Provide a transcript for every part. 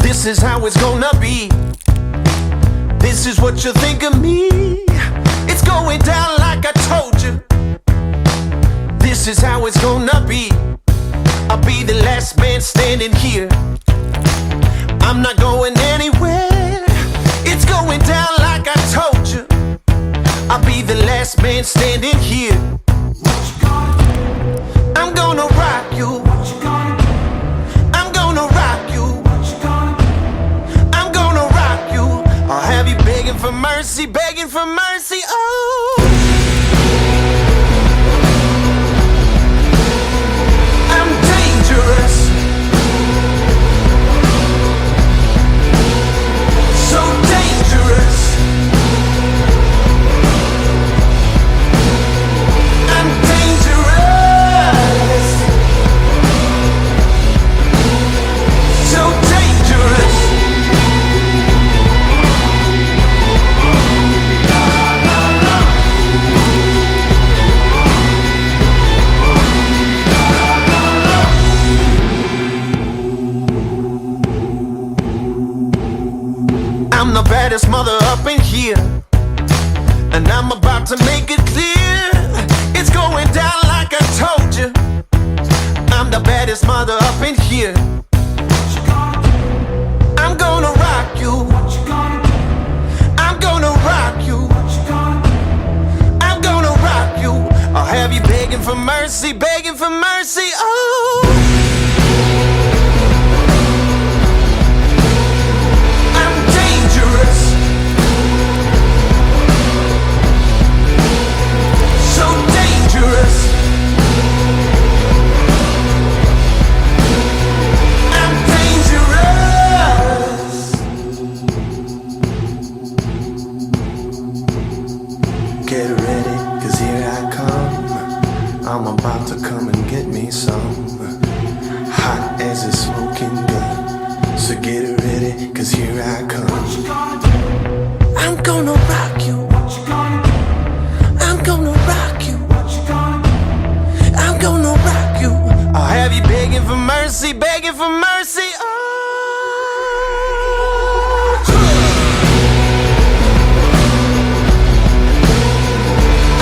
This is how it's gonna be. This is what you think of me. It's going down like I told you. This is how it's gonna be. I'll be the last man standing here. I'm not going anywhere. It's going down like I told you. I'll be the last man standing here. I'm gonna rock you. I'm gonna rock you. I'm gonna rock you. I'll have you begging for mercy, begging for mercy. Oh. I'm dangerous. So dangerous. I'm dangerous. So dangerous. I'm the baddest mother up in here. And I'm about to make it clear. It's going down like I told you. I'm the baddest mother up in here. I'm gonna rock you. I'm gonna rock you. I'm gonna rock you. I'll have you begging for mercy, begging for mercy. Oh. I'm dangerous. So dangerous. I'm dangerous. Get ready, 'cause here I come. I'm about to come and get me some. Hot as a smoking gun. So get ready, 'cause here I come. I'm gonna rock you. I'm gonna rock you. I'm gonna rock you. I'll have you begging for mercy, begging for mercy. Oh.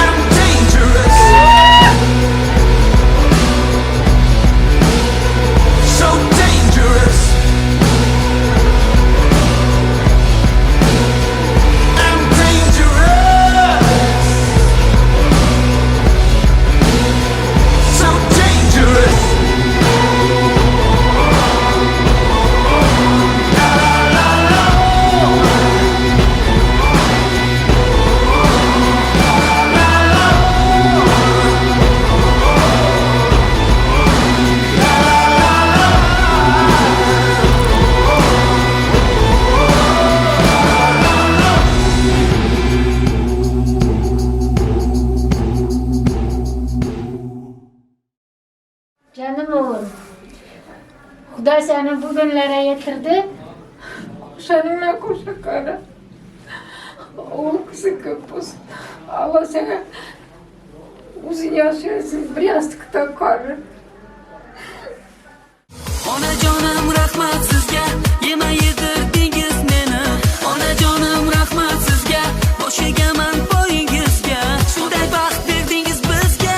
I'm dangerous. So dangerous. I'm dangerous. So dangerous. Janym oglum, Hudaý seni bu günlere ýetirdi. Goşanyňa goşa gara. Ogul gyzyň köp bolsun. Alla saňa uzyn ýaş bersin, bir ýassykda garry. Onajonim, rahmat sizga, yema yedirdingiz meni. Onajonim, rahmat sizga, bosh egaman poyingizga. Shunday baxt berdingiz bizga.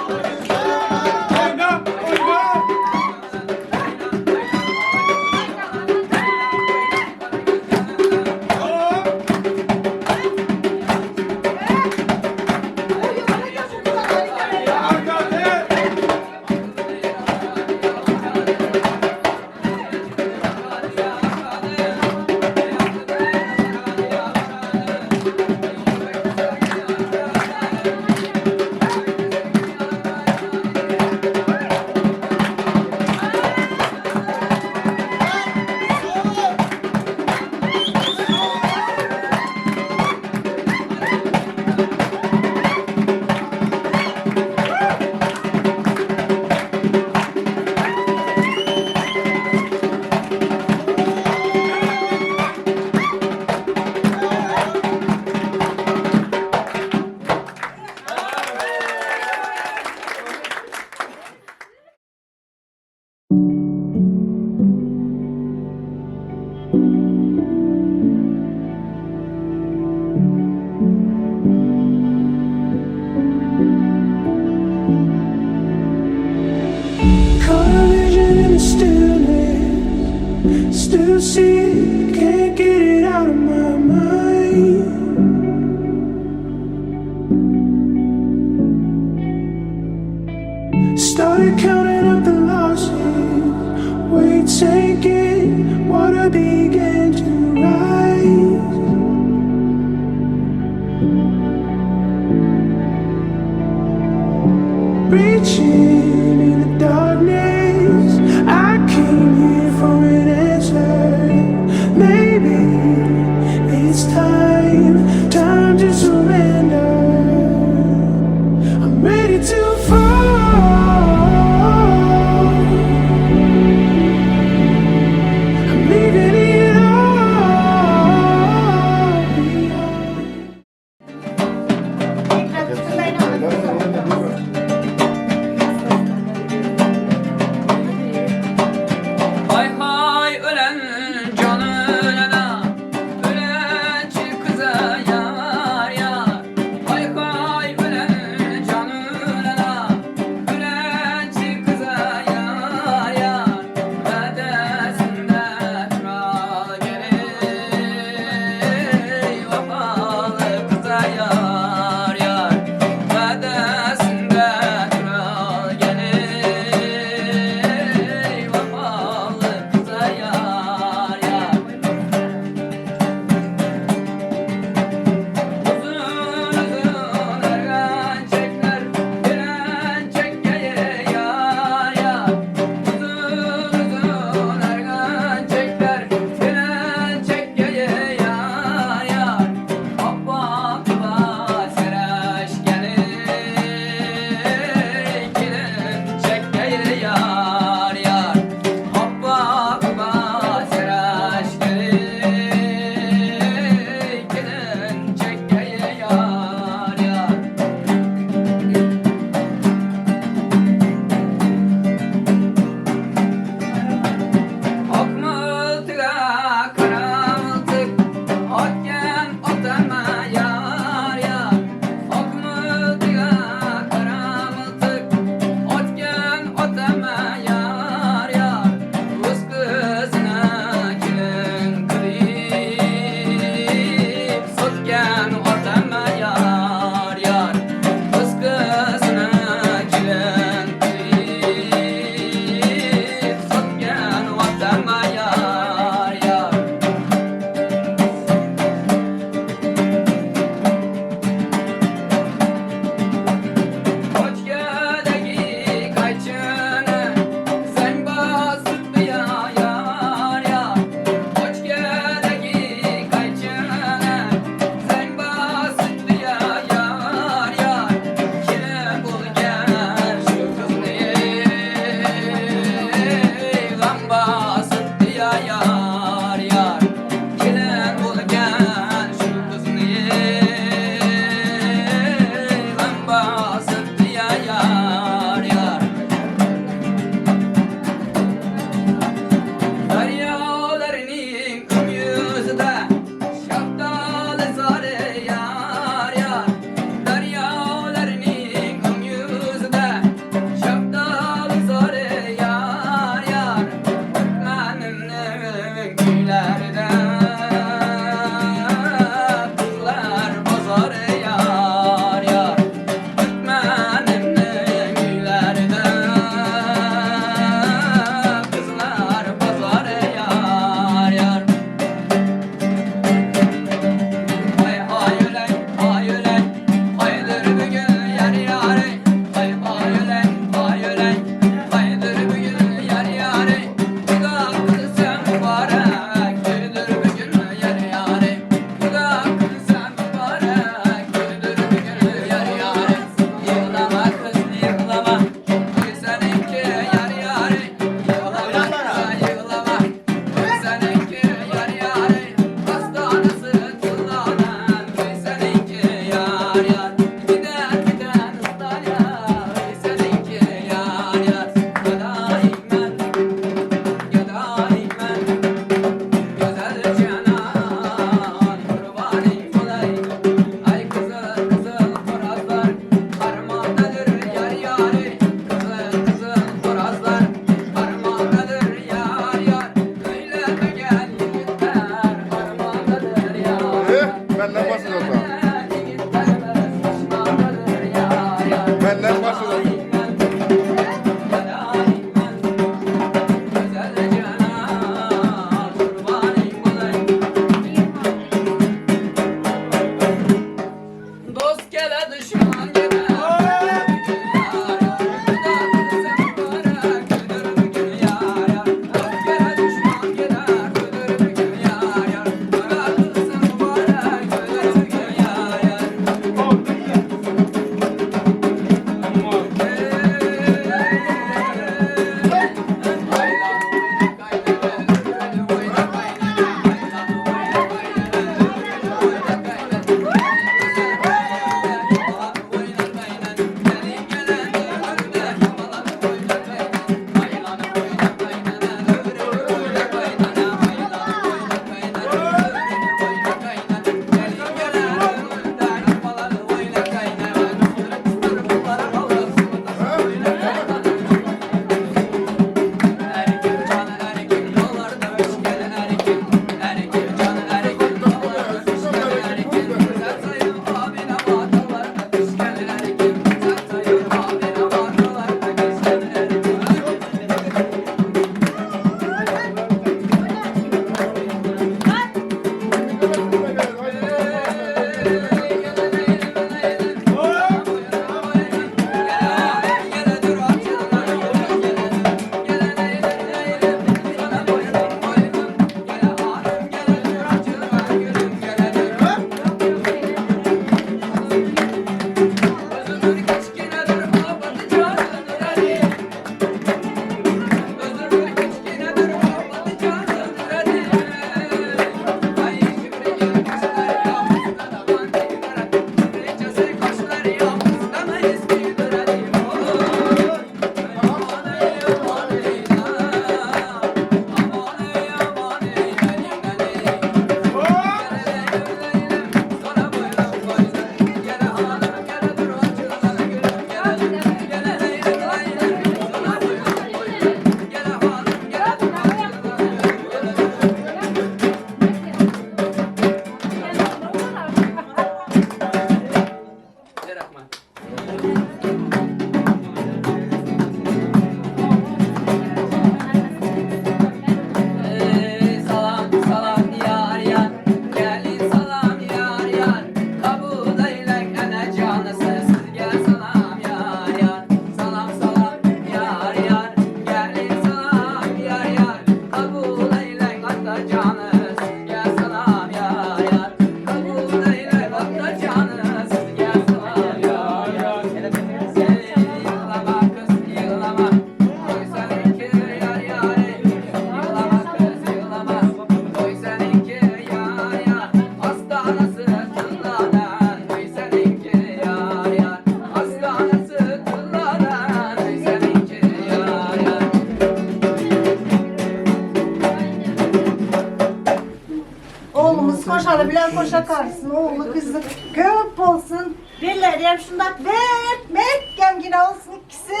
Guşak arsyn, ogly gyzy köp bolsun. Bellerem şundak berk, mähkemgine bolsun ikisi.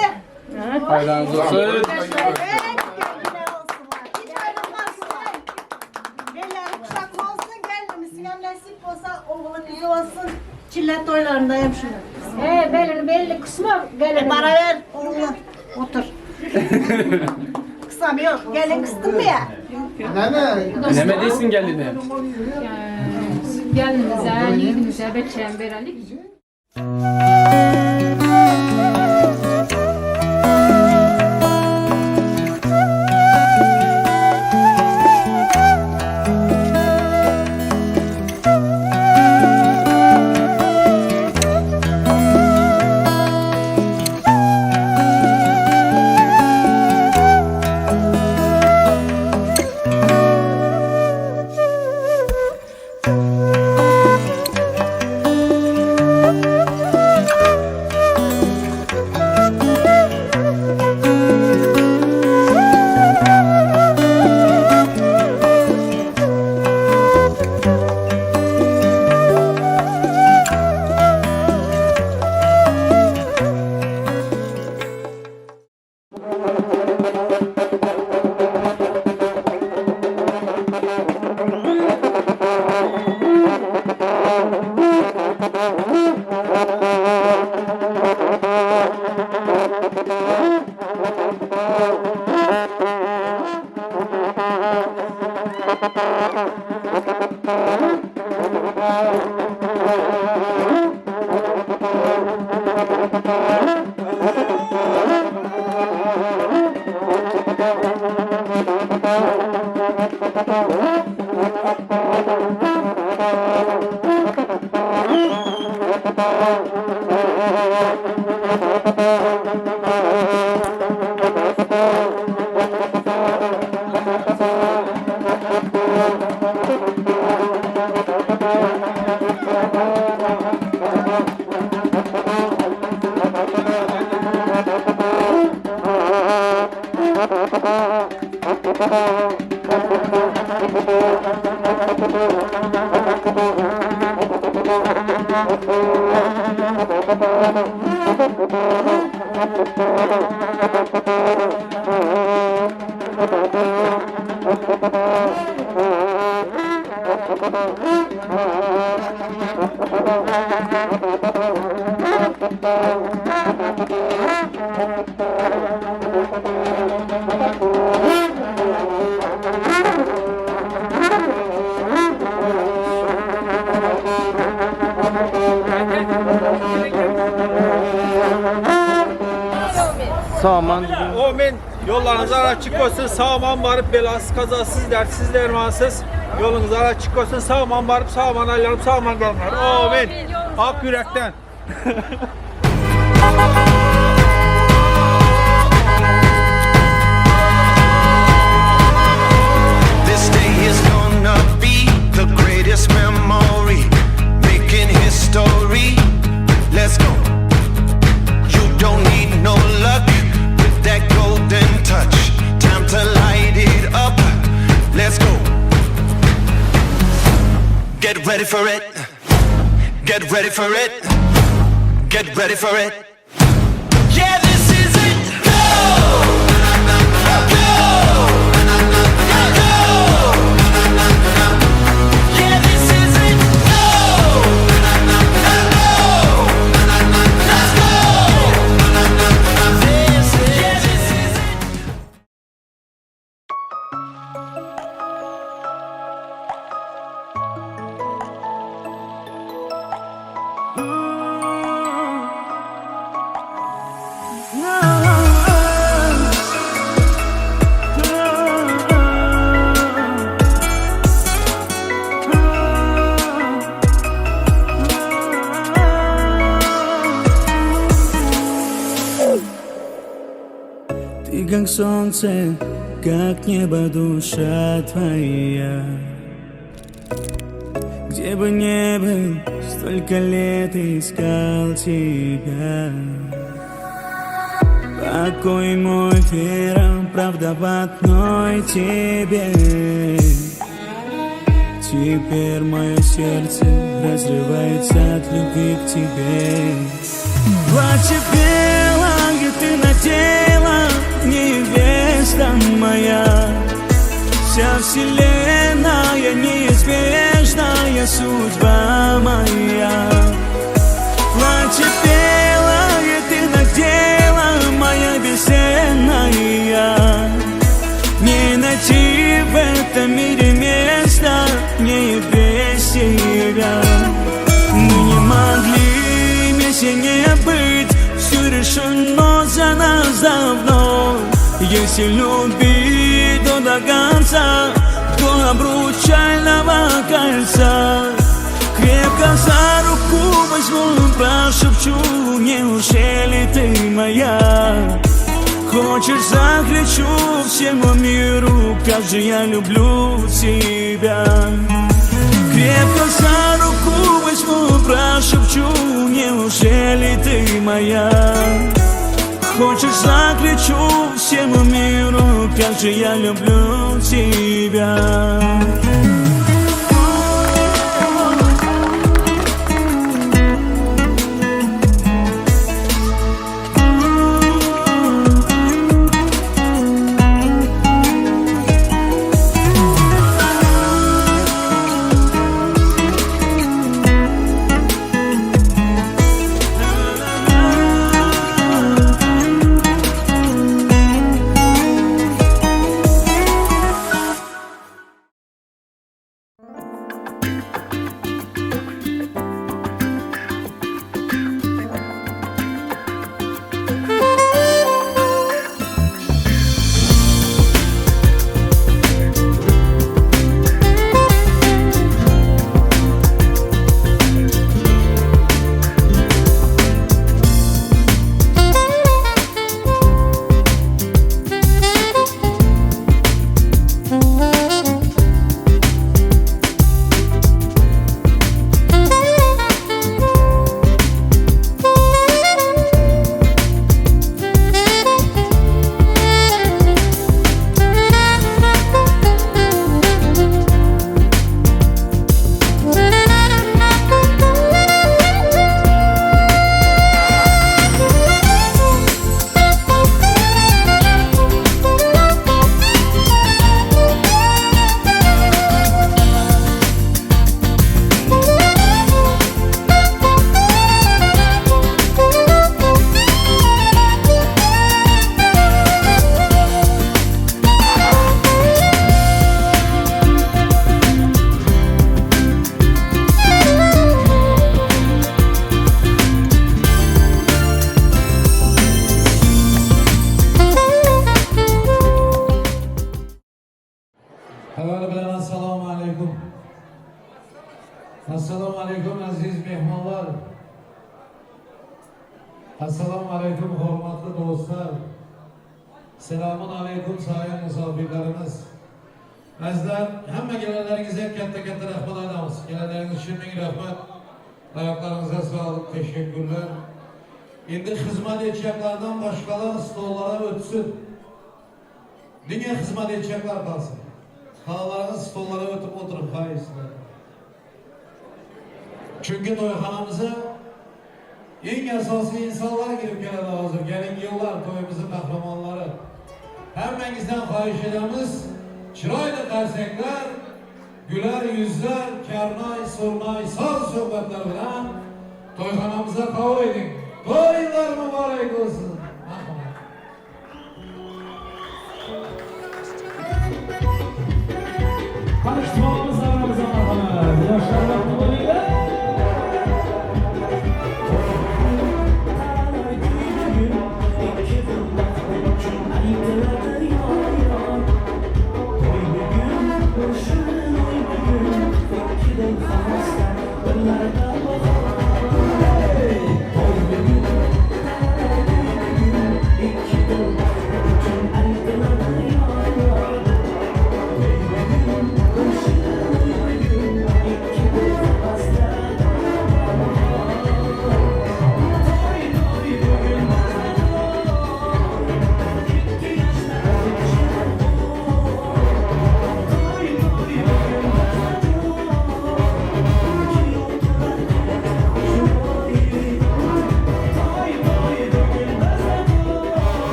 Paýlaryňyz bolsun. Mähkemgine bolsunlar. Hiç aýrylmasynlar. Belleri guşakly bolsun, gelnimizinem nesip bolsa ogly gyzy bolsun. Çille toýlarynda hem şuny. He, belini belli kysma gelini. Para ber, ogly. Otur. Kysam ýok. Gelin kysdymmy ýa? Näme diýsin geline? Gelinimize, ýigidimize beçem berelik. Sağman. Amin. Yollarınız açık olsun. Sağman varıp belasız, kazasız, dertsiz, dermansız. Yolunuz açık olsun. Sağman varıp sağman aylanıp sağman gelmeler. Amin. Ak yürekten. This day is gonna be the greatest memory, making history. Let's go. You don't need no luck with that golden touch. Time to light it up. Let's go. Get ready for it. Get ready for it. Get ready for it. Yeah, this is it. Go! Go! Go! Yeah, this is it. Go! Go! Let's go! This is, yeah, this is it. Ты как солнце, как небо душа твоя Где бы ни был, столько лет искал тебя Покой мой, вера, правда в одной тебе. Теперь мое сердце разрывается от любви к тебе. Платье белое ты надела, невеста моя. Вся вселенная неизбежная судьба моя. Платье белое ты надела, моя бесценная. Не найти в этом мире места мне и без тебя. Мы не могли вместе не быть, все решено за нас давно. Если любить, то до конца, до обручального кольца. Крепко за руку возьму, прошепчу, неужели ты моя? Хочешь, закричу всему миру, как же я люблю тебя. Крепко за руку возьму, прошепчу, неужели ты моя? Хочешь, закричу всему миру, как же я люблю тебя. Avvali bilan assalomu alaykum. Assalomu alaykum aziz mehmonlar. Assalomu alaykum hurmatli do'stlar. Selamun alaykum sayın misafirlerimiz. Azizlar, hamma gelenleringizga katta katta rahmat aytamiz. Gelenleriniz uchun ming rahmat. Ayaklarınıza sağlık, teşekkürler. Endi xizmat edeceklerden başkalar stollara ötsün. Dünya xizmat edecekler kalsın. Xalalarınız stollara ötüp oturup hayır sizler. Çünkü toyxanamıza eng asosiy insonlar kirib keladi hozir. Kelin kuyovlar, to'yimizning qahramonlari. Hammangizdan xohish etamiz, chiroyli qarsaklar, güler yüzler, karnay, surnay, soz suhbatlar bilan to'yxonamizga qabul eding. To'ylar muborak bo'lsin. Marhamat. Tanıştırmamız aramıza marhamat. Yaşlar vaqti bo'linglar.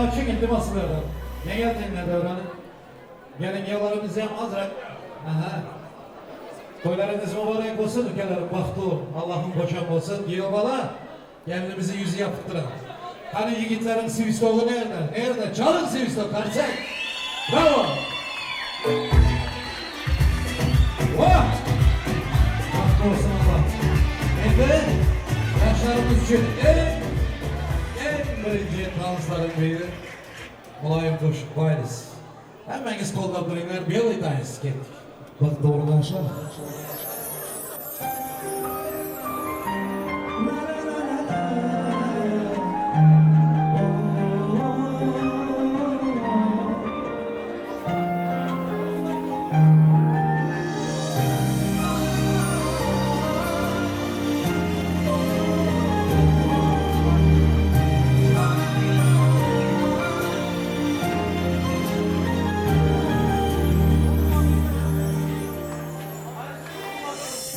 açyň iltimas sizlerden. Ýeňeltiňler döwrany. Geliň ýalarymyzy hem azrak. Aha. Toýlaryňyz mübarek bolsun, ülkelerim bagtly boluň. Allahym goşan bolsun. Giýew bala, gelinimizi ýüzi ýapyk duran. Hany ýigitleriň swistogy nerde? Nerde? Çalyň swistok, konsert. Brawo! Wah! Bagtly bolsun Allah. Endi ýaşlarymyz üçin iň iň birinji tanslaryň biri Mylaýym goşuk Wals. Hemmäňiz goldap duruňlar Belyý tans ketdik. Bak dogry ýaşlar.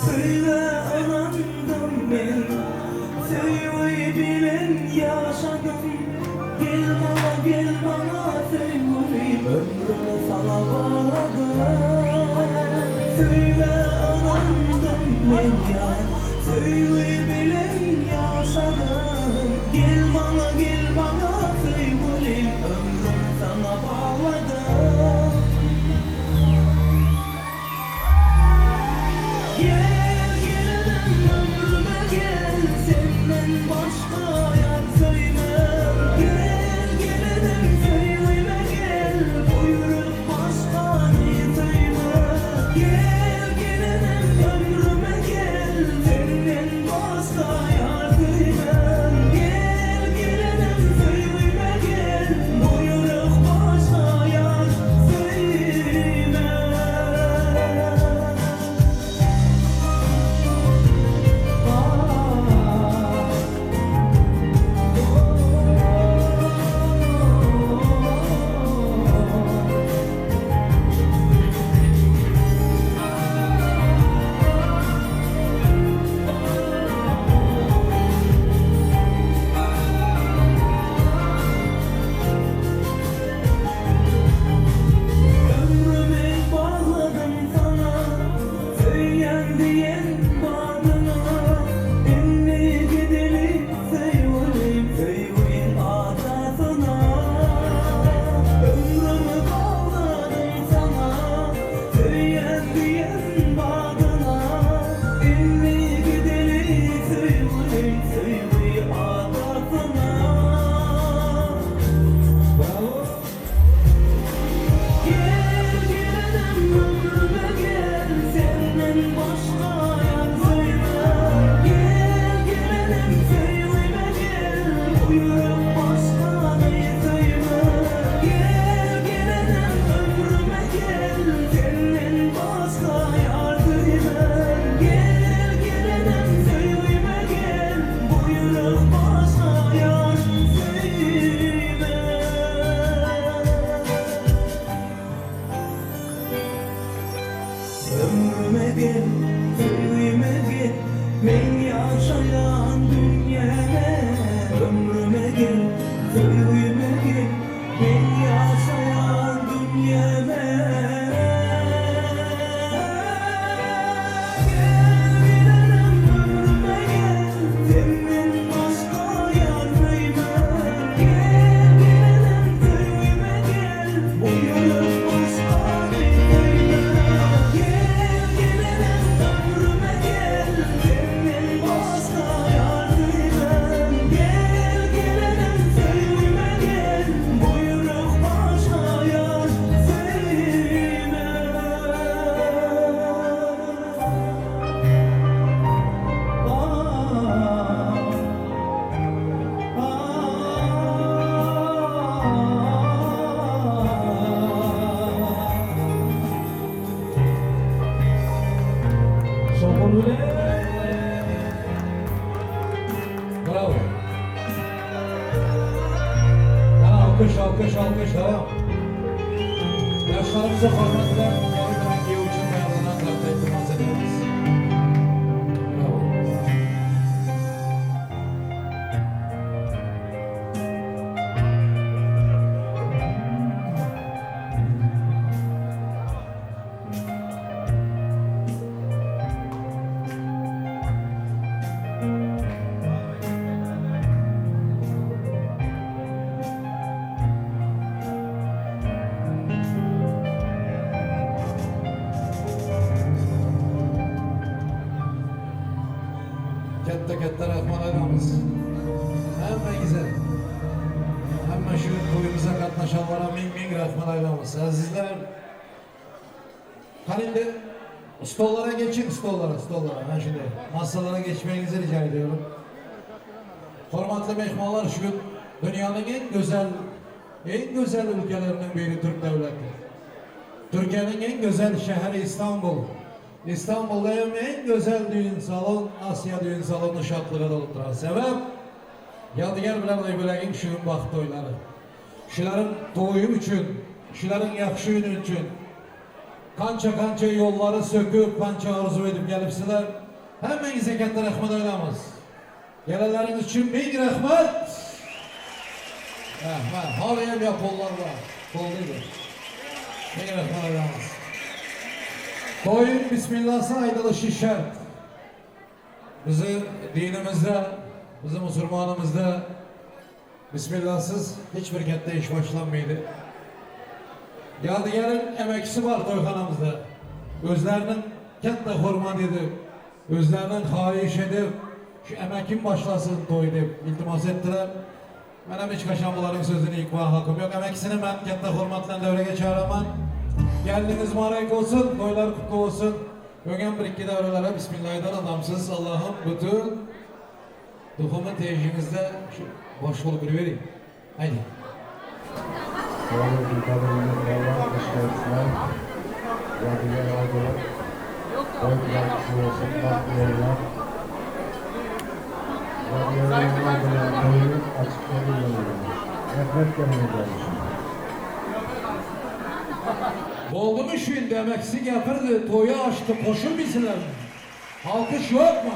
Söýgä ynandym men, söýgi bilen ýaşadym. Gel maňa, gel maňa söýgülim, ömrümi saňa bagladym. Söýgä ynandym men ýar, söýgi bilen ýaşadym. Gel maňa, gel maňa söýgülim, ömrümi saňa bagladym. Gel gelinim ömrüme gel senden başga ýar söýmem Gel gelinim söýgüme gel buýrup başgany söýme Gel gelinim ömrüme gel senden başga ýar söýmem Gel gelinim söýgüme gel buýrup başga ýar söýme. Ömrümi bagladym saňa, Söýýän diýen badyňa. Indi gideli söýgülim, söýgiň adasyna. Ömrümi bagladym saňa, Söýýän diýen badyňa. Indi gideli söýgülim, söýgi adasyna. Bravo. Gel gelinim ömrüme gel senden başga ýar söýmem Gel gelinim söýgüme gel buýrup başgany söýme Gel gelinim ömrüme gel senden başga ýar söýmem Gel gelinim söýgüme gel buýrup başga ýar söýme. Ömrüme gel, söýgüme gel, men ýaşaýan dünýäme. Ömrüme gel, söýgüme gel, men ýaşaýan dünýäme. Gel gelinim ömrüme gel, senden başga ýar söýmem. Gel gelinim söýgüme gel, buýrup başgany söýme. Gel gelinim ömrüme gel, senden başga ýar söýmem. Gel gelinim söýgüme gel, buýrup başga ýar söýme. Şowhun bilen. Bravo. Yana alkyş, alkyş, alkyş, devam. Ýaşlarymyza hormat bilen gelin bilen giýew üçin taýýarlanan zatda iltimas edýäris. Bravo. Katta-katta rahmat aytamiz. Hammangizga. Hamma shu to'yimizga qatnashanlarga ming ming rahmat aytamiz. Azizlar, qani endi stollara geçin stollara, stollara. Mana shunday. Masalara geçmenizi rica ediyorum. Hurmatli mehmonlar, shu kun dunyoning eng go'zal, eng go'zal ülkelerinden biri Türk devleti. Türkiye'nin en güzel şehri İstanbul. İstanbul'da hem en güzel düğün salon, Asya düğün salonu şadlığa dolup duran. Sebep, Yadigar bilan Aybülek'in şu gün baxt toyları. Şuların toyu üçün, şuların yaxşı günü üçün, qancha qancha yolları söküp, qancha arzu edip gelipsizler. Hemmenize katta rahmat aytamiz. Gelenleriniz üçün ming rahmat. Rahmat. Hali ham yo'q qo'llar var. Qo'l deydi. Ming rahmat aytamiz. Toyun bismillahı aytilishi shart. Bizi dinimizde, bizim musulmonimizda bismillahsız hiçbir katta iş başlanmaydı. Yadigar'ın emekçisi var toyxanamızda. Özlerinin katta hurmat edip, özlerinin xahiş edip, şu emekim başlasın toy deb iltimos ettiler. Men ham hech qachon bularning so'zini yıkma hakkım yok. Emekçisini ben katta hurmat bilan davraga chaqiraman. Geldiniz mübarek olsun, toylar kutlu olsun. Ögen bir iki davrelere Bismillah'dan adamsız Allah'ım bütün duhumu tejimizde şu boş olup bir vereyim. Haydi. Oldu mu şimdi emeksi gapirdi, toyu açtı, koşulmaysınlar mı? Alkış yok mu?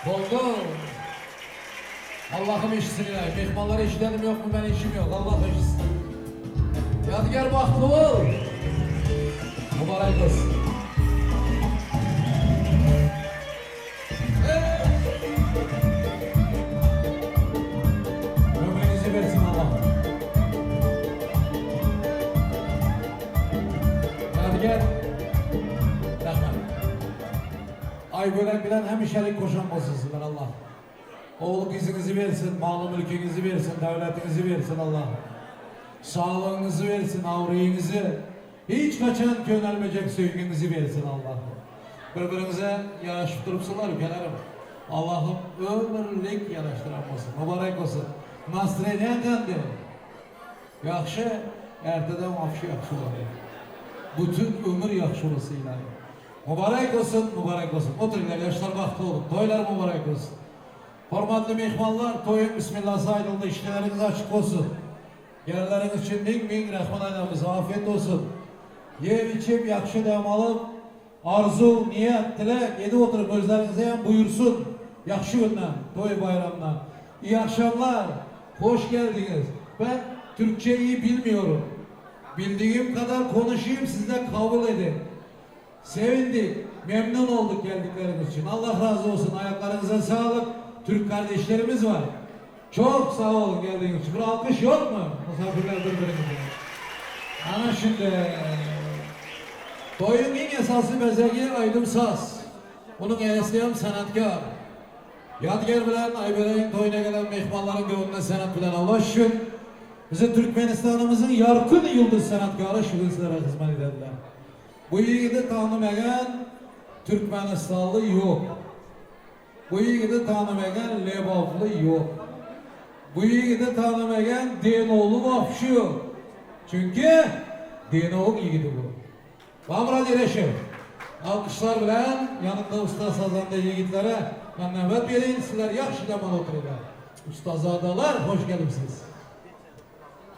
Oldu. Allah'ım işitsin ilahi. Mehmanları işitelim yok mu? Ben işim yok. Allah işitsin. Yadigar bahtlı ol. Mübarek olsun. Ömrünüzü versin Allah. Yadigar. Rahmat. Aybölek bilen hemişelik koşan olsunlar Allah. Oğlu kızınızı versin, malı mülkünüzü versin, devletinizi versin Allah. Sağlığınızı versin, avrayınızı. Hiç kaçan könelmeyecek sevginizi versin Allah. Birbirinize yaraşıp durupsunlar ülkelerim. Allah'ım ömürlük yaraştıran olsun. Mübarek olsun. Nasreden qanday? Yaxşı, erteden vapşi yaxşı olur. Bütün ömür yaxşı olsun ilahi. Mübarek olsun, mübarek olsun. Oturun yaşlar bahtlı olun. Toylar mübarek olsun. Hurmatli mehmonlar, to'yim bismillah ayrıldı, işleriniz açık olsun. Gelenleriniz için ming ming rahmat aytamiz, afiyet olsun. Yeb içip yaxşı dem alıp, arzu, niyet, tilek edip oturup özlerinize hem buyursun. Yaxşı günden, toy bayramdan. İyi akşamlar, hoş geldiniz. Ben Türkçe iyi bilmiyorum. Bildiğim kadar konuşayım, siz de kabul edin. Sevindik, memnun olduk geldikleriniz için. Allah razı olsun, ayaklarınıza sağlık. Türk kardeşlerimiz var. Çok sağ olun geldiğiniz için. Bir alkış yok mu? Misafirler birbirimize. Ana şimdi toyun en esası bezegi Aydın Saz. Onun egasi ham sanatkar. Yadigar bilan Aybörək'in toyuna gelen mehmanların gönlüne sanat bilen Allah şükür. Bizi Türkmenistan'ımızın yarkın yıldız sanatkarı şu gün sizlere hizmet ederler. Bu yiğidi tanımayan Türkmenistanlı yok. Bu yiğidi tanımayan Lebaplı yok. Bu yiğidi tanımayan Denoğlu vapşı yok. Çünkü Denoğlu yiğidi bu. Bamrad Ereşev. Alkışlar bilen yanında usta sazanda yiğitlere ben növbet vereyim sizler yaxşı daman otururlar. Ustazadalar hoş gelipsiz.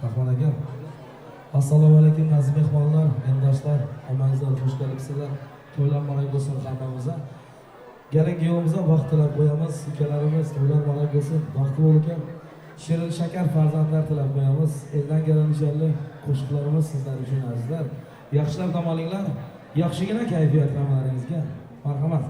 Rahmat aka. Assalomu alaykum aziz mehmonlar, eldoshlar, hammangizlar xush kelibsizlar. To'ylar muborak bo'lsin hammamizga. Kelin kuyovimizga baxt tilab qo'yamiz, ukalarimiz to'ylar muborak bo'lsin, baxtli bo'l. Shirin shakar farzandlar tilab qo'yamiz. Eldan kelgan qo'shiqlarimiz sizlar uchun azizlar. Yaxshilab dam olinglar. Yaxshigina kayfiyat hammalaringizga. Marhamat.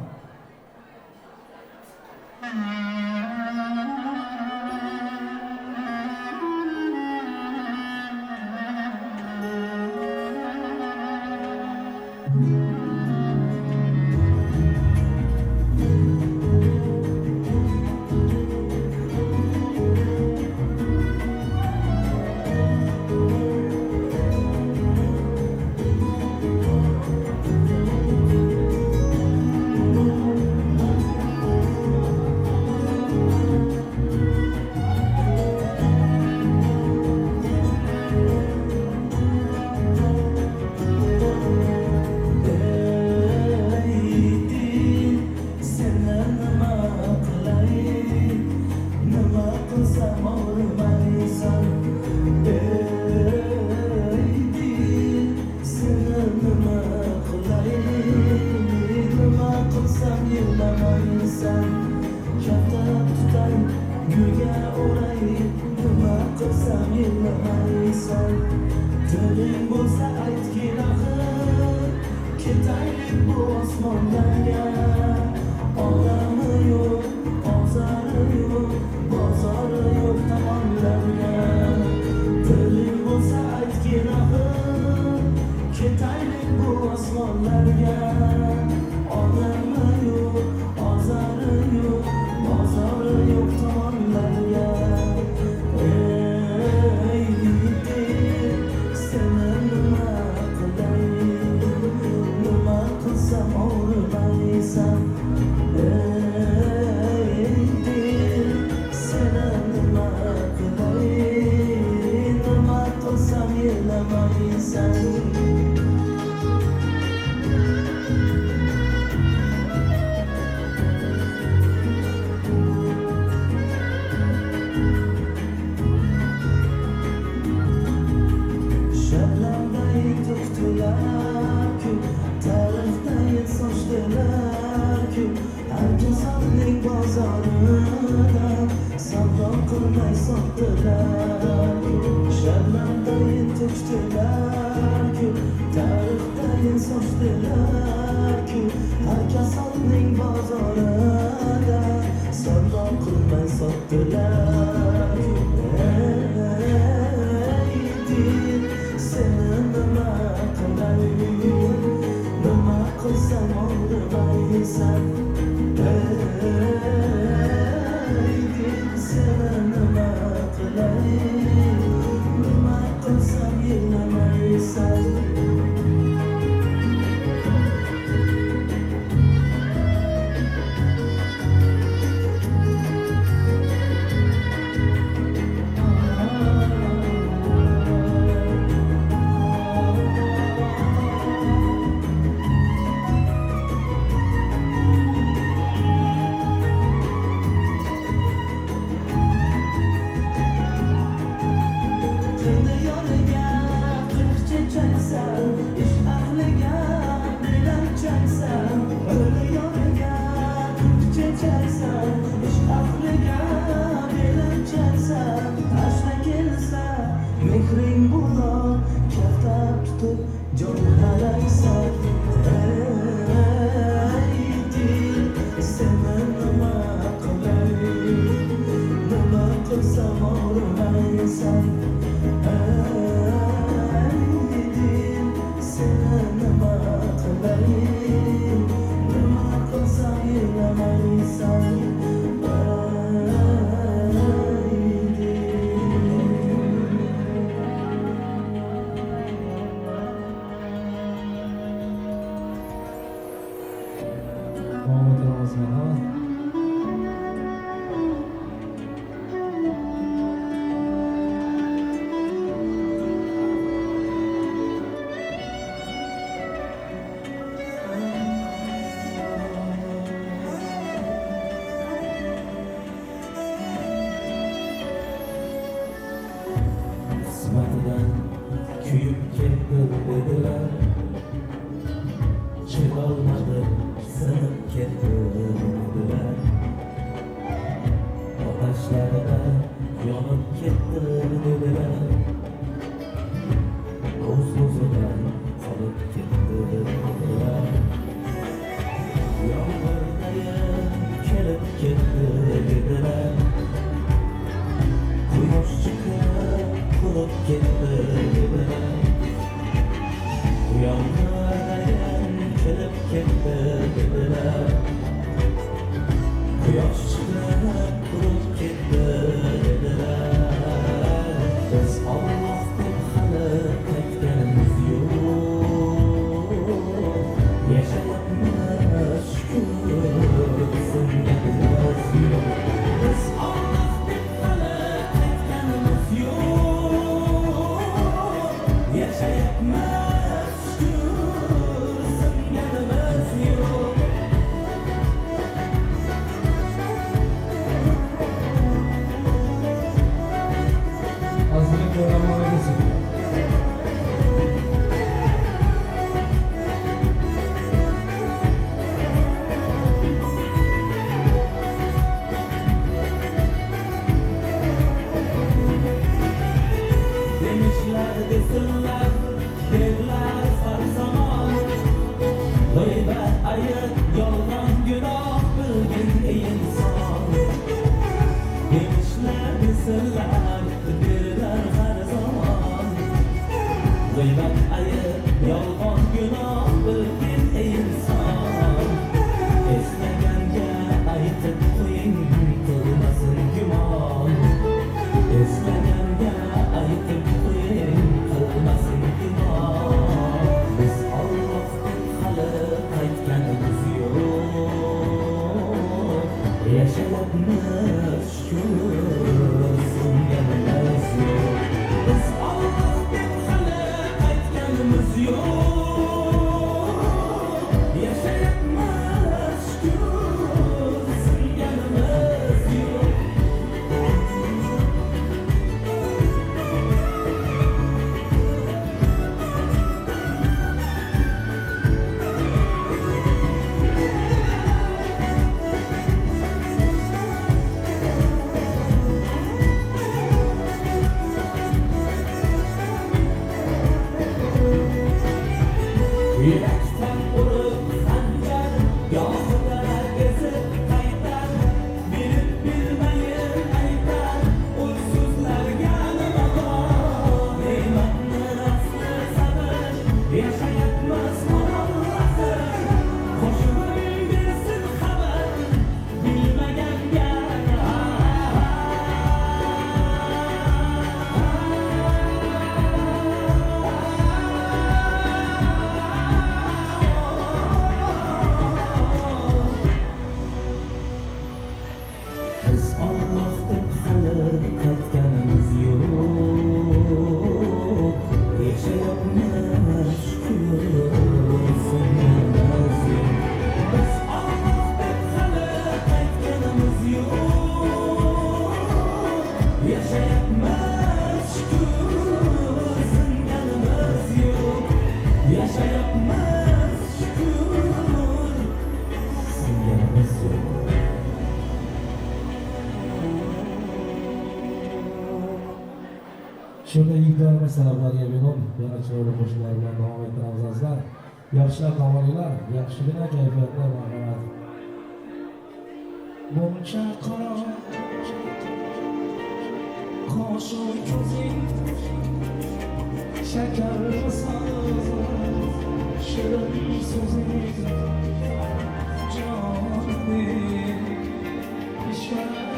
yig'lamaysan Kaftalab tutay, gulga o'ray Nima qilsam yig'lamaysan Tiling bo'lsa aytgin axir Ketaylik bu osmonlarga Odami yo'q, ozori yo'q Bozori yo'q tomonlarga Tiling bo'lsa aytgin axir Ketaylik bu osmonlarga Odami yo'q, ozori yo'q Bozori yo'q tomonlarga Ey dil, seni nima qilay Nima qilsam og'rimaysan Ey dil, seni nima qilay Nima qilsam yig'lamaysan Shabnamday to'kdilar kul, tarixday sochdilar kul. Har kasodning bozorida savdo qilmay sotdilar kul. Shabnamday to'kdilar kul, tarixday sochdilar kul. Har kasodning bozorida savdo qilmay sotdilar kul. Ey dil, seni nima qilay Nima qilsam og'rimaysan Ey dil, seni nima qilay Nima qilsam yig'lamaysan Qildi yoniga qirq chechansan, ish ahliga bilamchansan. Qildi yoniga qirq chechansan, ish ahliga bilamchansan. Tashna kelsa mehring bo'lar, kaftab tutib jon halaysan. Ey dil, seni nima qilay Nima qilsam og'rimaysan Ey dil, seni nima qilay Nima qilsam yig'lamaysan Ey dil. Davom ettiramiz marhamat. Qismatidan kuyib ketdi dedilar Chidolmadi sinib ketdi dedilar Otashlarda yonib ketdi dedilar O'z o'zidan qolib ketdi dedilar Yomg'irdayin kelib ketdi dedilar Quyosh chiqib qurib ketdi dedilar Yomg'irdayin kelib ketdi dedilar. Gıybat ayıp yoldan günah bilgin ey insan. Demişler desinler derler her zaman. Gıybat ayıp yolgan günah bilgin ey insan. Esnegenge aytıp koyun kılmasın güman. Esnegenge aytıp koyun kılmasın güman. Biz Allah deb hali qaytganimiz yo'q. Yashayapmiz shukur, singanimiz yo'q. Biz Allah deb hali qaytganimiz yo'q. Yashayapmiz shukur, singanimiz yo'q. Yürekten vurup hancar, gohida ezib qaytar, bilib bilmayin aytar, ul so'zlarga nima bor? Ne'matni asli sabr, yashayapmiz halol axir. Qo'shig'im bersin xabar, bilmaganga. Biz Allah deb hali qaytganimiz yo'q. Yashayapmiz shukur, singanimiz yo'q. Biz Allah deb hali qaytganimiz yo'q. Yashayapmiz shukur, singanimiz yo'q. Yashayapmiz shukur, singanimiz yo'q. Shunda yigitlarimiz talablarga binoan yana chiroyli qo'shiqlar bilan davom ettiramiz azizlar. Yaxshilab dam olinglar, yaxshigina kayfiyatlar marhamat. Buncha qaro qoshu ko'zing shakar soz shirin so'zing jonim ishvarim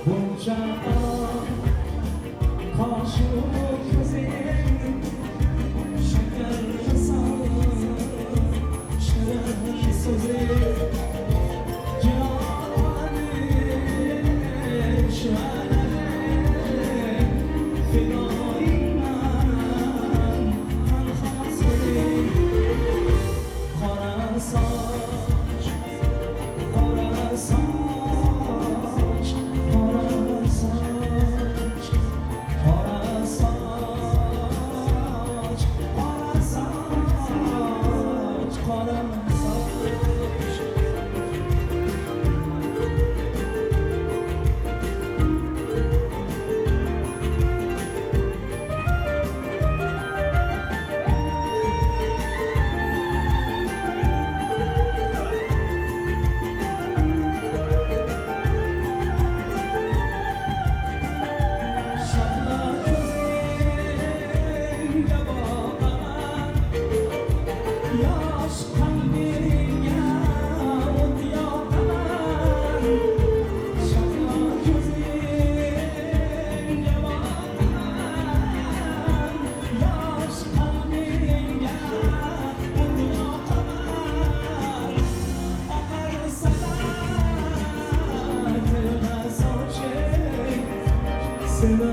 Buncha qoshu ko'zing shakar soz shirin so'zing jonim ishvarim fidoyman tanho sening qora soch qora soch qora soch qora soch qora soch qora soch. Şahla ko'zingga boqaman, yosh qalbingga o't yoqaman. Shahlo ko'zingga boqaman, yosh qalbingga o't yoqaman. Oqar sadar tilma soching, seni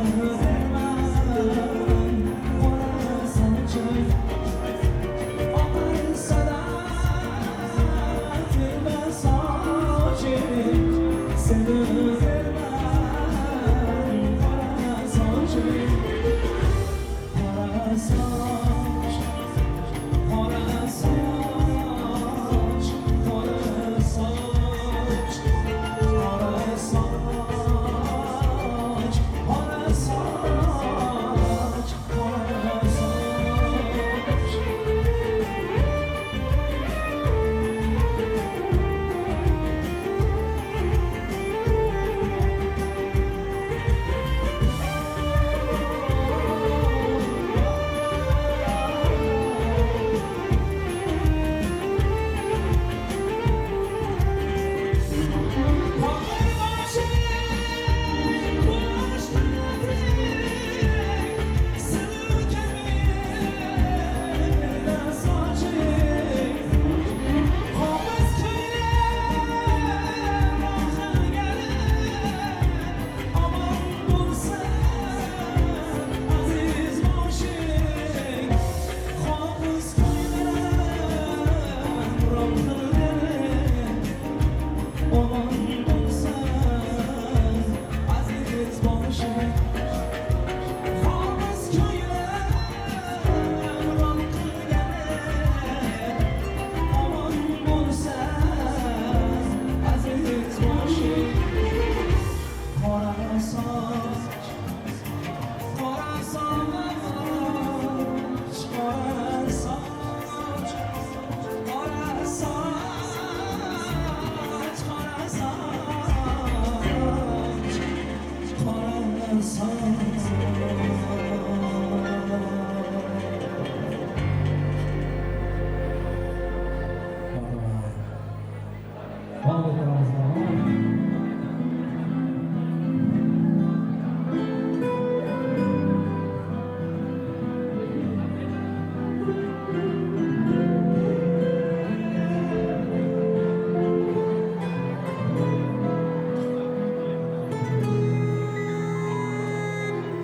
erman qora soching. Oqar sadar tilma soching, seni erman qora soching. Qora soch, qora soch, qora soch, qora soch, qora.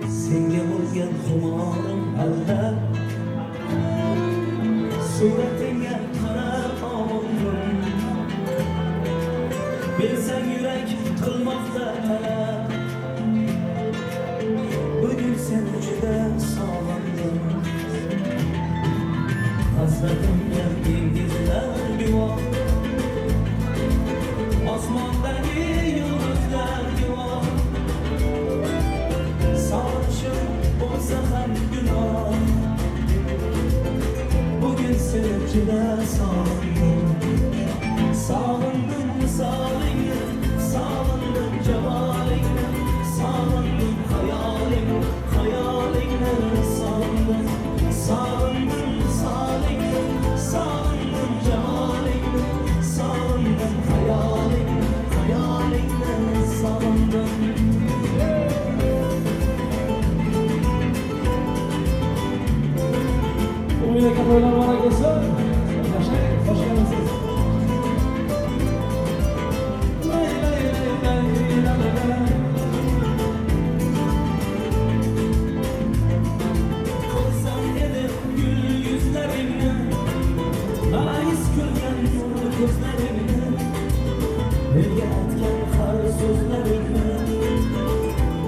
Senga bo'lgan xumorim aldab, Suratingga qarab oldim. Bilsang yurak qilmoqda talab. Bugun seni juda sog'indim. Hasratimga dengizlar guvoh, Osmondagi yulduzlar guvoh. Sog'inishim bo'lsa ham gunoh, Bugun seni juda sog'indim. Sog'indim misolingni, Sog'indim jamolingni, Sog'indim xayoling, xayolingni sog'indim. Sog'indim misolingni, Sog'indim jamolingni, Sog'indim xayoling, xayolingni sog'indim. Umid aka to'ylar muborak bo'lsin. Yashang, xush kelibsiz. Lay, lay, lay, lay, la, la, la. Ko'rsam edi gul yuzlaringni, Ma'yus kulgan nur ko'zlaringni, Menga aytgan har so'zlaringni.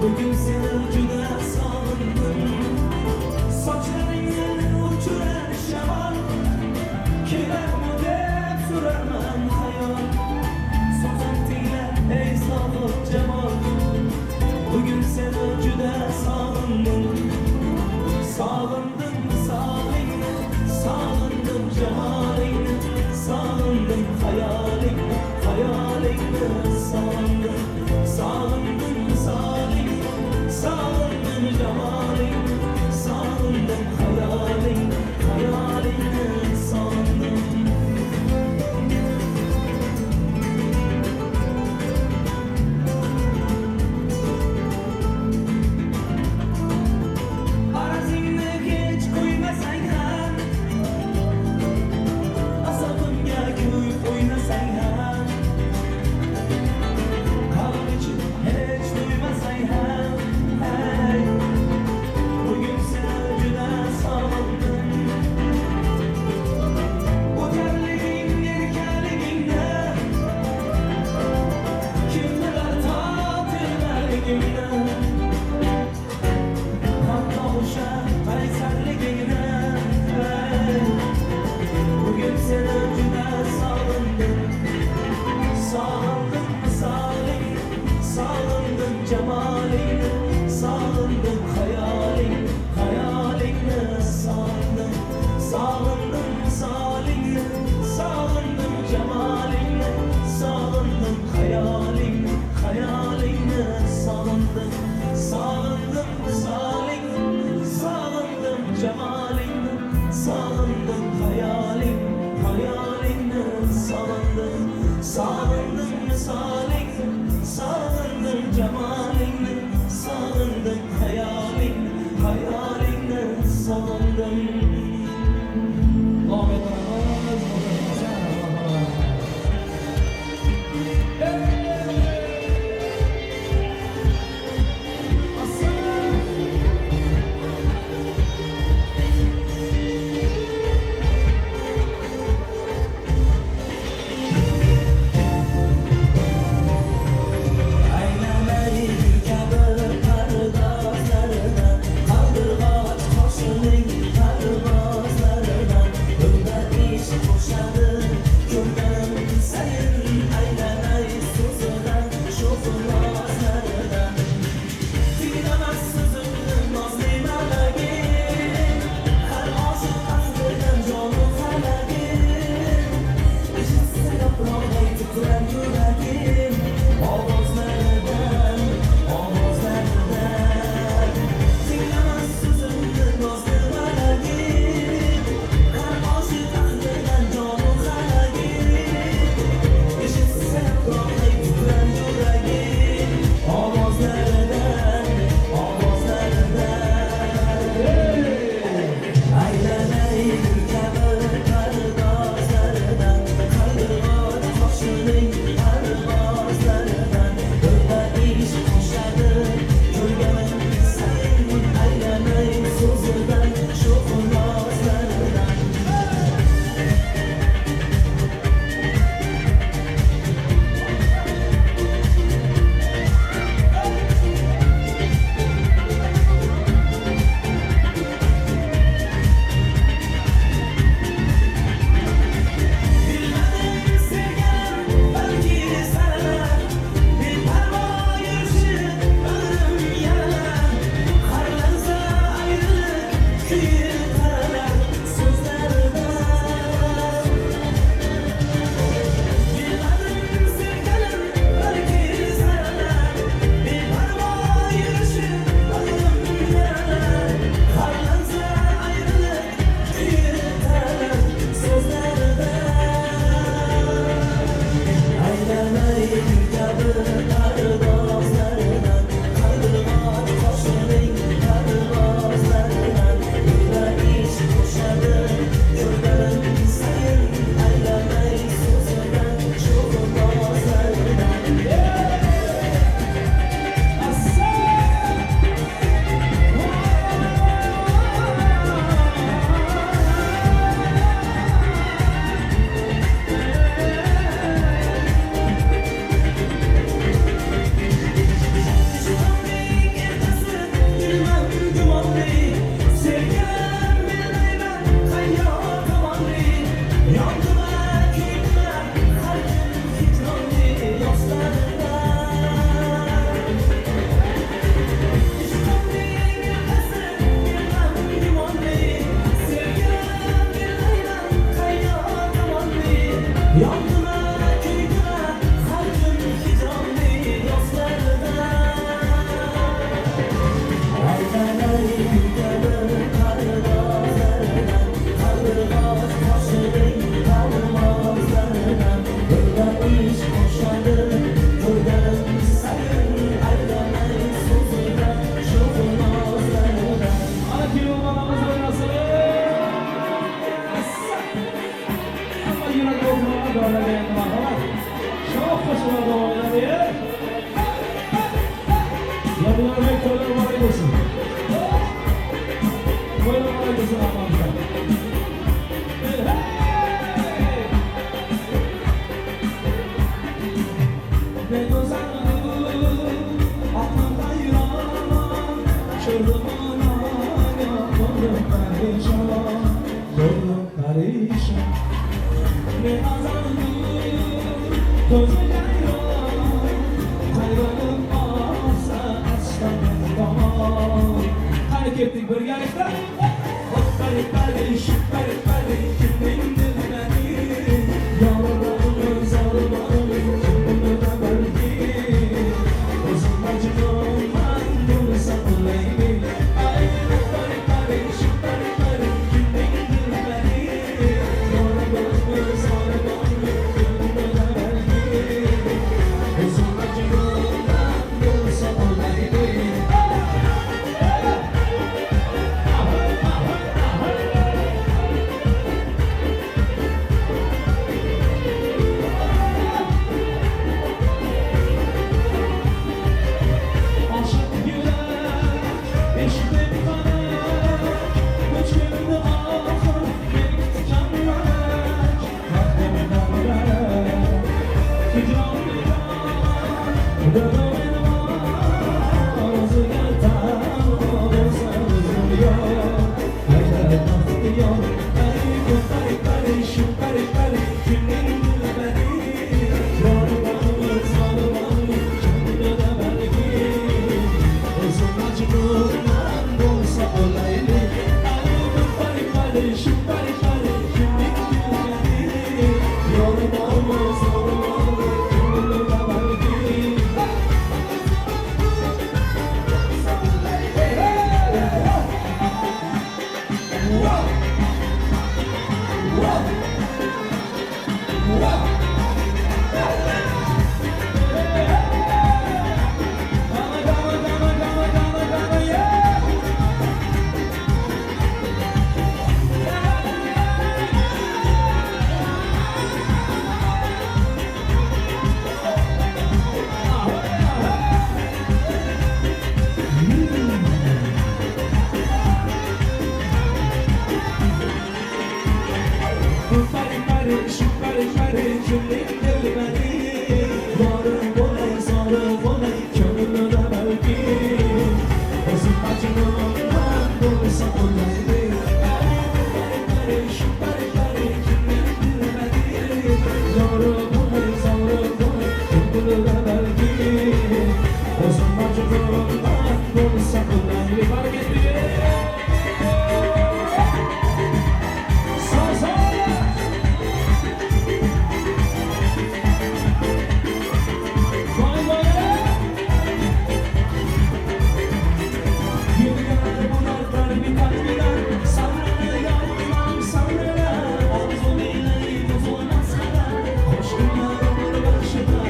Bugun seni juda sog'indim. Sochlaringni uchirar shamol, Kelarmi deb surarman xayol. So'zim tingla ey sohib jamol, Bugun seni juda sog'indim. Sog'indim misolingni, Sog'indim jamolingni, Sog'indim xayolingni, xayolingni sog'indim. Sog'indim misolingni, Sog'indim jamolingni, Sog'indim xayolingni, xayolingni sog'indim. Arazingni hech qo'ymasang ham. Ana kuyov bolamiz o'ynasin. Hamma yurak o'zini dorlagan endi marhamat. Shoh qo'shiqlarda o'ynadi. Yodgorlik to'ylar muborak bo'lsin. To'ylar muborak bo'lsin hammamizga. Hey, hey! Ne güzel aklım hayran, Çöldüm anaya, oldum perişan, Oldum perişan. Ne azaldı, gözü hayran, Kaygım olsa açtan tamam. Hadi kettik birgalikda. Pari pari, pari pari, kimning dilbari? Yori zori kimni balki? O'zim Majnunman bo'lsa o'laylik. Ay, pari pari, pari pari, kimning dilbari? Yori zori kimni balki? O'zim Majnunman bo'lsa o'laylik. Aşık yürek, eşittim felek, Üç gündü ahır beni tükenmek, Vaktimden gerek, hicran biter, dönümün var, Özge olsa özüm yok, Hayal bahtiyar, Ey bu peri peri, şu peri peri, kimin dilberi? Yar varmış, zar varmış, kimde de belki? O'zim Majnunman bo'lsa o'laylik. Ay, bu pari pari, shu pari pari, kimning dilbari? Yori bormi, zori bormi, ko'nglida balki? Gana, gana, gana, gana, gana, gana, yeah! Pari pari, şu pari pari, kimning dilbari? Yorim bo'lay, zorim bo'lay, ko'nglimda balki. O'zim Majnunman bo'lsa o'laylik. Pari pari, shu pari pari, kimning dilbari? Yorim bo'lay, zorim bo'lay, ko'nglimda balki. O'zim Majnunman bo'lsa o'laylik. Bari ketdik! Sağ sağ! Vay vay! Yürüyen bu dertler biter gider. Sabrele yavrum sabrele. Arzu neyleyip bozulmaz kader. Hoş günler olur başına.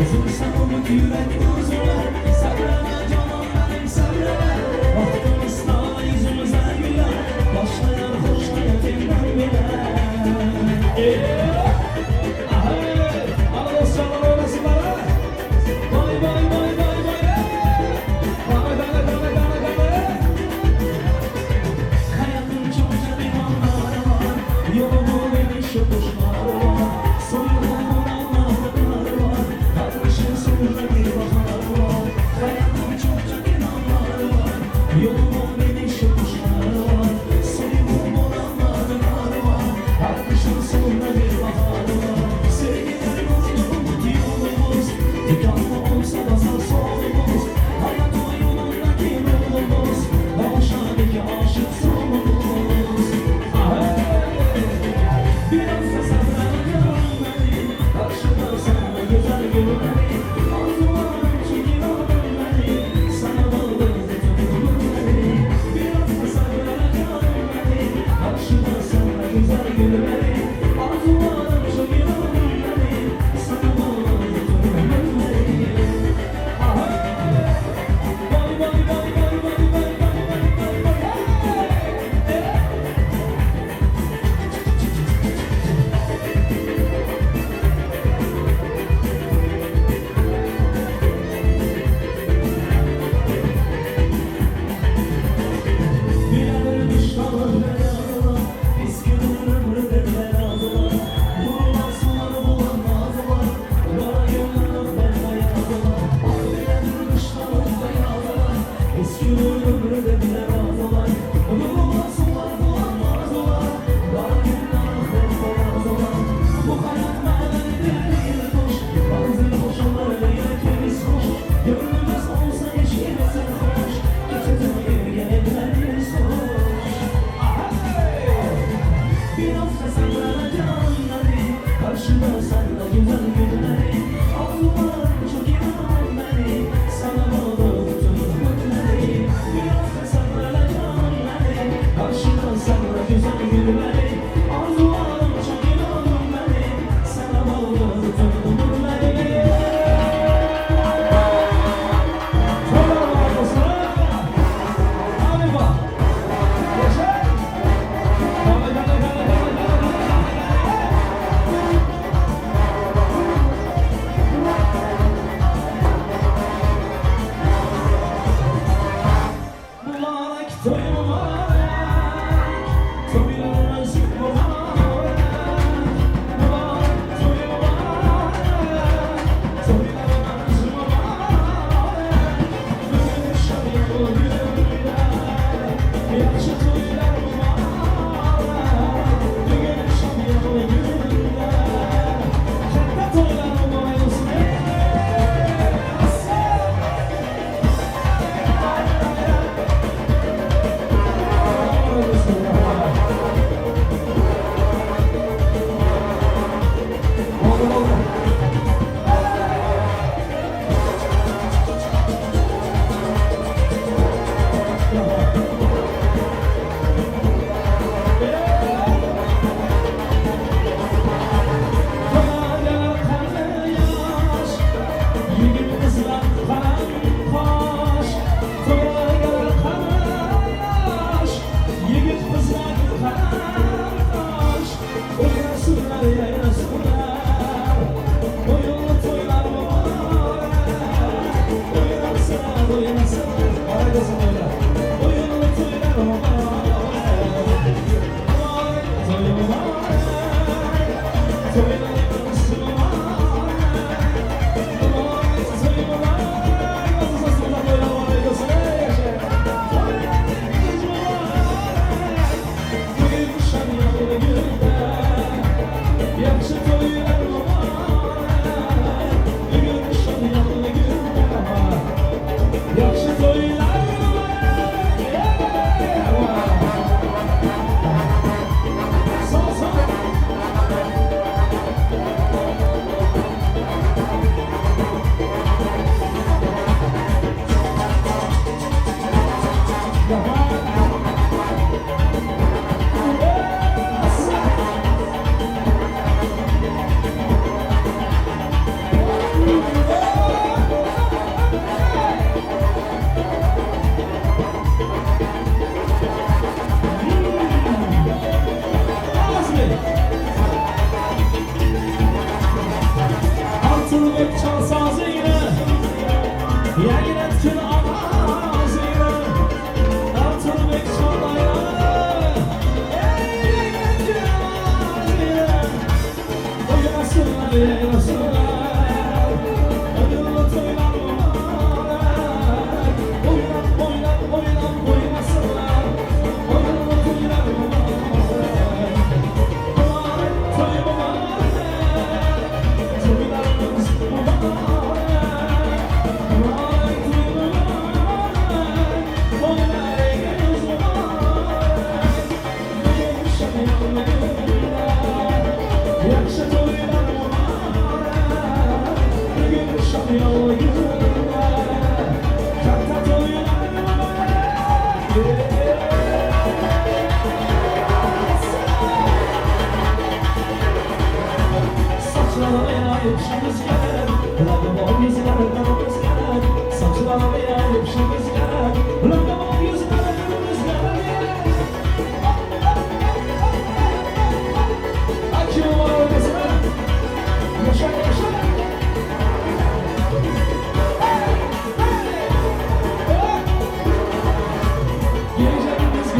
Üzülse umut yürek üzüler. Sabrele canım benim sabrele. Bahtımızda yüzümüze güler. Başlayan hoş hayatından bile. Ahey! Ana dostlar oynasın bana. Vay vay vay vay vay. Gana gana gana gana gana. Hayatın çokça limanları var. Yolumu bilmiş yokuşlar var. Soyulmayan anılar var. Kardeşim sonunda bir bahar var. Hayatın çokça limanları var. Yolumu bilmiş yokuşlar var. Soyulmayan anılar var. Kardeşim sonunda bir bahar var. Sevgiler umut yolumuz. Dikenli olsa da sağ solumuz. Hayat oyunundaki ruhumuz. Davşandaki aşık sonumuz. Ahey! Biraz da sabredin beni. Karşıda sana güzel günleri. Arzularım çekiyor beni. Sana bağlı tutulur beni.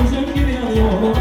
Gözüm gibi yanıyor.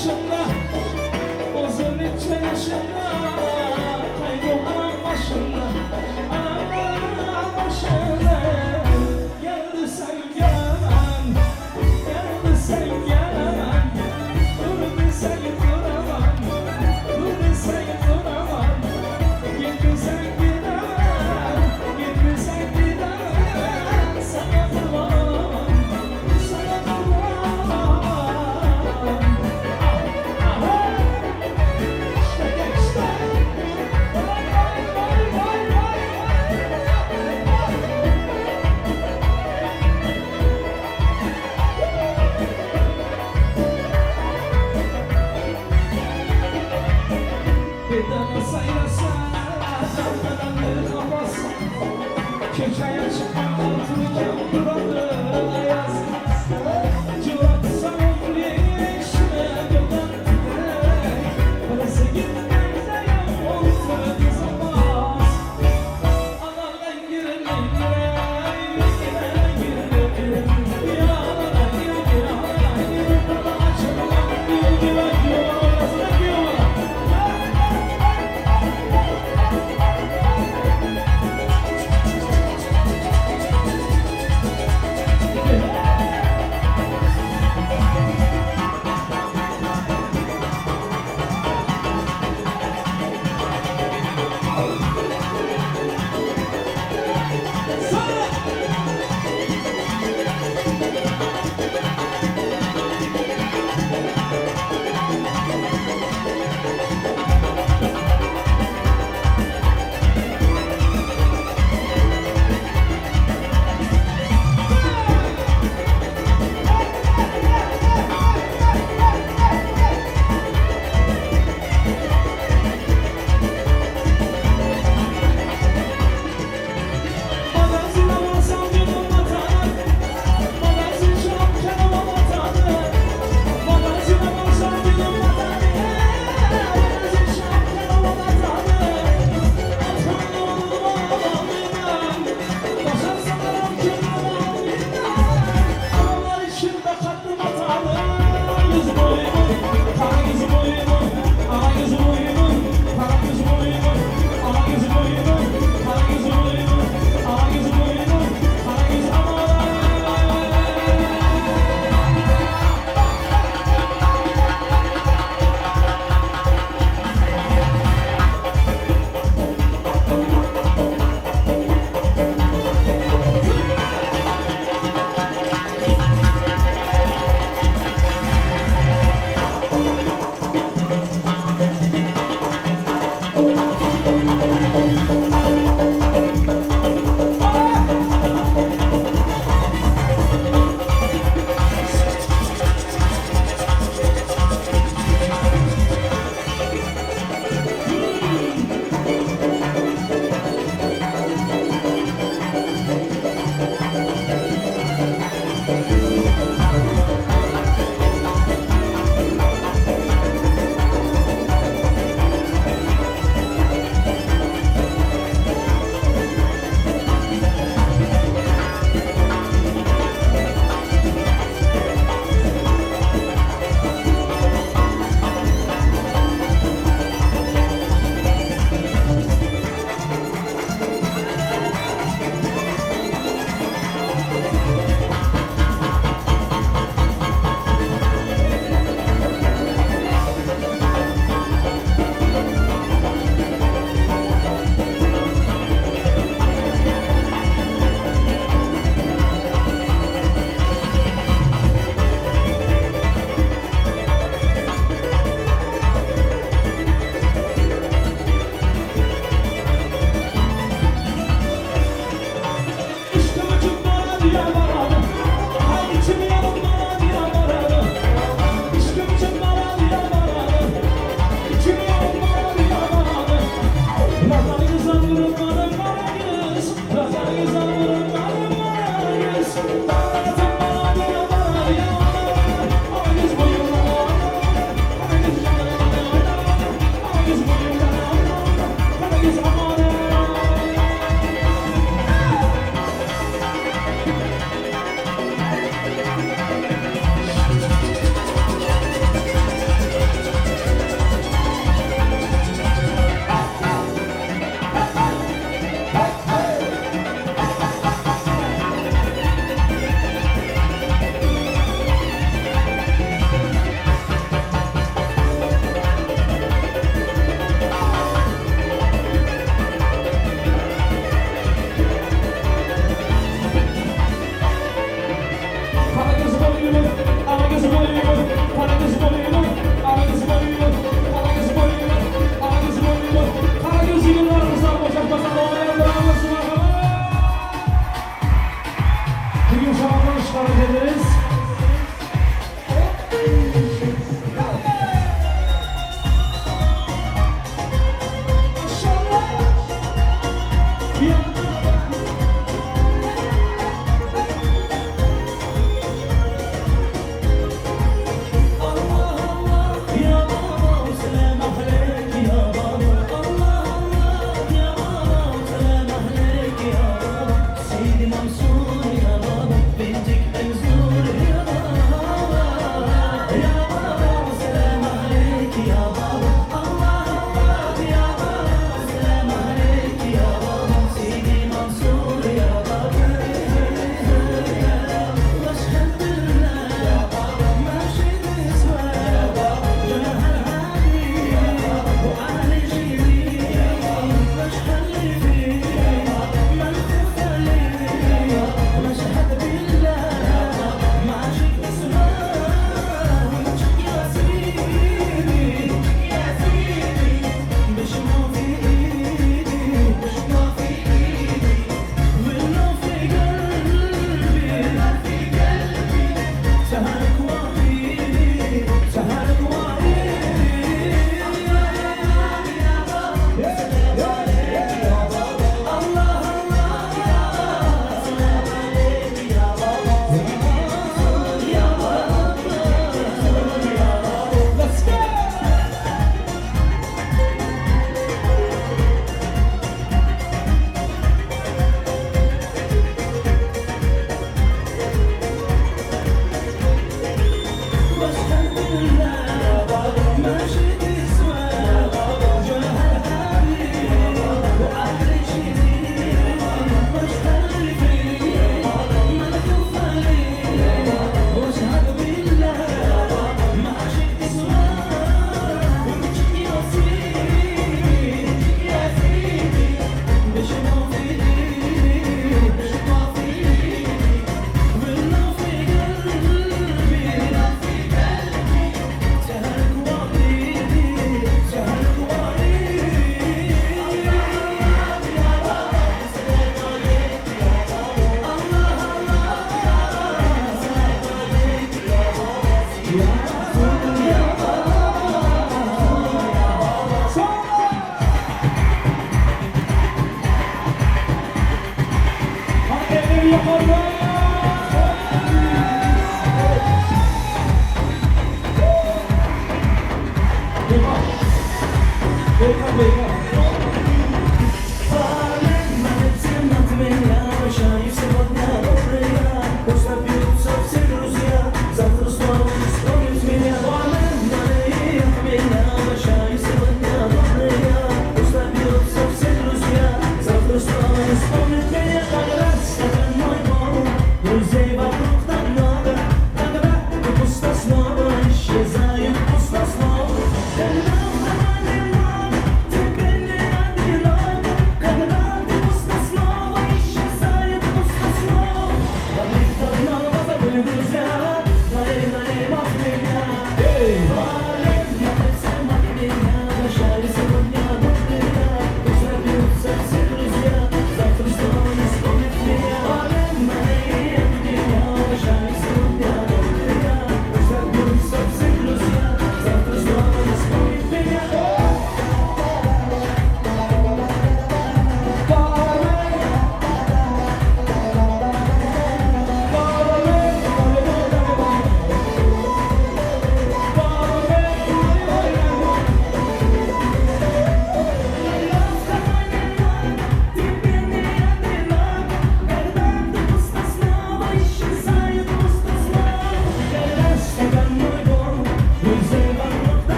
Başımda Uzun içe yaşımda Kaygı anam başımda Anam başımda Geldi sen gelemem Geldi sen gelemem Dur sen duramam Dur sen duramam Gitme sen gidemem Gitme sen gidemem Sana kurban Sana kurban Ah, ah, İşte geçti.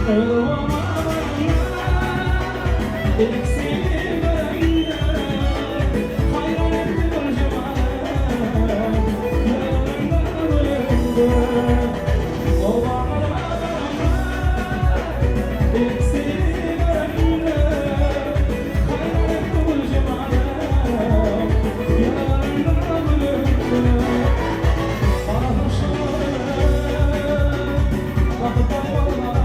Ilk seni göremde Hayran etti gül cemalım Yaralarımdan bölündü Obamın adamı İlk seni göremde Hayran etti gül cemalım Yaralarımdan bölündü Bana hoşlanır Kapıdan yollar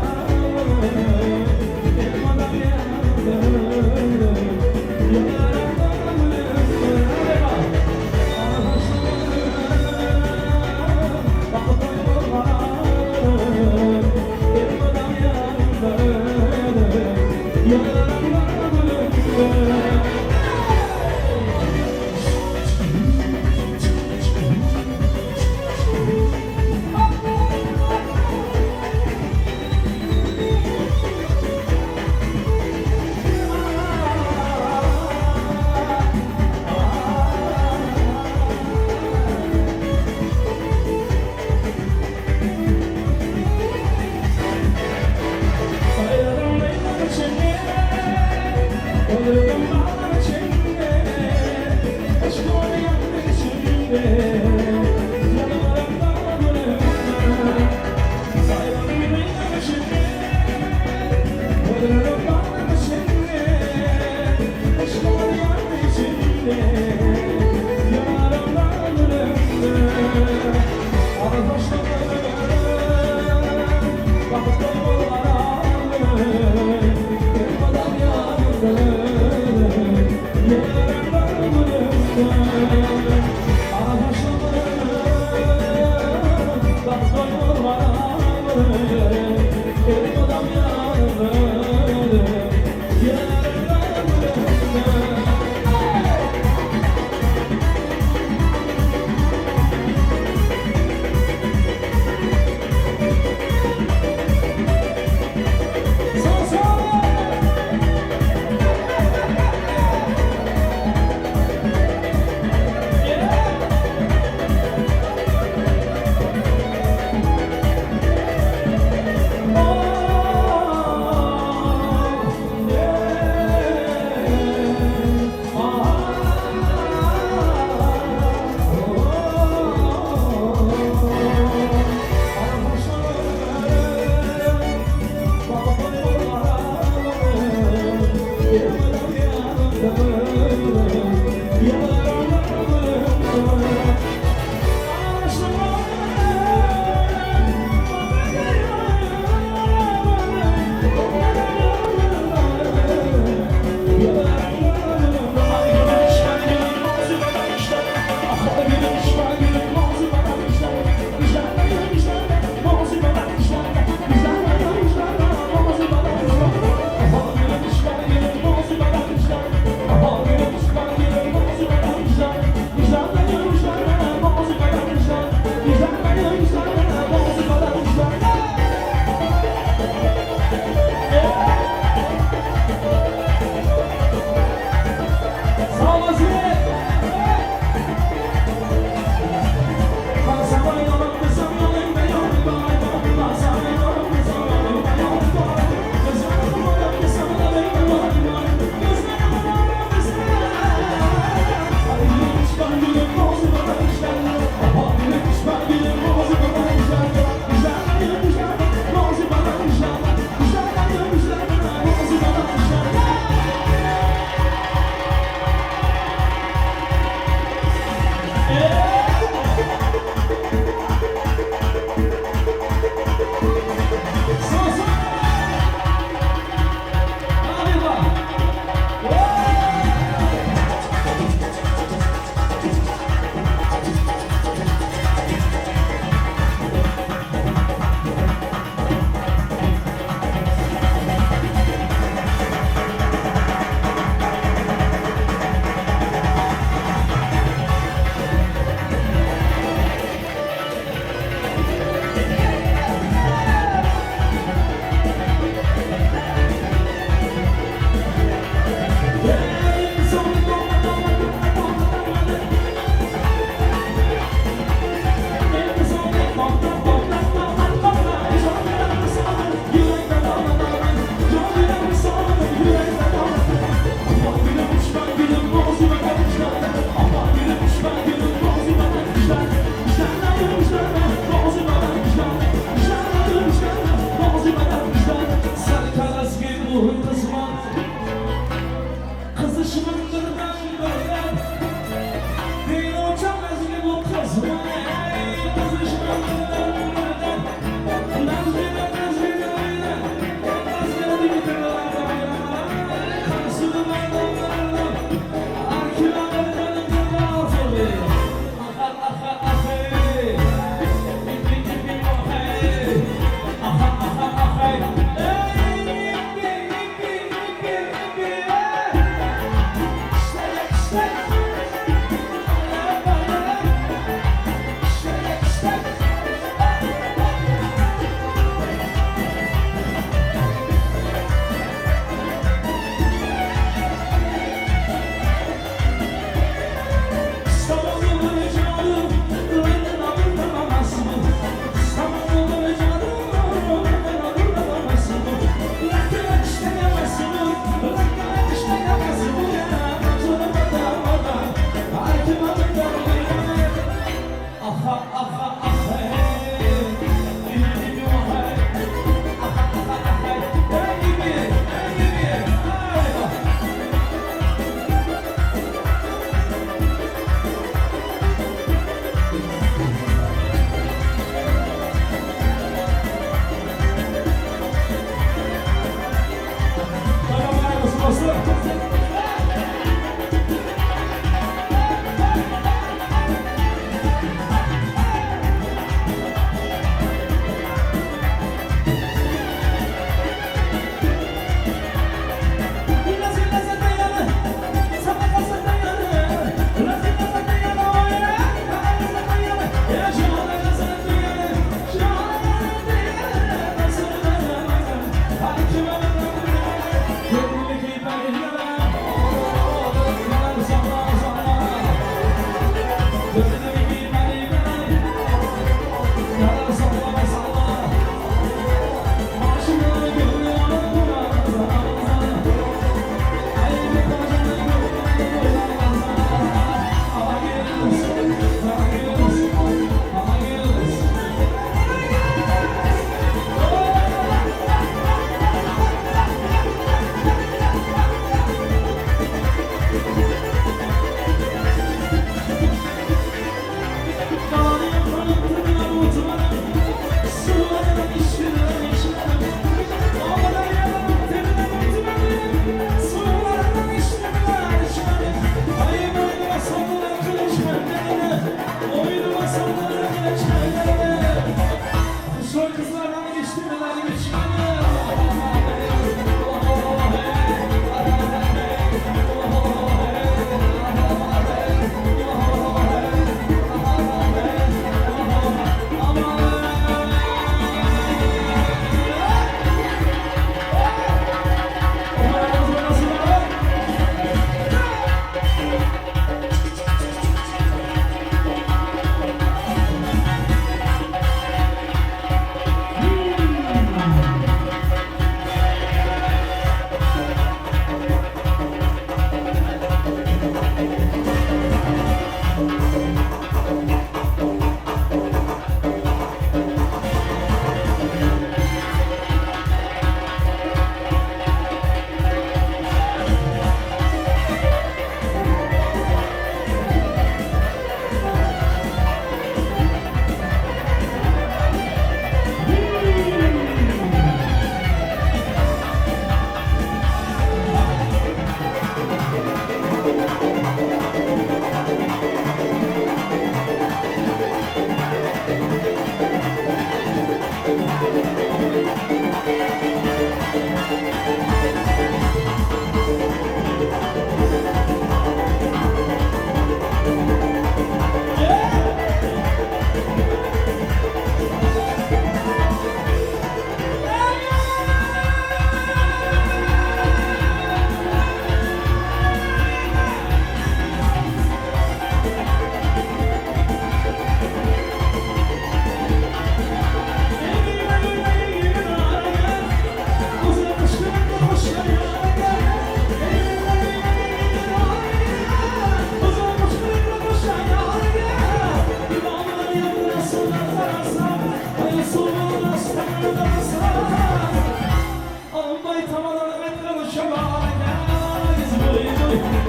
Elmadan yandım Yaralarımdan bölündü Bana hoşlanır Kapıdan yollar Elmadan yandım Yaralarımdan bölündü. Sayarım meydan içinde, Ölürüm dağlar içinde, Aşk onu yaktı içinde, Yanarım dağlarımda. Sayarım meydan içinde, Ölürüm dağlar içinde, Aşk onu yaktı içinde, Yanarım dağlarımda. Yeah.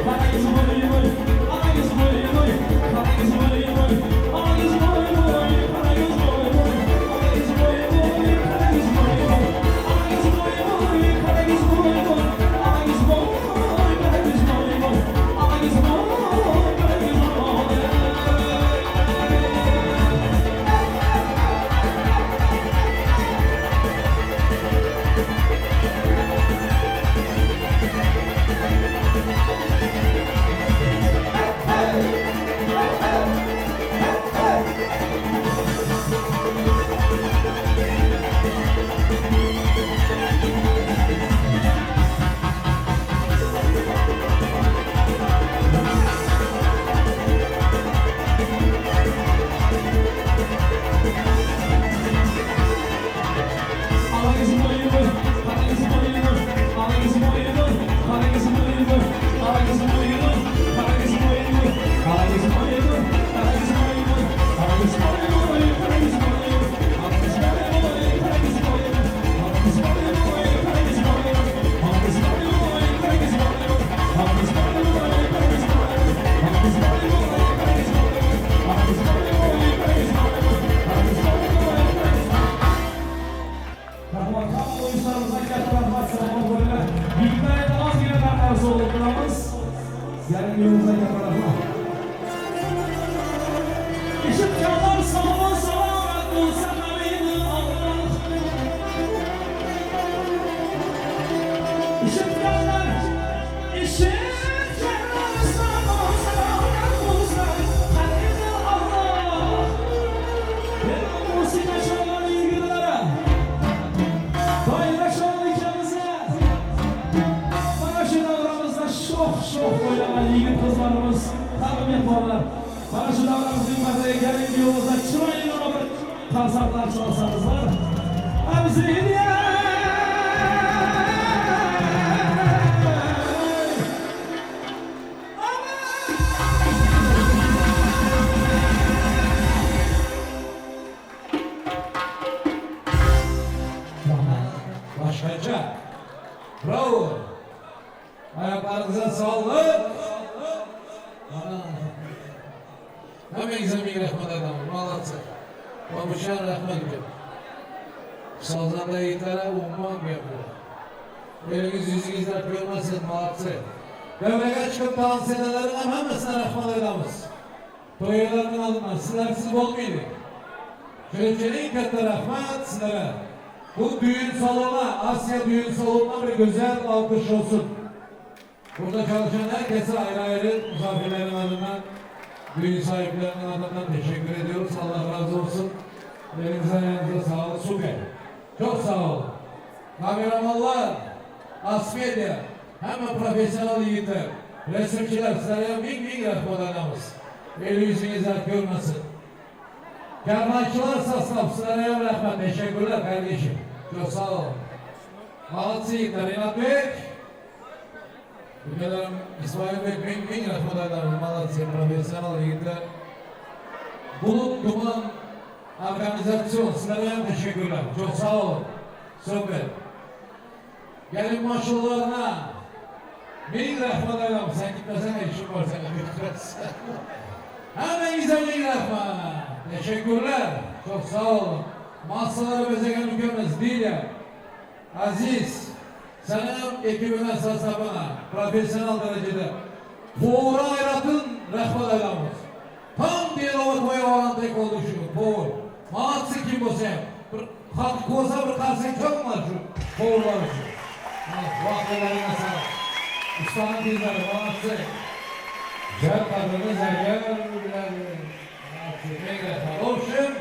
Karagyz boý boý, Karagyz boý boý, Karagyz boý boý, Karagyz boý boý, Karagyz boý boý, Karagyz boý boý, Karagyz boý boý, Karagyz boý boý, Karagyz boý boý, Karagyz boý, Karagyz boý boý, Karagyz boý, Karagyz boý. Karagyz boý boý, Karagyz boý boý, Karagyz boý boý, Karagyz boý boý, Karagyz boý boý, Karagyz boý boý, Karagyz boý boý, Karagyz boý boý, Karagyz boý boý, Karagyz boý boý, Karagyz boý boý, Karagyz boý boý, Karagyz boý boý, Karagyz boy boy, Karagyz boý boý, Karagyz boy boy, Karagyz boy boy, Karagyz boy boy, Karagyz boy boy, Karagyz boy boy, Karagyz boy boy, Karagyz boy boy, Karagyz boy boy, Karagyz Rahmat, hamma o'yinchilarimizga katta rahmat, salomat bo'linglar. Yigitlar ozgina narsa olib turamiz. Yarim yo'limizga katta rahmat. Eshitganlar salomat, salomat bo'lsa hamini Alloh. Eshitganlar, eshitganlar salomat, salomat bo'lsa hamini Alloh. Benim musiqa chalgan yigitlar. Doira sho'rlikimizni mana shu davramizda sho'x sho'x o'ynagan yigit qizlarimiz, tag'i mehmonlar. Mana shu davramizning martaga keling yo'limizda chiroyli bir qarsaklar chalsangizlar. Abziniya! Başkaca. Bravo. Ayaklarınıza sağlık. Ana. Hemenize ming rahmat aytaman. Молодцы. Babuşan rahmat uka. Sozanda yigitlere umuman gap yo'q. Elingiz yüzünüz dert görmesin. Молодцы. Devreye çıkıp dans edenlerin hem hemmesine rahmat aytamiz. To'ylarning adından sizlarsiz bo'lmaydi. Shuning uchun eng katta rahmat sizlarga. Bu düğün salonu, Asya düğün salonuna bir güzel alkış olsun. Burada çalışan herkese ayrı ayrı misafirlerin adından, düğün sahiplerinin adından teşekkür ediyoruz. Allah razı olsun. Elinize ayağınıza sağlık. Süper. Çok sağ olun. Kameramanlar, Asmedya, hemen profesyonel yiğitler, resimçiler sizlere ming ming rahmat aytamiz. Eli yüzünüz dert görmesin. Kervançılar sasnaf sizlere rahmet. Teşekkürler kardeşim. Çok sağ olun. Молодцы yiğitler. İnat Bey. Ülkelerim İsmail Bey ming ming rahmat aytamiz. Молодцы, profesyonel yiğitler. Bulut Duman Organizasyon sizlere teşekkürler. Çok sağ olun. Süper. Gelin maşallarına. Ming rahmat aytamiz. Sen gitmesene işin var senin götürürüz. Hemmenize ming rahmat. Teşekkürler. Çok sağ olun. Masaları bezegen ülkemiz Dilya. Aziz. Senin ekibine sasabına profesyonel derecede. Poğra ayratın rahmat aytamiz. Tam diye toya olan tek oldu şu. Poğur. Молодцы kim bolsa ham. Bir xalq ko'rsa bir qarsak chopma shu po'rlar uchun. Vaqtlaringga sağlık. Ustanın tezlari, молодцы. Güzel qadrini zargar biladi. Молодцы, ming rahmat. В общем,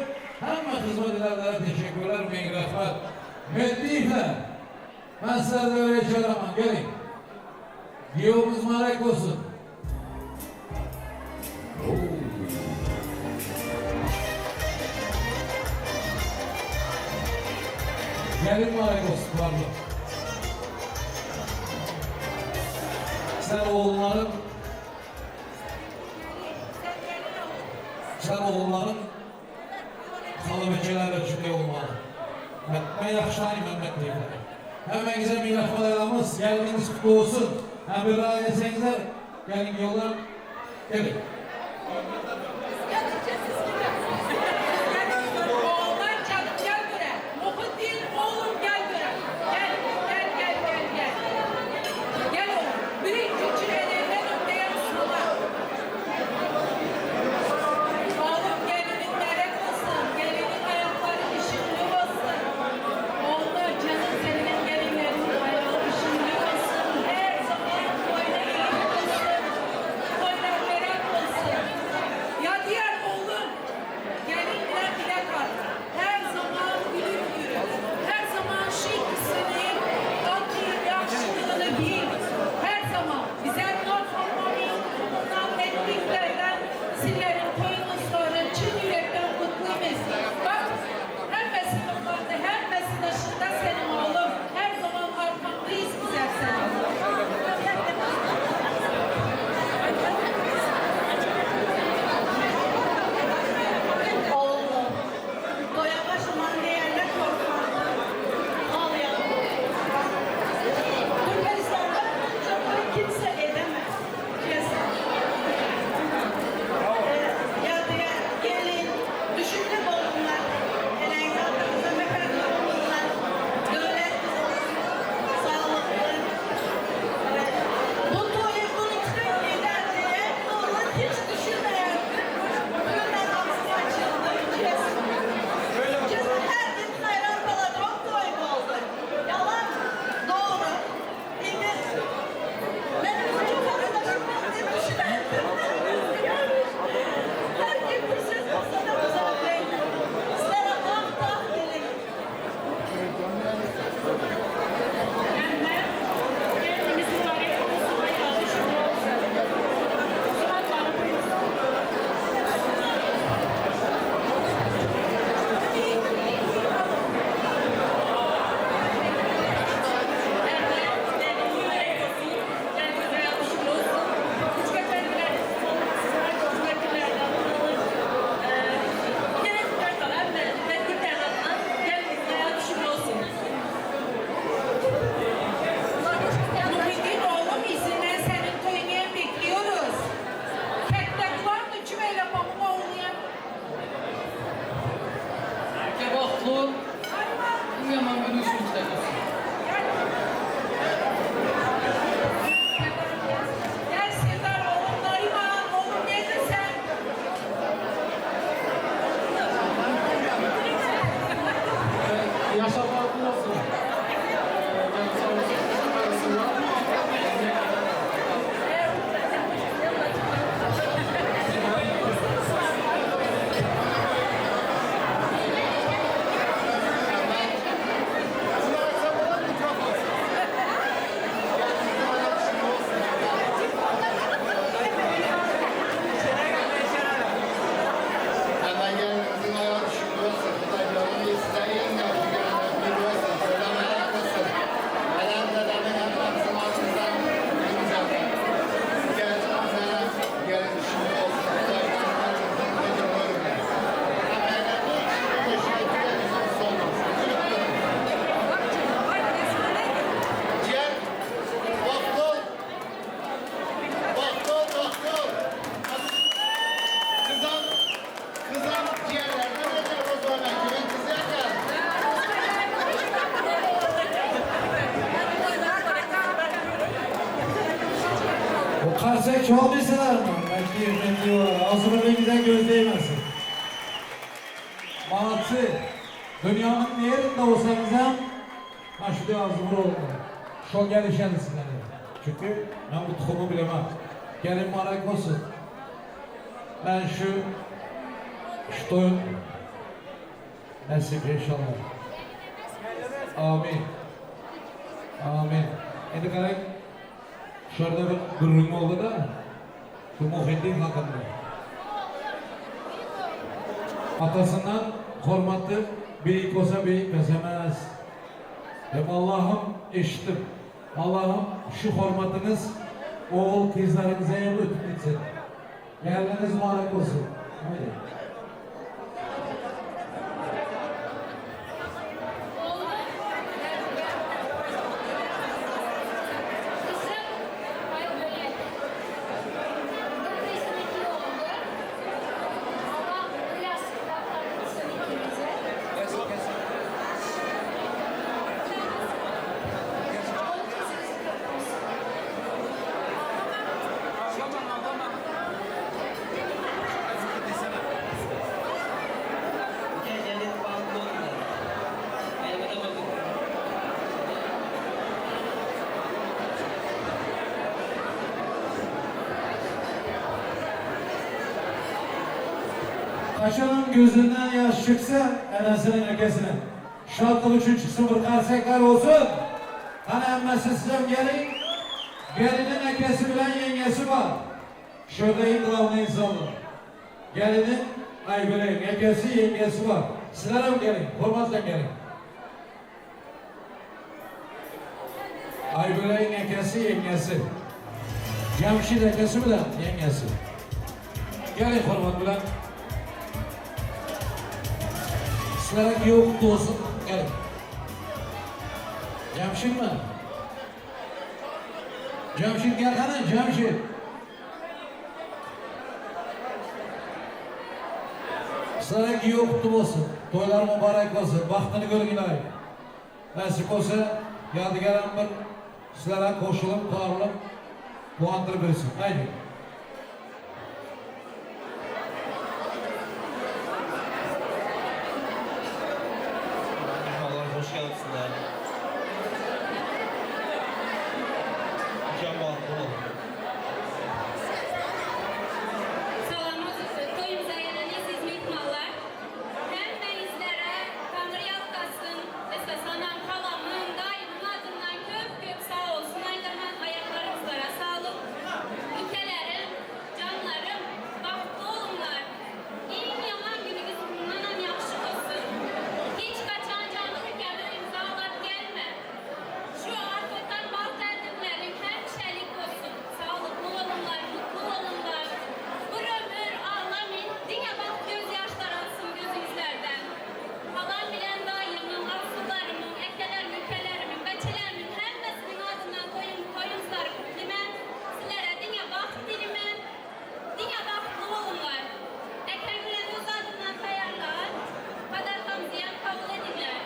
hamma xizmat edenlere teşekkürler, ming rahmat. Mehdiyevler, ben sizlerle öyle çağıramam, gelin. Giyomuz mübarek olsun. Gelin mübarek olsun, pardon. Sen oğulların Sen oğulların xalabekelerle şüphe olmalı. Ben, ben yaxşılayım Mehmet Bey'le. Hemmenize ming rahmat aytamiz. Geldiğiniz kutlu olsun. Hem bir daha yesenize. Gelin giýewler, geliň. Oğlan canım gel buraya. Muhittin oğlum gel buraya. Gel, gel, gel, gel, gel. Gel oğlum. Birinci çilelerinden öpmeyen Müslüman. Oğlum gelinin melek olsun. Gelinin ayakları ışıklı olsun. Oğlum canım senin gelinlerin ayağı ışıklı olsun. Her zaman boyuna iyilik olsun. Boyuna melek olsun. Ya diğer oğlum gelin bile bile kal. Her zaman gülüp yürü. Her zaman şık tatlı, yakışıklığını giy. Her zaman bize not olmanın bundan netliklerden sizlerin toyunuzları çın yürekten kutluyuz. Bak hemmesi toplandı, hemmesi dışında senin oğlum. Her zaman arkandayız bizler senin. Oğlum, toya başıman diyenler korkmam. Ağlayalım. Türkmenistan'da bunca toy kimse edemez. Kesin. Ya diye gelin, düşünlü olunlar, elengi adımıza mekanlı olunlar, devlet sağlıklı. Evet. Bu toyu unuttuk gider diye onu hiç düşünmeyendir. Bugünden ağzım açıldı. Kesin. Kesin her gün hayran kalacak toy oldu. Yalan, doğru. İndi benim bu çok arkadaşım var diye düşünerdim. Her gün bir söz olsa da uzak değil. Sizlere ah ah dilerim. Gelinimiz mübarek olsun, ayağı ışıklı olsun. Suratları buyursun. Muhittin oğlum izinden senin toyunu bekliyoruz. Kette var mı cümeyle pamuk oğlum? Kebaplı. Bu yaman günü sürükler. Gel Serdar oğlum Nariman oğlum geldin sen. Yaşamlar kutlu olsun. Canı sağ olsun. Hemen gelinimizin ayağı düşüklü olsun. Kutaylarını size en yakın gelinler bir olsun. Söylemeler olsun. Neden dedemin hepimizin ağzından duymayacağım. Gelin gelin düşüklü olsun. Kutaylarını hepimizin ben. Hemen bu işin olmaz. Ciğer, baktol, baktol, baktol. Kızan, kızan ciğerlerden öter o zaman kimin kızı yakar? O karsak çoğaldıysalar mı? Belki yönetiyorlar. Ağzına ne güzel göz değmesin. Malatsı, dünyanın nerede olsanız hem ha şu da ağzı vur oldu. Şo gelişen sizlere. Çünkü ben bu tohumu bilemem. Gelin mübarek olsun. Ben şu şu toyun nasip inşallah. Amin. Amin. Endi qarang, Şu arada bir gürrüň oldu da şu Muhiddin hakkında. Atasından hormatlı beyik olsa beyik besemez. Hem Allah'ım eşittim. Allah'ım şu hormatınız oğul kızlarınıza hem ötüp gitsin. Yerleriniz mübarek olsun. Haydi. Kızım, ay böyle. Kaçanın gözünden yaş çıksa enesinin akasının. Şatlık üçün çıksın bir qarsak olsun. Hani hammasi sizam keling. Gelinin akasi bilan yengasi bor. Şurada en главный insanlar. Gelinin Aybülek akasi, yengasi bor. Sizlar ham keling, hurmat bilan keling. Aybülek'in akasi, yengasi. Jamshid akasi bilan yengasi. Keling hurmat bilan. Sizlarga kuyov qutlu bo'lsin. Keling. Jamshidmi? Jamshid gel qani, Jamshid. Sizlarga kuyov qutlu bo'lsin. To'ylar muborak bo'lsin. Baxtini ko'ringlar. Nasib bo'lsa, yodigarim bir sizlarga qo'shilib, qorilib, quvontirib bersin. Haydi. Mehmonlar hoş gelipsizler. Ukam baxtli bo'l. Salamız toyumuza gelen aziz mehmanlar. Hemmenizlere Tanrı yalkasın, esas anam, halamın, dayımın adından köp köp sağ olsun. Aydaman ayaklarımızlara sağlık. Ülkelerim, canlarım, baxtlı olunlar. En yaman gününüz bundan yaxşı olsun. Hiç kaçan canlı ülkəmin imzalat gelme. Şu arkadan bal təlimlərin həmişəlik olsun. Sağlıqlı olunlar, mutlu olunlar. Bir ömür ağlamayın, dinə bax göz yaşları aksın gözünüzlərdən. Halam bilən dayımın, arzularımın, əkələrimin, ülkələrimin, bəçələrimin həmməsinin adından toyum, toyumuzları kutlayım. Sizlərə dinə bax diliməm, dinə baxtlı olunlar. Əkəmlə öz adından tayarlar, padarkamızı yan kabul edinlər.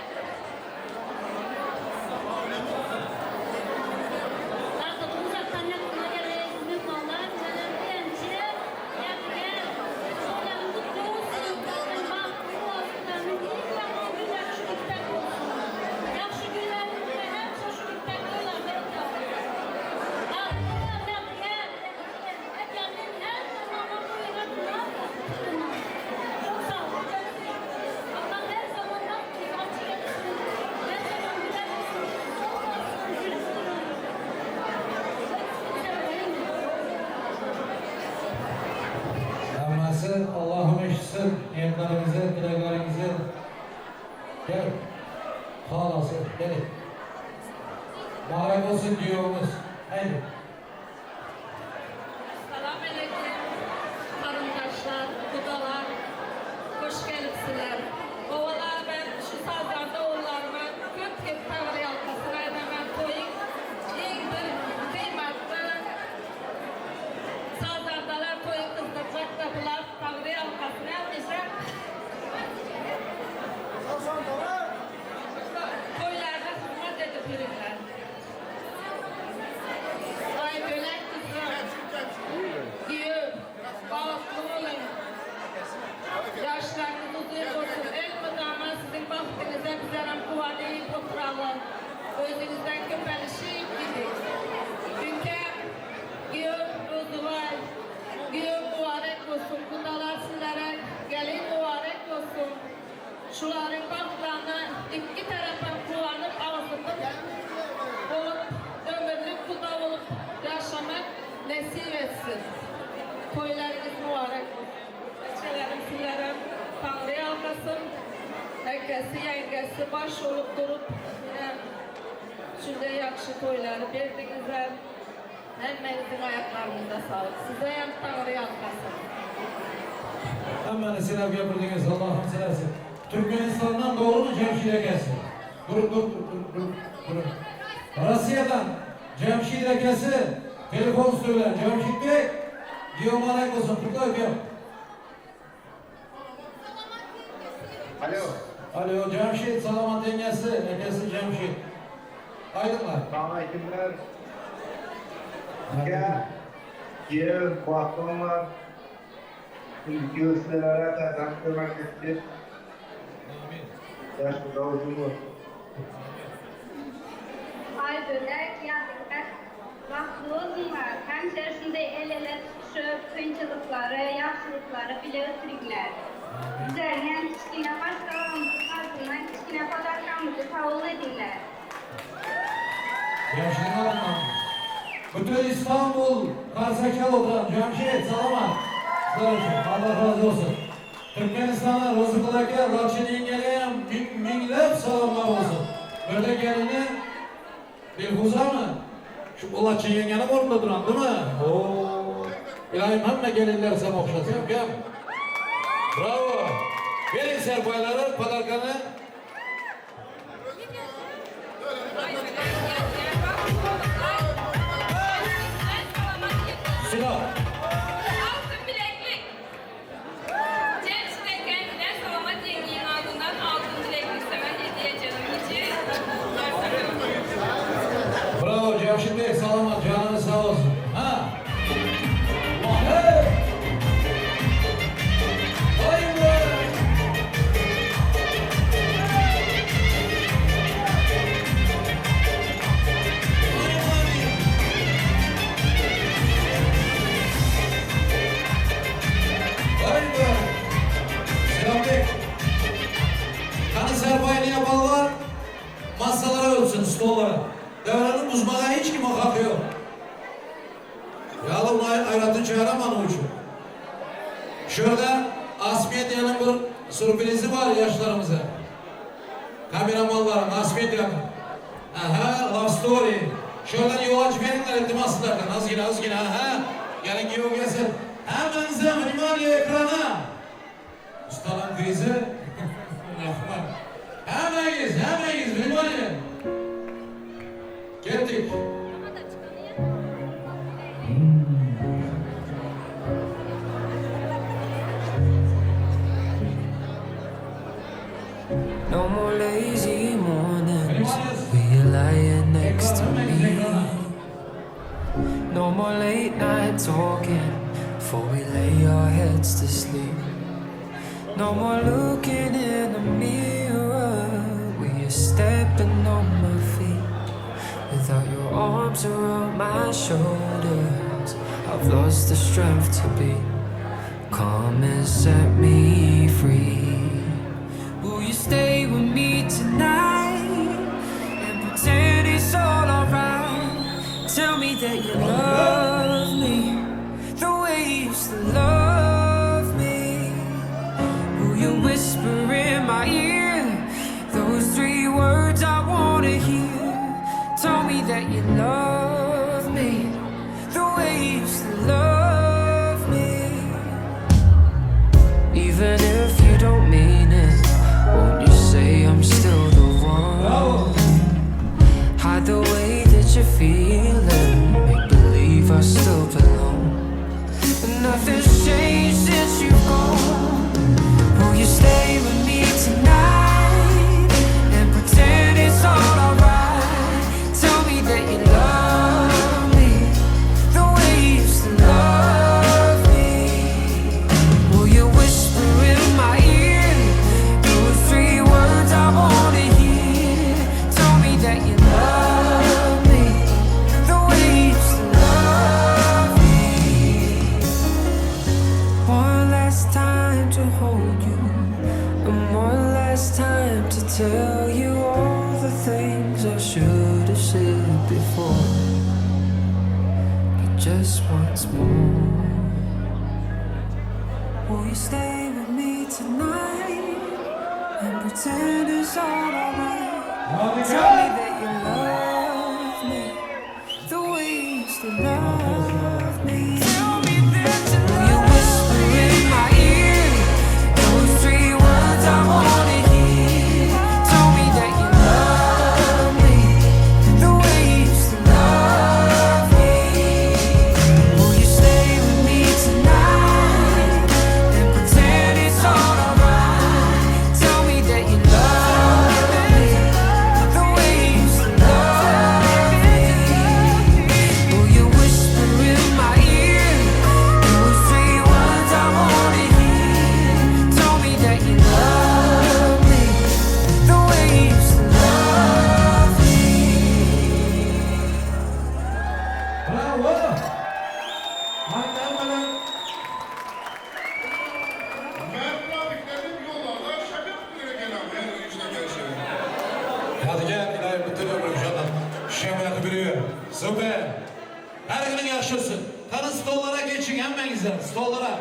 Artık uzaktan yakına gelen mehmanlar, mənim deyəm ki, Yadigar, toyların qutlu olsun, baxtlı olsun, en yaman günlər şu müddət olsun. Yaxşı günlərimizdə həmişə şu müddət toylarda ötərir. Yadigar, Əkəmin hər zaman toyuna Çok sağ olun. Allah her zaman bahtınızı açık etsin. Her zaman güler olsun, sol olsun, gülüp durun. Hammasi Allohim eshitsin niyatlaringizni, tilaklaringizni. Gel. Xolasi, keling. Muborak bo'lsin kuyovimiz. Haydi. Salam aleyküm qarındaşlar, qudalar, hoş gelipsizler. Ovalar ben şu sazlarda oğullarıma köp köp Tanrı yalkasın aydaman toyun en bir kıymetli sazlardalar toyu kızdıracak da bular Tanrı yalkasın hemişe toylarda hizmet edip yürürler. Ay bölek kızım, Güyüm, baxtlı olun. Yaşlarınız uzun olsun. Elmidama sizin baxtınıza bizlərəm quvanıb oturalım. Özünüzdən köpəlişib gidin. Ülkem, güyüm Ruzuvay, güyüm mübarek olsun. Kudalar sizlere gelin mübarek olsun. Şuların baxtlarına iki tarafa quvanıp ağzını olup, ömürlük kuda olup yaşamak nasip etsin. Toylarınız mübarek olsun. Bəçələrim sizlərə Tanrı yalqasın. Əkəsi, yengəsi baş olub durub yine şunda yaxşı toyları verdinizlər. Həmmənizin ayaqlarınıza sağlık. Sizə hem Tanrı yalqasın. Hammani silab gapirdingiz, Allohim silasin. Turkmanistondan doğru mu Jamshid akasi? Durun, dur, dur, dur, dur, durun. Rossiyadan Jamshid akasi telefon söyle. Jamshidbek, kuyov muborak bo'lsin. Qutlay ukam. Alo. Alo, Jamshid, salomat yengasi, akasi Jamshid. Aydınlar. Selamünaleykümler. Gel. Giyev, baxtlı Şimdiki sizlere təzən kömək etdi. Yaşında uzun olsun. Aybölek, Yadigar, baxtlı olsunlar. Həmişə şunda el ele tutuşup, kıyıncılıkları, yaxşılıkları bile ötürünlər. Bizleriňem kiçgine maşgalamyzyň adyndan kiçgine podarkamyzy kabul ediňler. Cemşidin adından. Bütün İstanbul Karsakal oturan Cemşid salamat. Sizler için Allah razı olsun. Türkmenistan'a Rozukul aka, Laçin yengege hem minglab salomlar olsun. Bir de gelini Dilfuza mı? Şu Laçin yengenin ornunda duran değil mi? Oo. İlahim hemme gelinler sana okşasın. Gel. Bravo. Verin serpayları, padarkanı. Sıra. Altın bileklik. Cemşid Efendi'den Salamat yengenin adından altın bileklik sana hediye canım içi. Bravo Cemşit Bey, salamat, canınız sağ olsun. Ha? Hey! Vay be! Vay be! Selam Bey. Kanı serpayını yapanlar masalara ölsün, stollara. Devranı buzmağa hiç kim hakkı yok. Yalım ayratın çağıraman uçu. Şurada Asmiye diyenin bir sürprizi var yaşlarımıza. Kameramanlarım Asmiye diyenin. Aha, love story. Şuradan yol aç verin iltimaslardan. Az yine, az yine, aha. Gelin giyin gelsin. Hemen size внимание ekrana. Ustanın krizi. Rahman. Hemen hemen внимание. Ketdik. No more lazy mornings where you're lying next to me. No more late night talking before we lay our heads to sleep. No more looking in the mirror when you're stepping on my feet. Without your arms around my shoulders, I've lost the strength to be. Come and set me free. Will you stay with me tonight and pretend it's all alright? Tell me that you love me the way you used to love me. Will you whisper in my ear those three words I wanna hear? Tell me that you love me the way you used to love me. Even if you don't mean it, won't you say I'm still the one? Hide the way that you're feeling, make believe I still belong. But nothing's changed since you've gone. Will you stay with me tonight and pretend it's all alright? Tell me that you love me the way you used to love me. Will you whisper in my ear those three words I wanna hear? Tell me that you love me the way you used to love me. One last time to hold you, and one last time to tell you all the things I should have said before. But just once more. Will you stay with me tonight and pretend it's all alright? Tell me that you love me the way you used to love me. Tell me that you Will you whisper in my ear those three words I wanna hear? Tell me that you love me the way you used to love me. Will you stay with me tonight and pretend it's all alright? Tell me that you love me the way you used to love me. Will you whisper? Ýadygär ilähim bütün ömrüň şondan şemlany bürüýär. Super! Her günüň ýagşy olsun. Hany stollara geçiň hemmäňizler, stollara,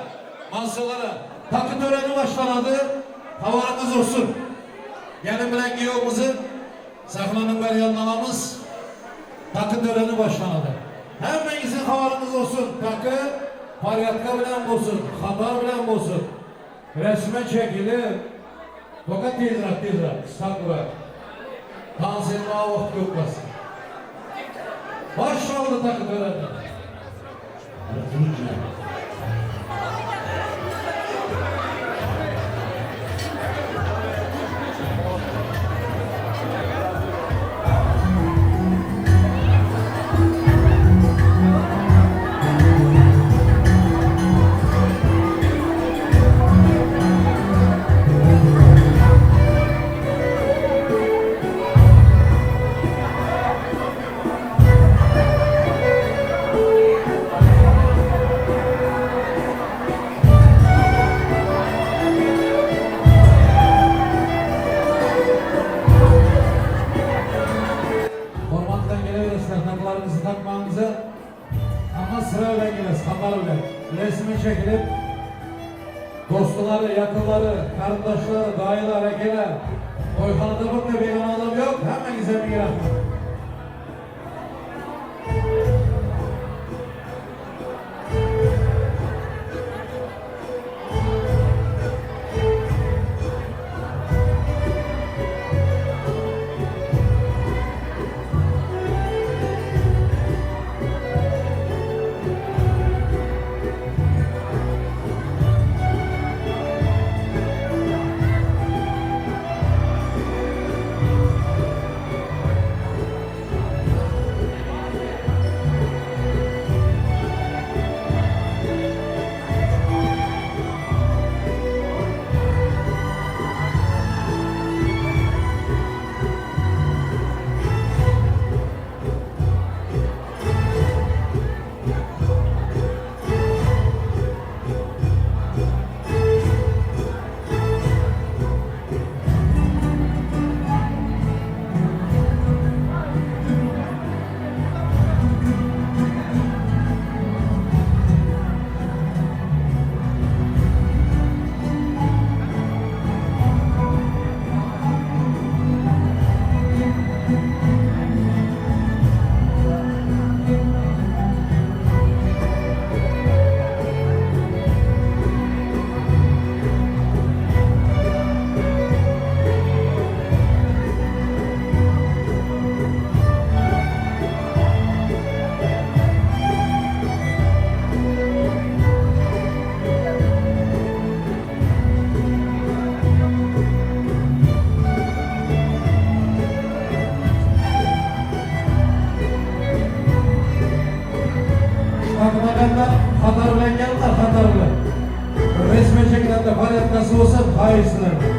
masalara. Takı töreni başlanady, habaryňyz olsun. Gelin bilen giýewimizi sahnanyň bir ýanyna alamyz. Takı töreni başlanady. Hemmäňiziň habaryňyz olsun, takı porýadka bilen bolsun, hatar bilen bolsun. Resme çekilip, Toka tizräk tizräk sakla. Tans etmäge wagt ýok basym. Başlandy taky töreni. Hormat bilen geleberesizler takylaryňyzy takmagyňyza. Amma sıra bilen gelesiz, hatar bilen. Resme çekilip, dostlary, ýakynlary, garyndaşlary, daýylar, ekeler, toýhanada birde begana adam ýok, hemmäňize müň rahmet. Takmaganlar hatar bilen geldiler, hatar bilen. Resme çekilende porýadkasy bolsa haýyş sizlerden.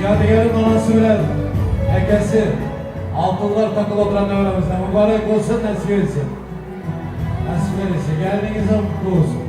Ýadygäriň anasy bilen äkesi altynlar takyp oturan nöwremizden mübarek bolsun, nesip etsin. Nesip etsin. Gelniňizem kutly bolsun.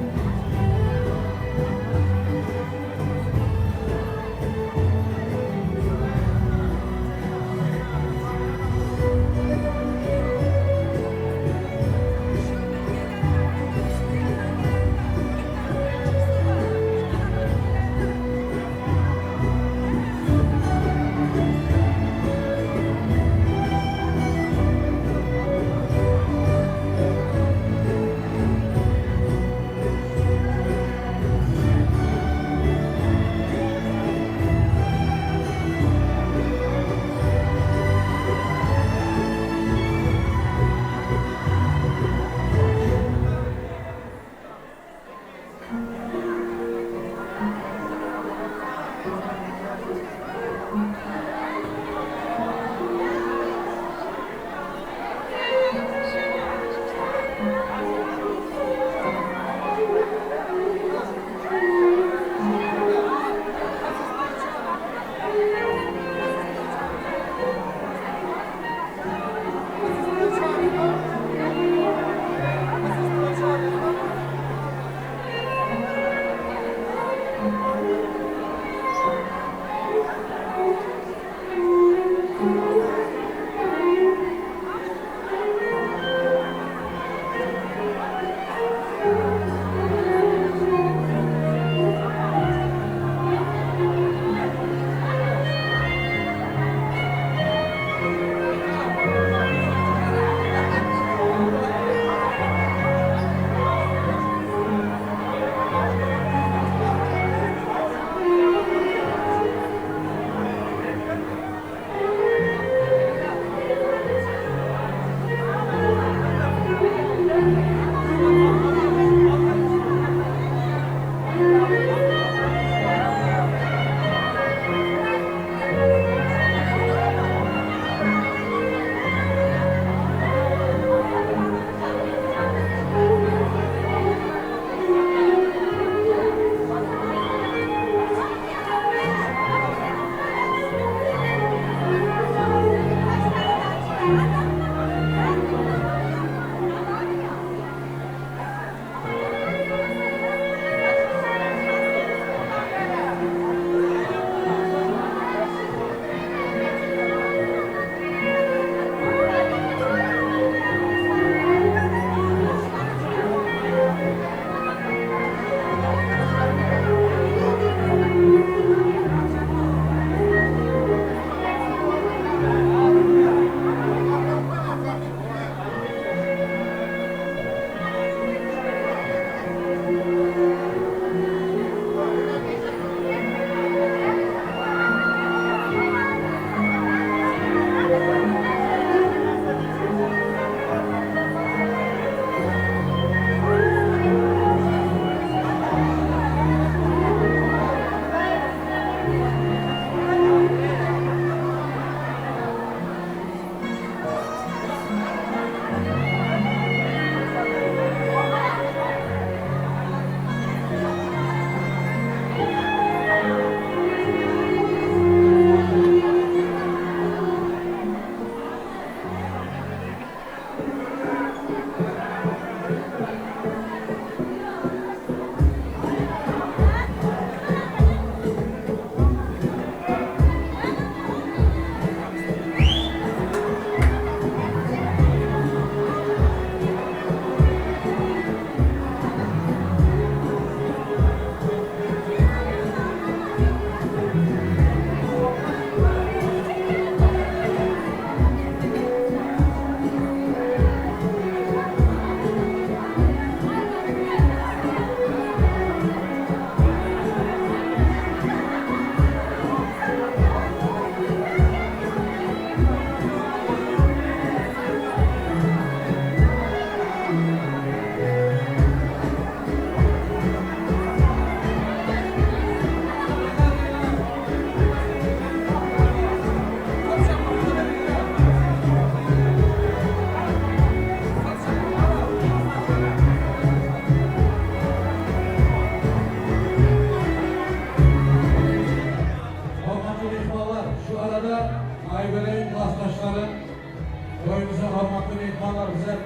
mehmonlar bize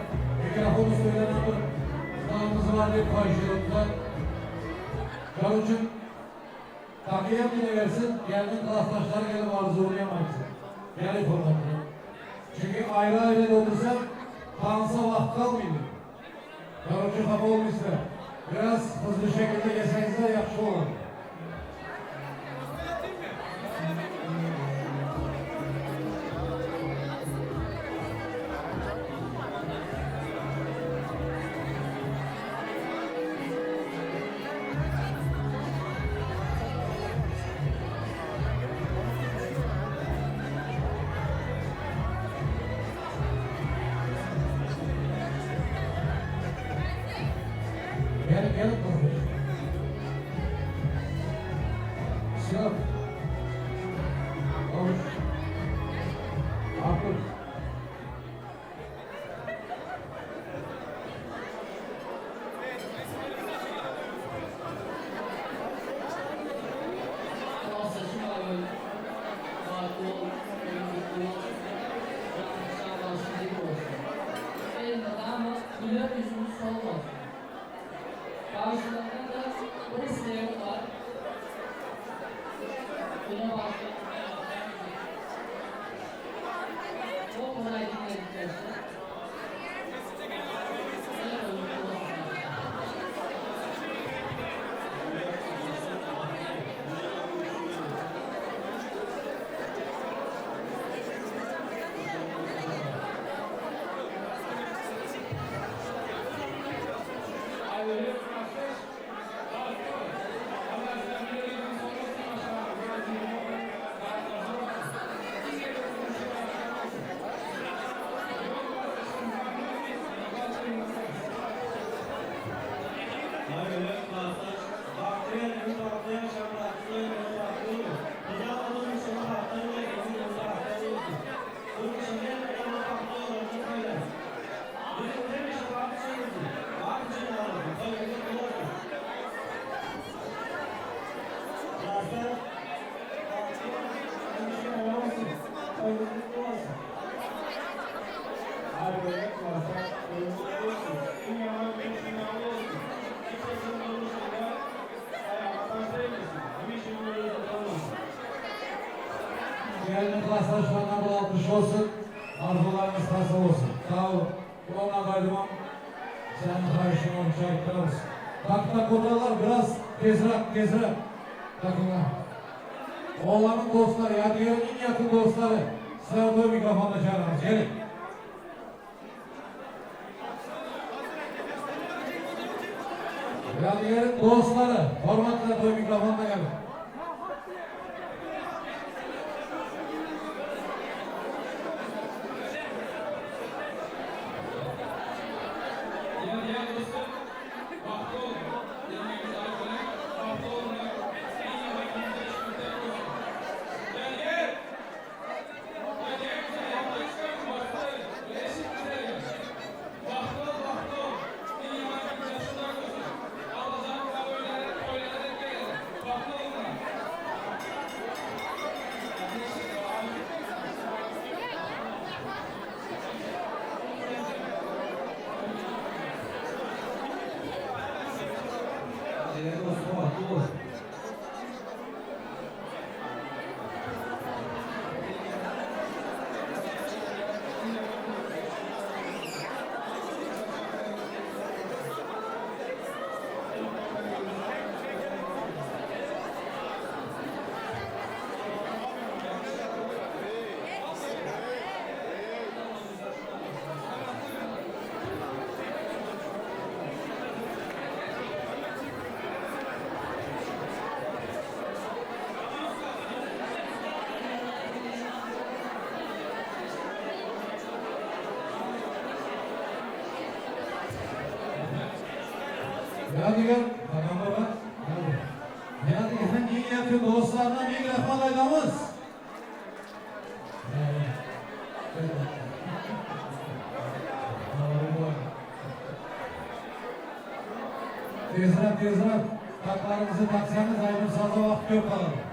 mikrofon üstünden bir sınavımız var diye koyuşuyorlar. Şunun için takıya bile versin, gelin klasdaşları gelip arzulayamayız. Gelin hürmetli. Çünkü ayrı ayrı otursak dansa vakit kalmıyor. Şunun için kafa olmuşlar. Biraz hızlı şekilde geçseniz yaxşı olur. Gel gel kardeş. Silah. Avuç. Akıl. Saçım abi. Farklı ol, kutlu ol. İnşallah sizin olsun. Benim de damat güler yüzümüz solmasın. Karşılarında da bu isteğim var. Buna başlayalım. Çok kolay dinledikler. Gelin klasdaşlarına bu alkış olsun. Arzularınız nasıl olsun. Sağ olun. Ona kaydımam. Senin karşına çayıklarımız. Takla kotalar biraz tezrak tezrak. Takla. Oğlanın dostları, Yadigar'ın en yakın dostları. Sıradığı mikrofonla çağırırız. Gelin. Yadigar'ın dostları, hürmetle toy mikrofonla gelin. Yadigar, Hakan baba. Yadigar'ın en yakın dostlarına mikrofon aydamız. Tezroq, tezroq taqlaringizni taqsangiz aydın saza vaqt ko'p qoladi.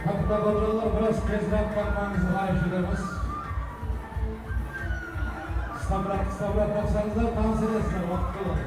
Takı biraz tezräk takmaňyzy haýyş edemiz. Kysgabrak kysgabrak taksaňyzlar tans edersiňler wagt bolar.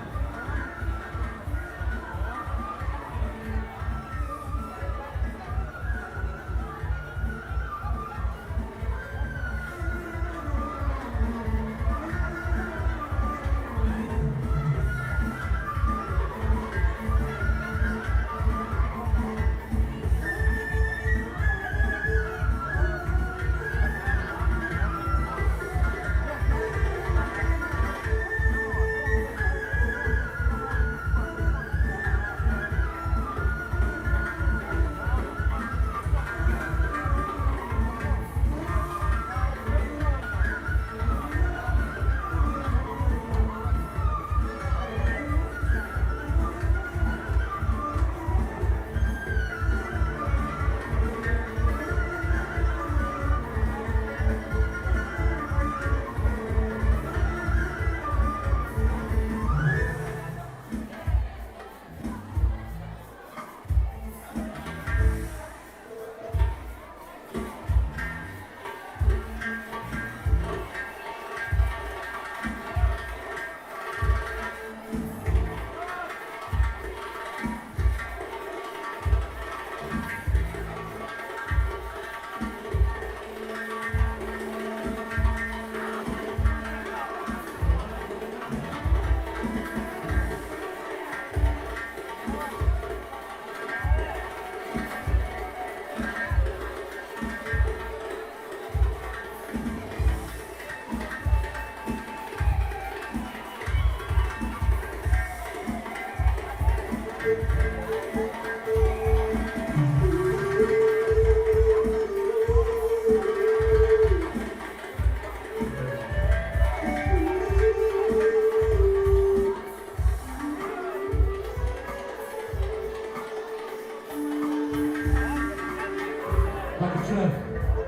Takipçiler,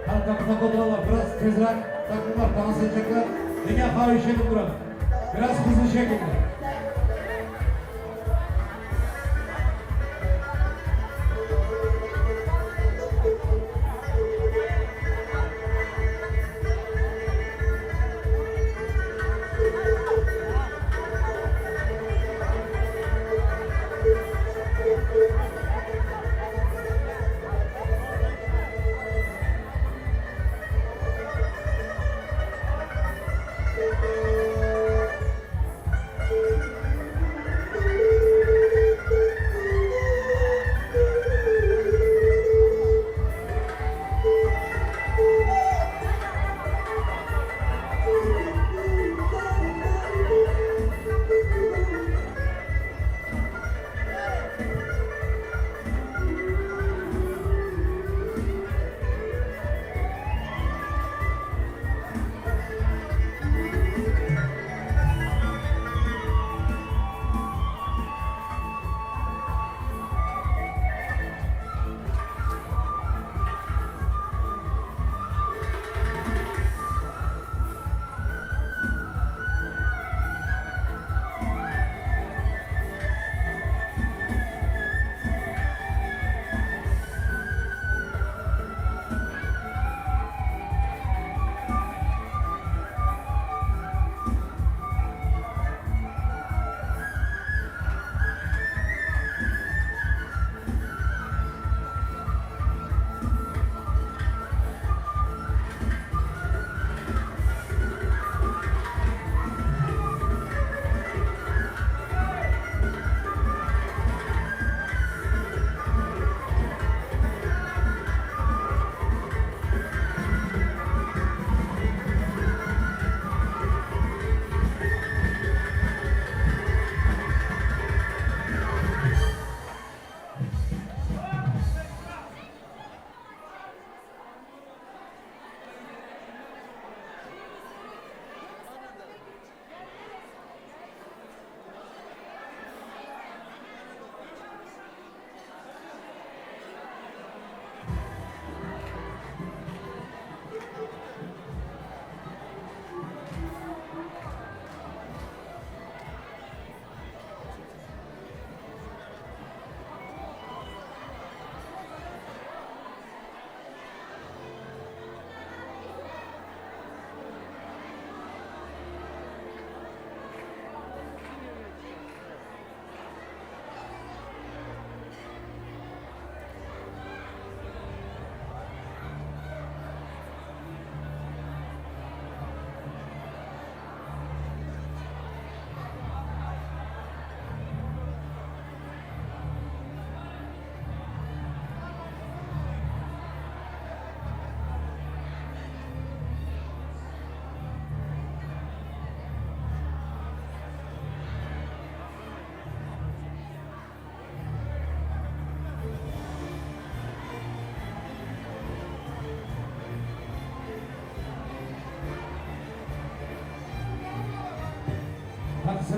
her takımda kontrol Biraz tezrak takımlar dans edecekler. Yine hayiş edip duralım. Biraz hızlı şekilde.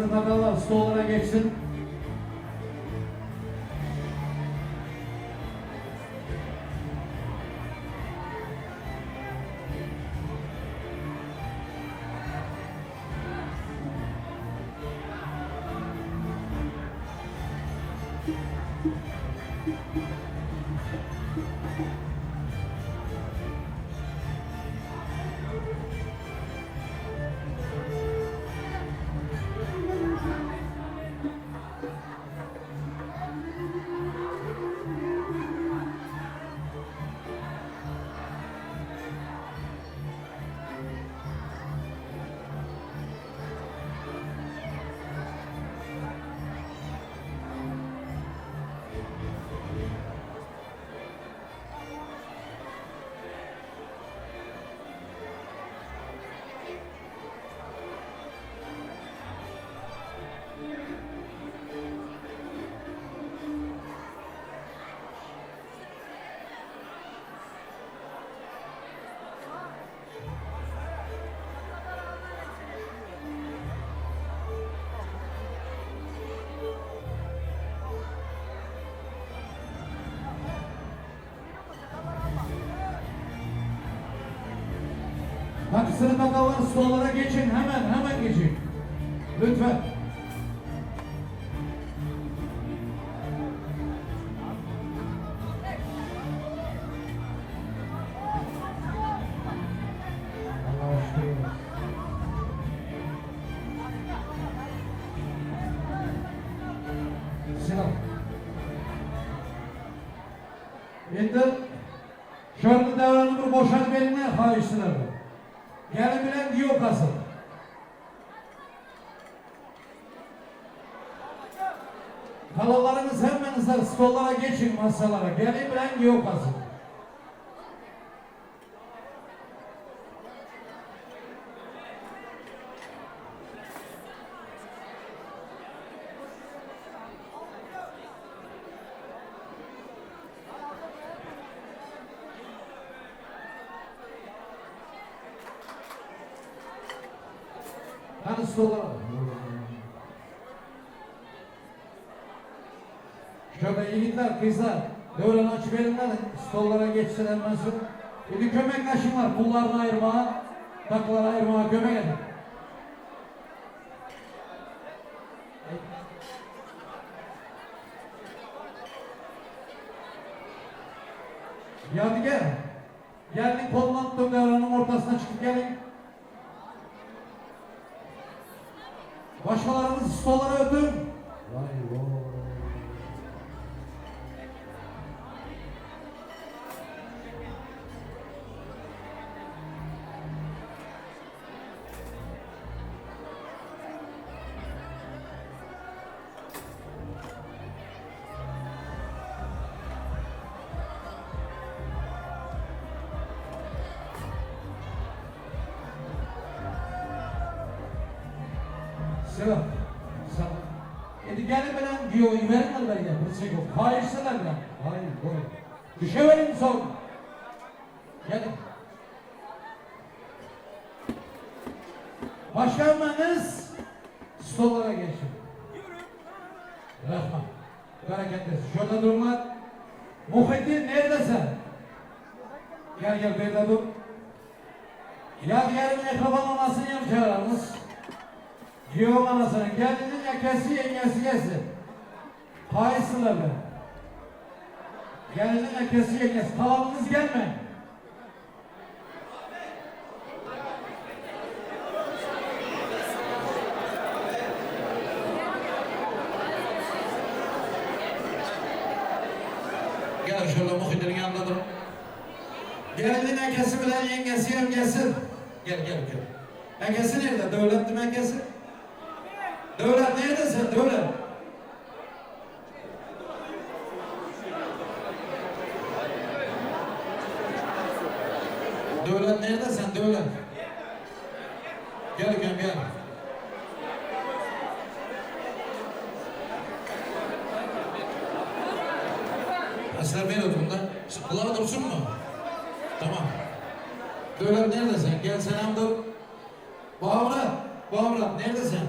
Takısını takanlar stollara geçsin. Takısını takanlar stollara geçin hemen hemen geçin. Lütfen. Allah'a şükür. Sinan. Endi şörlü davrani bir boşatib beringlar, xohish sizlardan. Kelin bilan kuyov qolsin. Kalanlarınız hemmenizler stollara geçin masalara. Gelin bilen kuyov qalsın. Hani stollara? Şöyle yiğitler, kızlar, devran açıp verinler, stollara geçsin hemen sonra. Bir kömekleşinler, pullarını ayırmaya, takıları ayırmaya kömek edin. Yadigar, gelin kolundan tutun devranın ortasına çıkıp gelin. Başkalarınız stollara ötün. Vay vay. Selam. Selam. Endi gelin bilan kuyoving beringlar berga bir sekund. Xohishsizlar bilan. Voy voy. Tushavering so'ng. Gelin. Başkanlarınız stollara geçin. Rahman. Bereket versin. Şurada durma. Muhittin neredesin? Gel gel bir dur. Yadigar'ın mikrofon anasını yan çağırırız. Kuyov anasını. Gelinin akası yengesi gelsin. Hayırsızlar be. Gelinin akası yengesi. Kalanınız gelme. Gel şöyle Muhittin'in yanında durun. Gelinin akası bilen yengesi hem gelsin. Gel gel gel. Akası nerede? Devlet mi akası? Devlet neredesin? Devlet. Devlet neredesin? Devlet. Gel gel gel. Sizler beni oturun da. Bunlar dursun mu? Tamam. Devlet neredesin? Gel selam dur. Bağımrat. Bağımrat neredesin?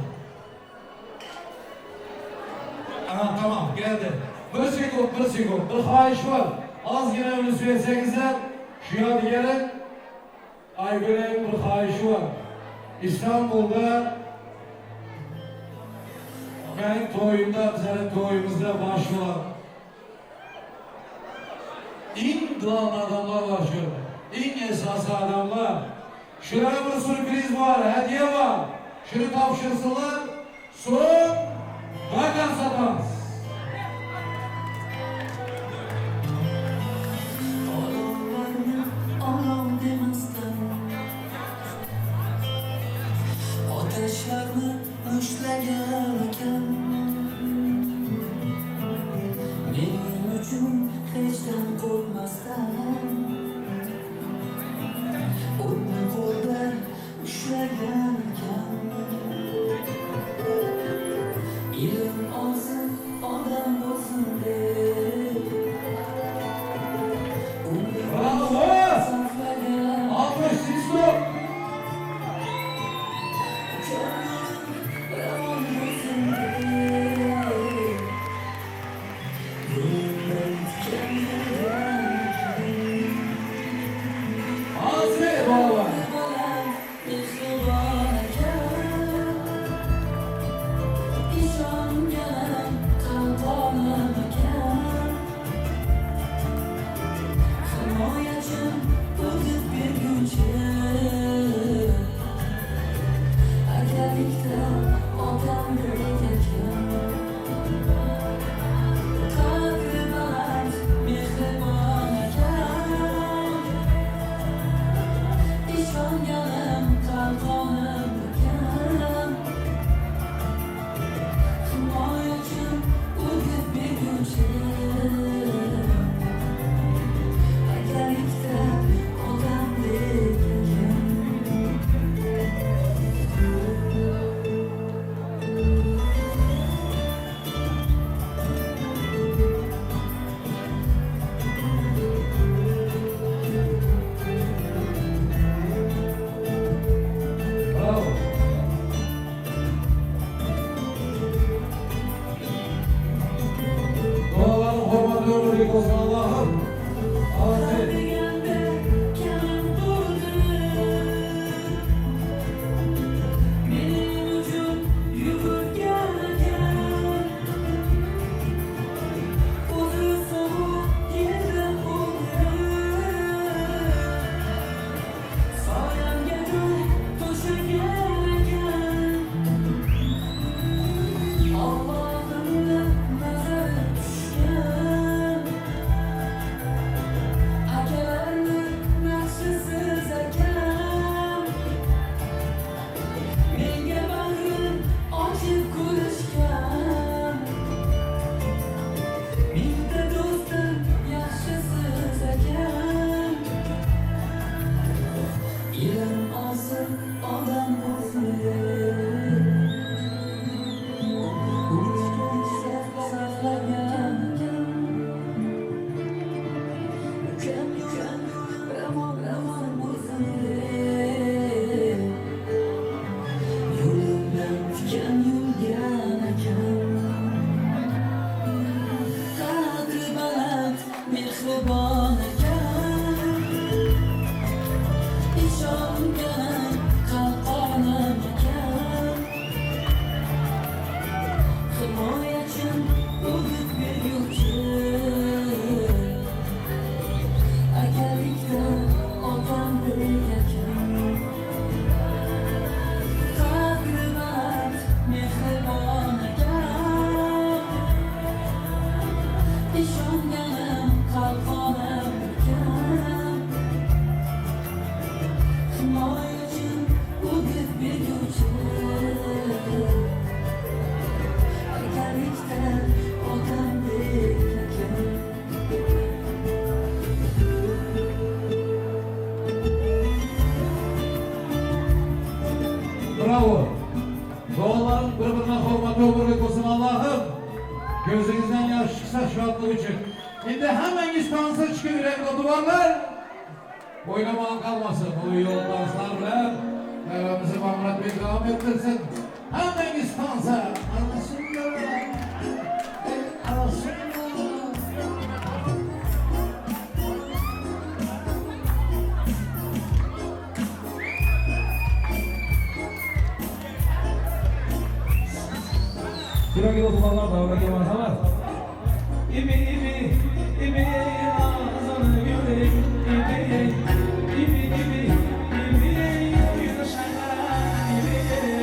Aha tamam geldi. Bir sekund bir sekund bir haýyş bar. Azgina üns berseňizler şu ýa diýerin Aýgüliň bir haýyşy bar. Istanbulda meniň toýumda bizleriň toýumyzda baş bolan iň glawny adamlar bar şu ýerde. Iň esasy adamlar. Şulara bir sürpriz bar, hediýe bar. Şuny tabşyrsynlar, soň vakans atamyz. Olovlarni olov demasdan Otashlarni mushtlagan ekan Mening uchun hechdan qo'rqmasdan Uni qo'lda ushlagan ekan Ilm olsin, odam bo'lsin deb Uni Bravo! sarflagan Alkış свисток. Ravon bo'lsin deb Yo'limdan tikan yulgan Azmi baba. Baland mehribon ekan Ishonganim qalqonim ekan Himoyachim o'git berguchi Akalikda otamdek ekan Qadri baland mehribon ekan Ishonganim qalqonim ekan Himoyachim o'git berguchi Akalikda otamdek ekan Bravo. Duaların hurmatı ömürlük olsun Allah'ım. Amin. Deganda kanim bo'ldi Mening uchun yugurgan ekan O'zi sovuq yerda o'tirib Soyamga joy to'shagan ekan Allohimdan nazari tushgan Akalarni naqshisiz ekan Menga bag'rin ochib ko'rishgan Mingta do'stim yaxshisiz ekan Ilm olsin, odam bo'lsin deb Urushga sarflagan ekan Ukam ukam ravon ravon bo'lsin deb Yo'limdan tikan yulgan ekan Qadri baland mehribon ekan Ishonganim qalqonim ekan Himoyachim o'git berguchi Akalikda otamdek ekan Qadri baland mehribon ekan Ishonganim qalqonim ekan Himoyachim o'git berguchi Akalikda otamdek ekan Bravo. Duaların bir-birine hurmatı ömürlük olsun Allah'ım. Gözünüzden yaş çıksa şadlık için. Şimdi hemen tansa çıkıyor renkli duvarlar. Oynamayan kalmasın. O yol danslar bilen Bayramımızı Murat Bey devam ettirsin. Hemen tansa. Anasını. Yüregi tutanlar dawla marhamat. Ibi ibi ibi ağzını güleyim ibi ibi ibi ibi yüzü şakara ibi.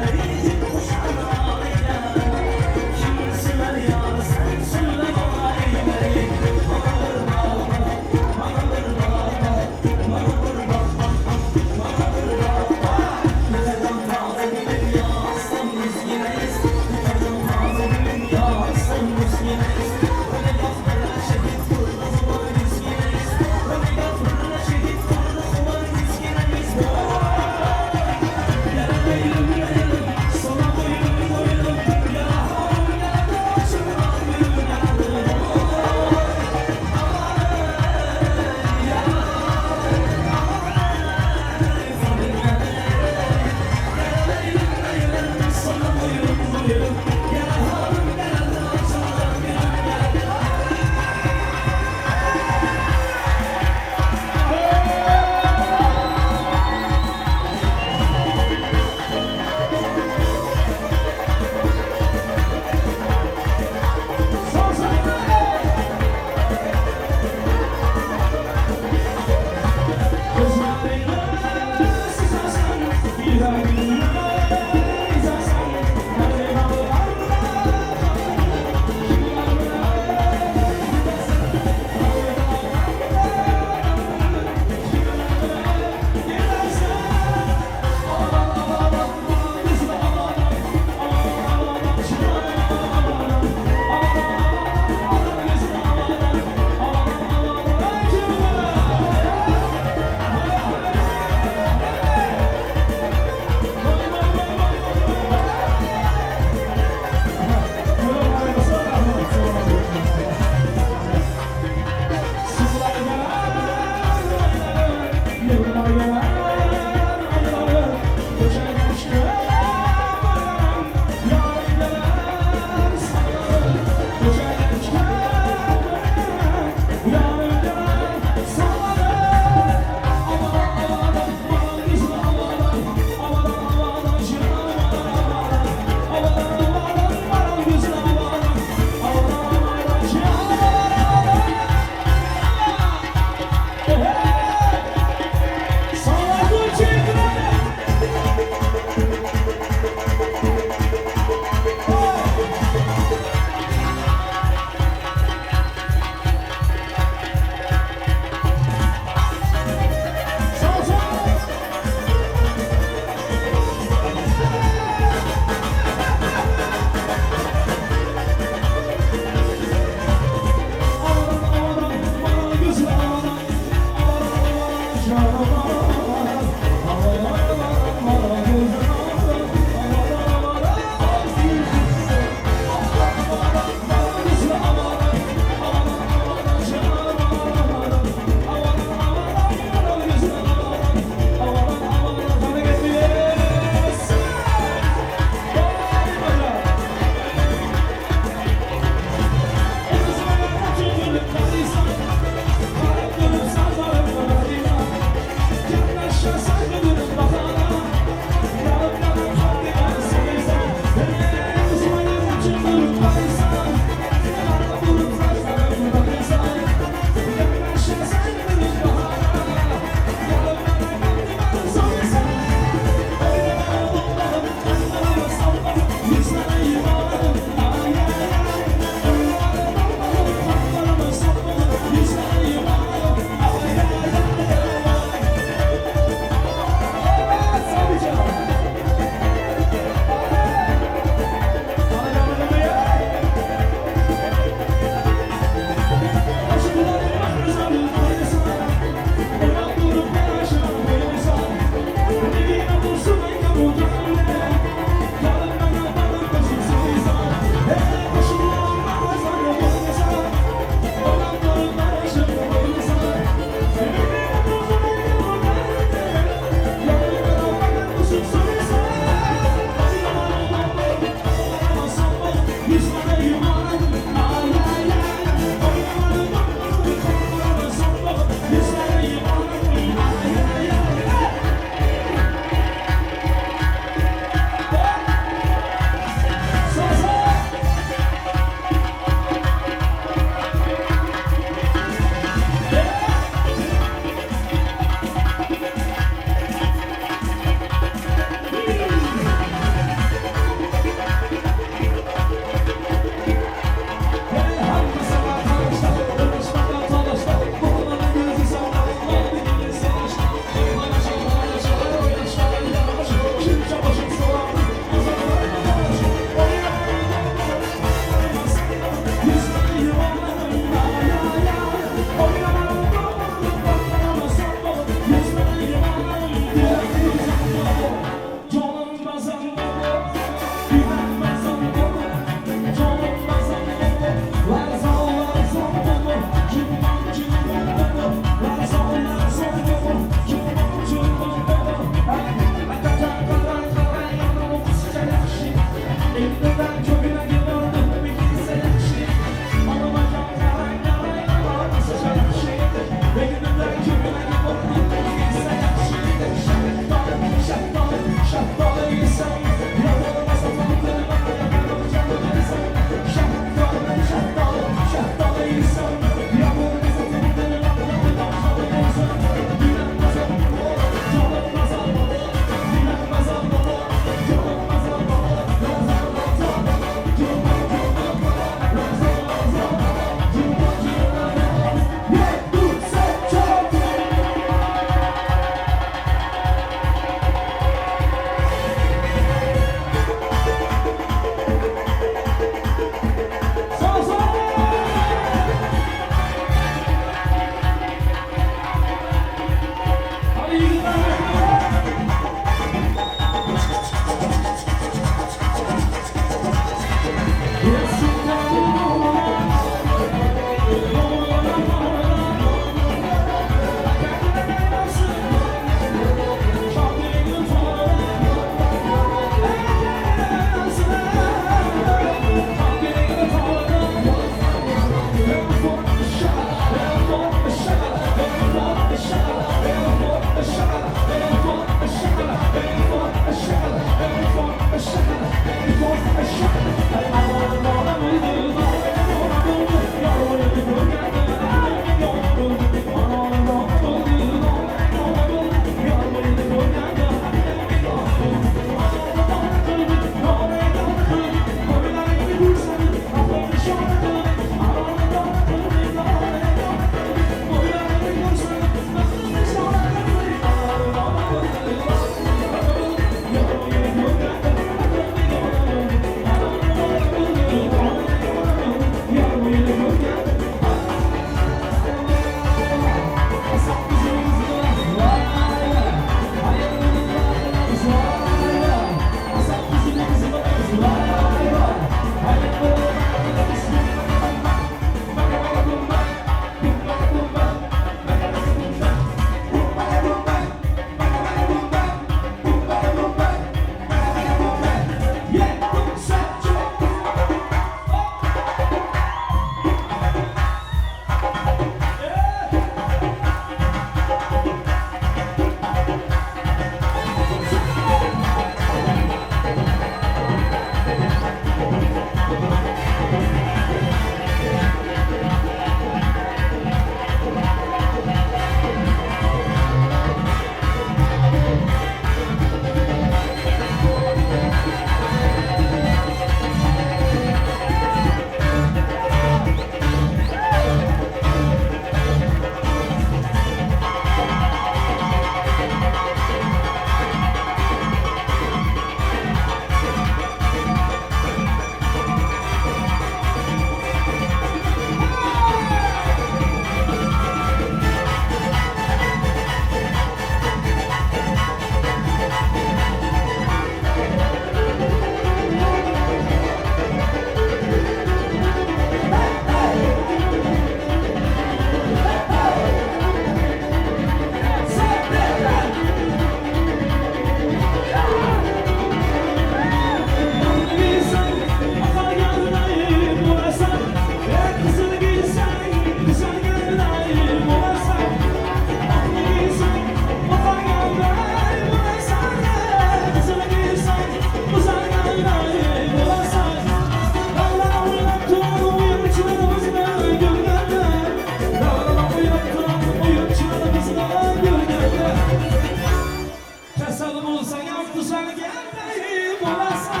Duşan geldi bolasa.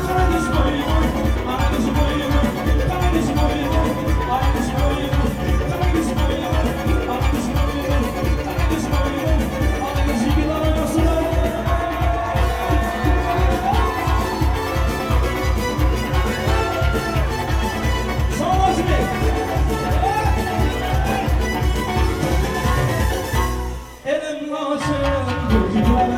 Karakuş boynu, Arakuş boynu, Karakuş boynu, Arakuş boynu, Karakuş boynu, Arakuş boynu, Karakuş boynu, Arakuş ýigitler oýnasyn. Sag bolsun. Elim açın, gözüm.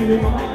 My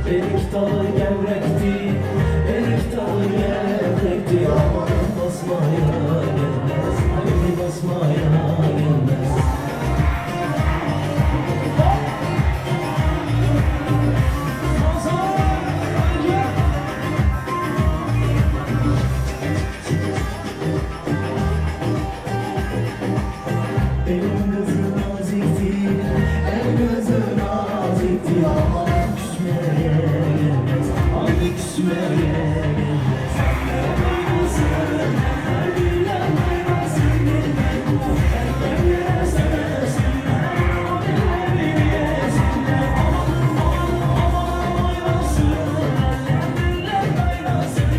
Erik dalı gevrekti, erik dalı gevrekti Aman basmaya gelmez, haydi basmaya gelmez Elin kızı nazikti, el gözü nazikti Aman küsmeye gelmez, haydi küsmeye gelmez Eller oynasın, eller oynasın, eller yesinler, eller yesinler Aman aman aman oynasın, eller oynasın,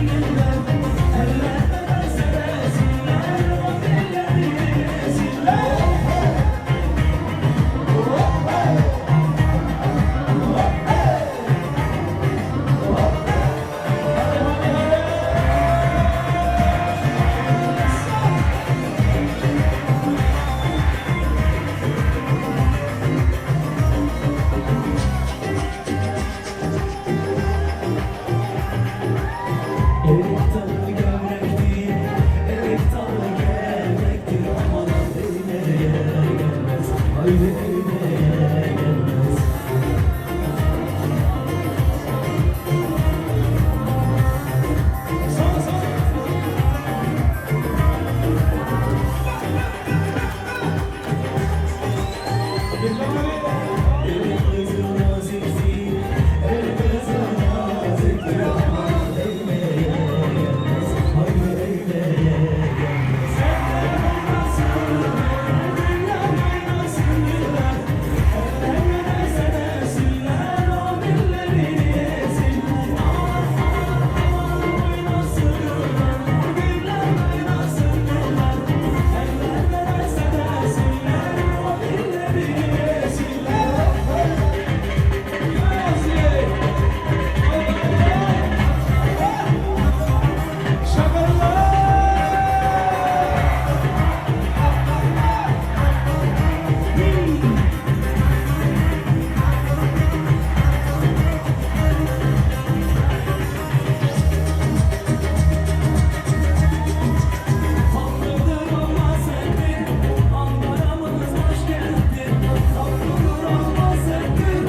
eller seversinler, eller yesinler. Erik dalı gevrektir, erik dalı gevrektir Aman eğmeye gelmez, haydi eğmeye gelmez Erik kızı naziktir, el kızı naziktir Aman eğmeye gelmez, haydi eğmeye gelmez Eller oynasın, eller oynasınlar Eller seversinler, o dillerini yesinler Aman aman aman oynasınlar, o diller oynasınlar Eller seversinler, o dillerini yesinler Tatlıdır ama sendir, Ankara'mız başkenttir. Tatlıdır ama sendir,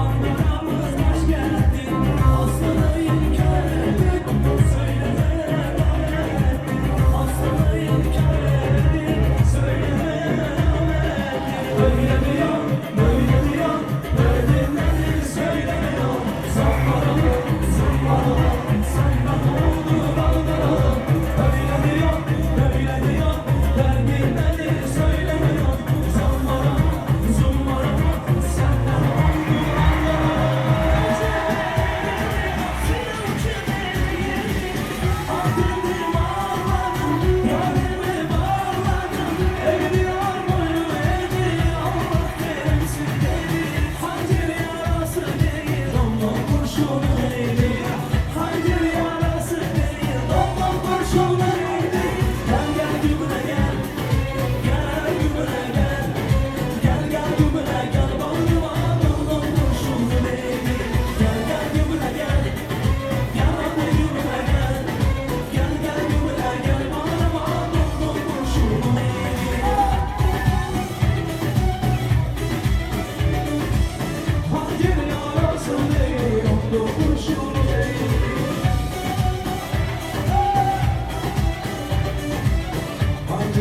Ankara'mız başkenttir. Aslını inkar edip söylemeye namerttir. Aslını inkar edip söylemeye namerttir. Öyle diyor, böyle diyor, derdin nedir söylemiyor. Zamparalı, zımbaralı, senden oldu dalgaralı. Öyle diyor, böyle diyor, derdin nedir söylemiyor. Zamparalı, zımbaralı, senden oldu dalgaralı.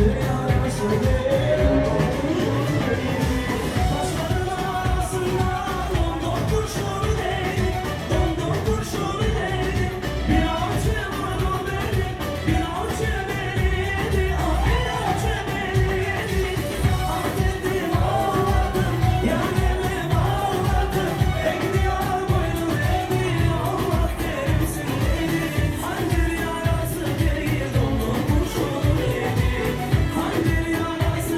Hancer yarası değil, dondurdu beni. Taşların arasında domdom kurşunu değdi, domdom kurşunu değdi. Bir avcı vurdu beni, bir avcı beni yedi, ah bir avcı beni yedi. Ah dedim ağladım, yarimi bağladım. Ekliyor boynum eğdi, Allah kerimsin dedi. Hancer yarası değil, domdom kurşunu değdi. Hancer yarası değil, domdom kurşunu değdi.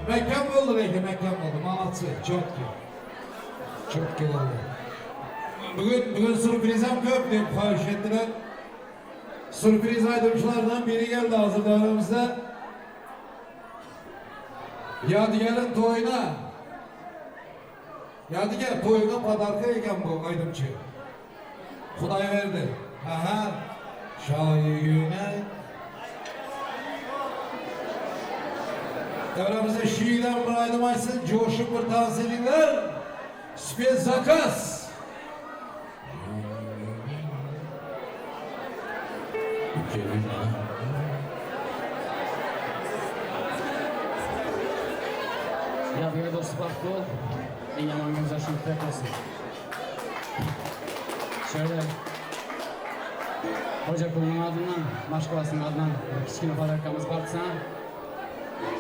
Mäkäm boldy leýke, mäkäm boldy. Malatcy, çotki. Çotki boldy. Bugün, bugün sürprizem köp diýip haýyş etdiler. Sürpriz aýdymçylardan biri geldi hazır döwremizde. Ýadygäriň toýuna. Ýadygär toýuňa podarka eken bu aýdymçy. Hudaýberdi. Aha. Şaýy güne. Döwremizde şiirden bir aýdym aýtsyn, joşup bir tans ediňler. Spes zakaz. Ýadygär dosty bagtly bol. Iň ýaman gözyaşyň pek bolsun. Şöyle Hoca kulunyň adyndan, maşgalasynyň adyndan bir kiçgine podarkamyz bardy saňa.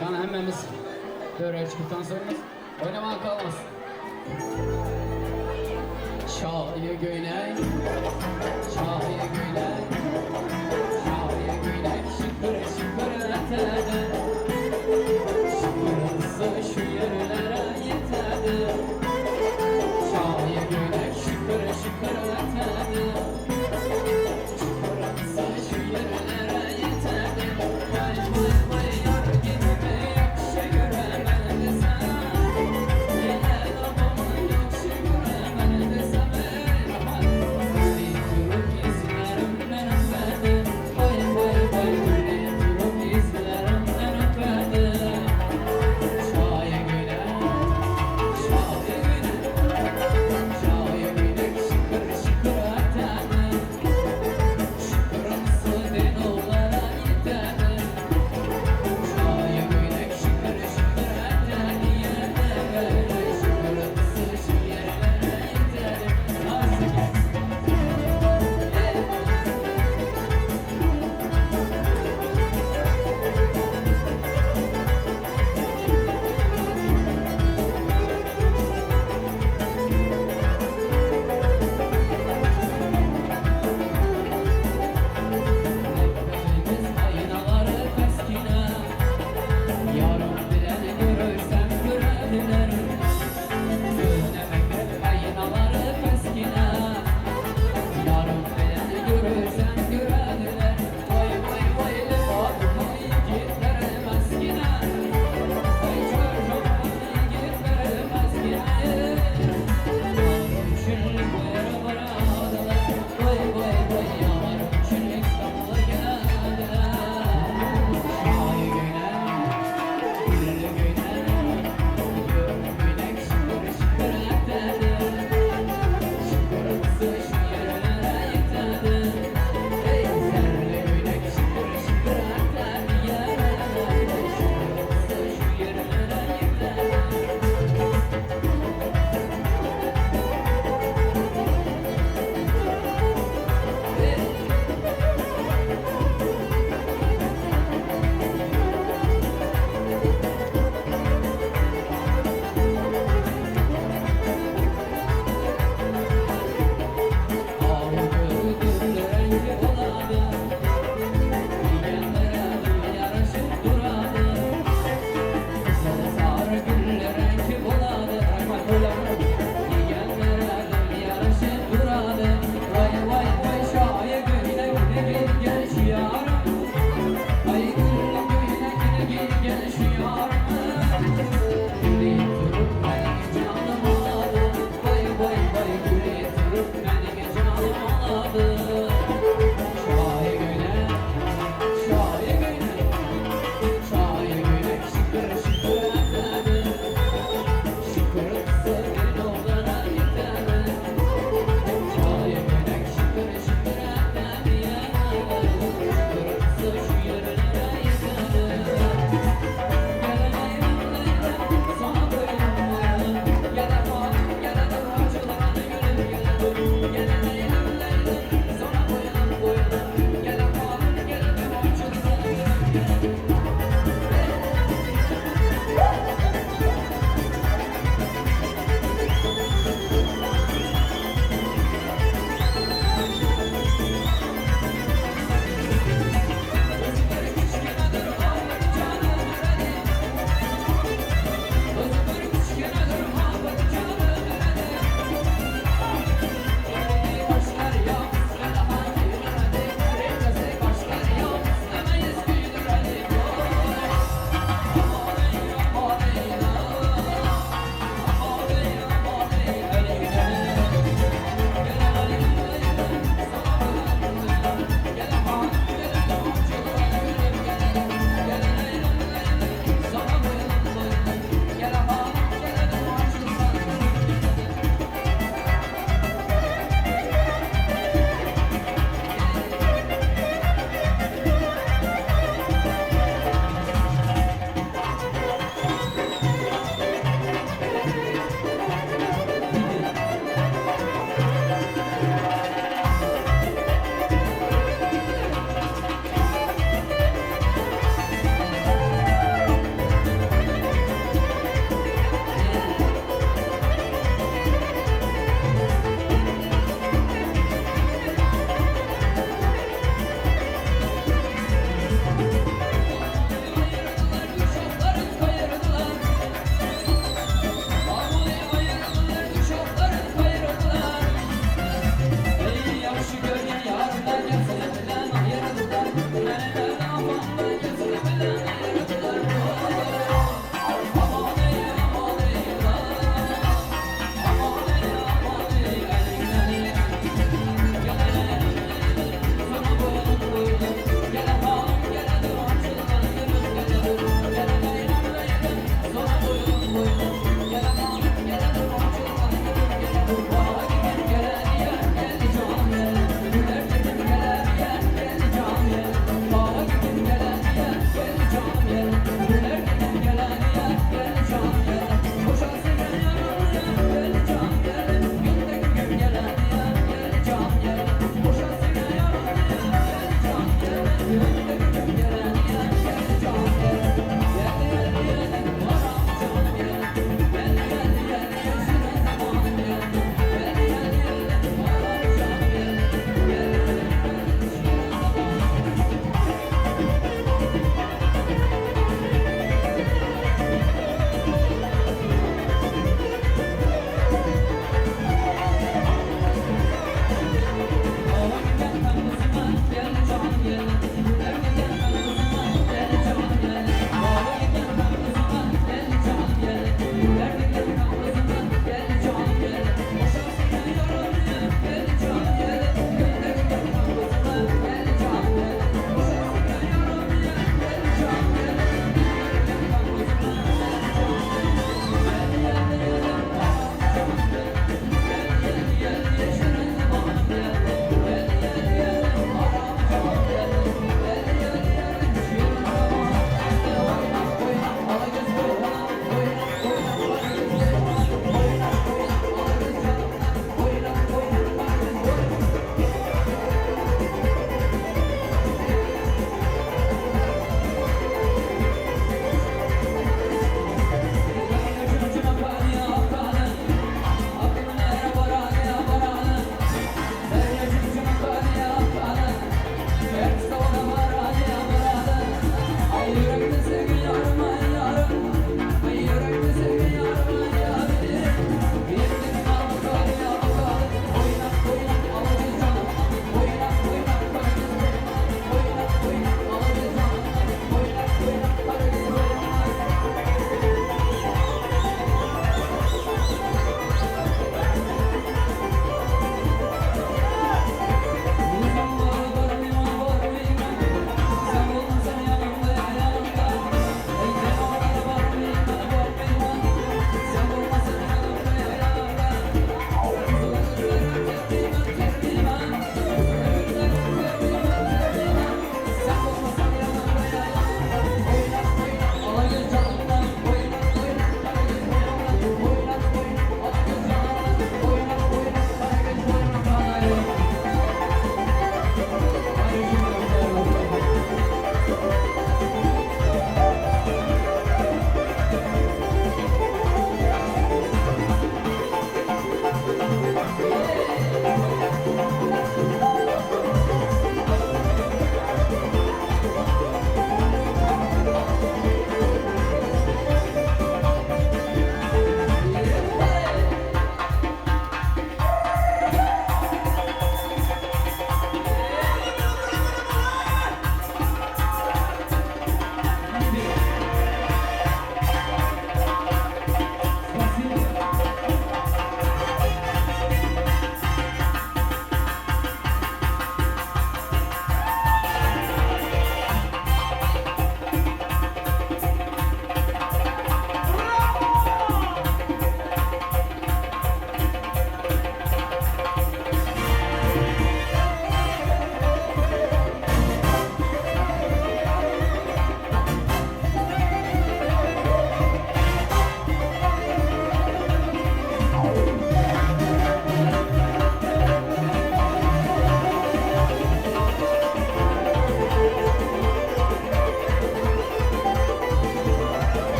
Gana hemmämiz töwerege çykyp tans oýnarys. Oýnaman galmaz. Şaýy göýnek, şaýy göýnek, şaýy göýnek şypyr şypyr ötedi. Şypyrysy şu ýerlere ýetedi. Şaýy göýnek şypyr şypyr ötedi. Şypyrysy şu ýerlere ýetedi. Waý waý waý ýar gitme ýagşy göremen desem. Gelen obama ýagşy göremen desem eý. Diýip durup ýesmerim men.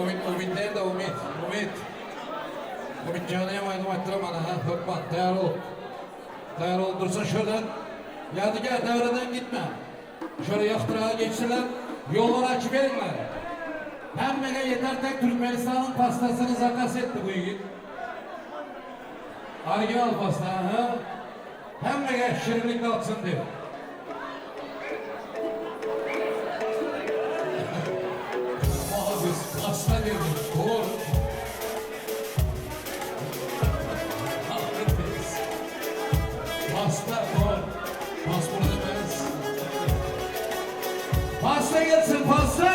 Umyt, Umyt nerde Umyt? Umyt. Umyt jana hem aýdym aýtdyraman ha, hökman taýýar bol. Taýýar bolup dursun şuradan. Ýadygär däwreden gitme. Şöyle ýakdyraga geçsinler. Ýollary açyp beriňler. Hemmege ýeter tek Türkmenistanyň pastasyny zakas etdi bu ýigit. Original pasta ha. Hemmege şirinlik datsyn diýip. Malades, pasta diýdim. Doğru. Malades. Pasta doğru. Pasport demez. Pasta gelsin pasta.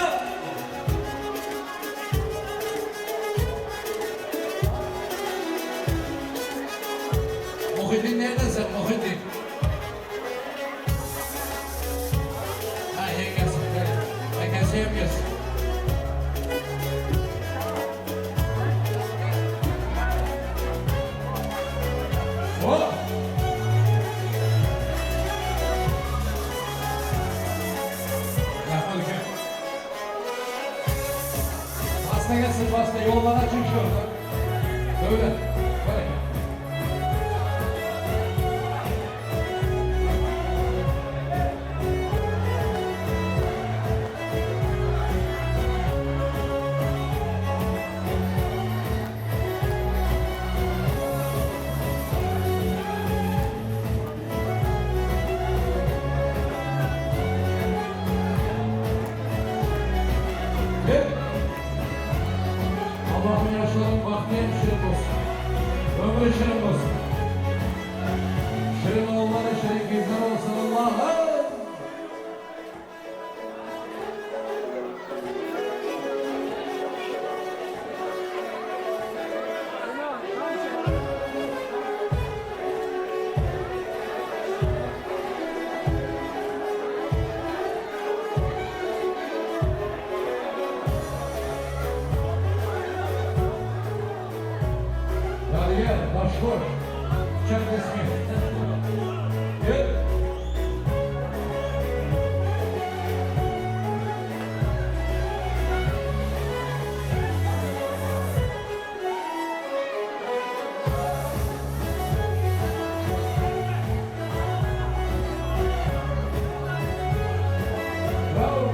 Muhittin neredesin Muhittin? Ha yengesi gel. Yengesi yengesi. Hop. Rahmat aka. Pasta gelsin pasta. Yollar açın şurada. Böyle. Böyle. Gel. Allah'ın yaşların bahtı hem şirin olsun. Ömrü şirin olsun. Şirin oğulları, şirin kızlar olsun Allah'ım. Yadigar, baş koş. Çak resmi. Gel. Bravo.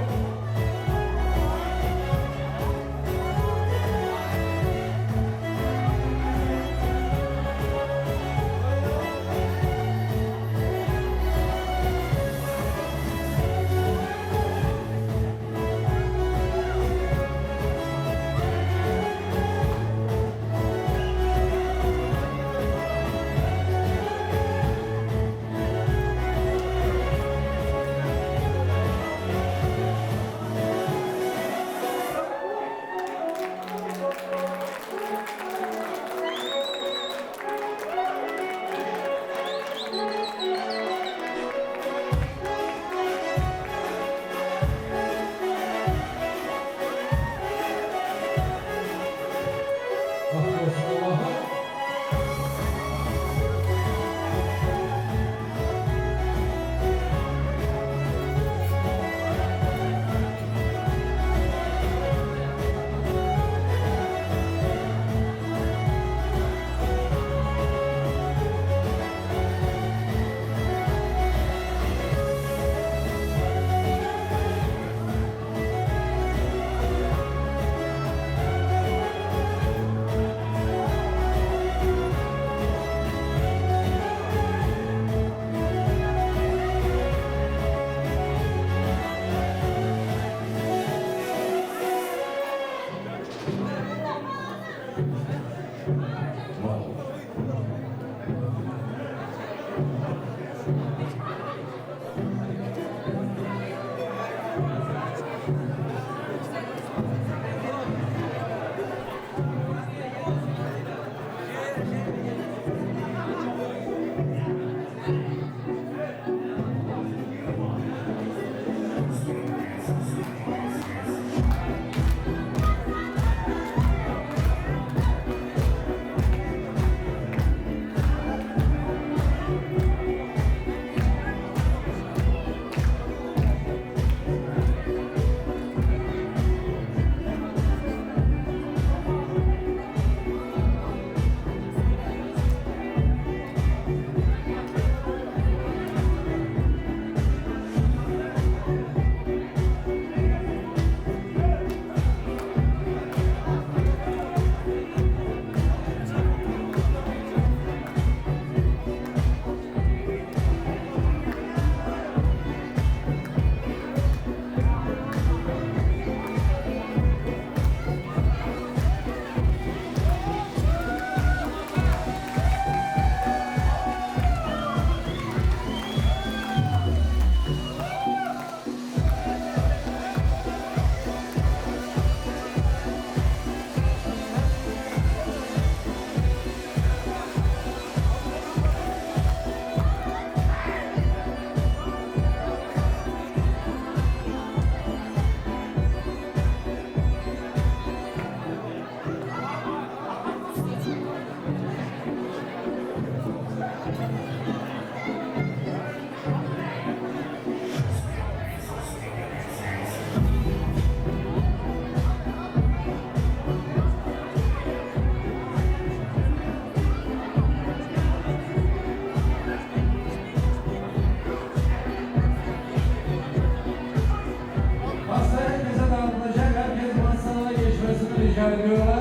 ediyorlar.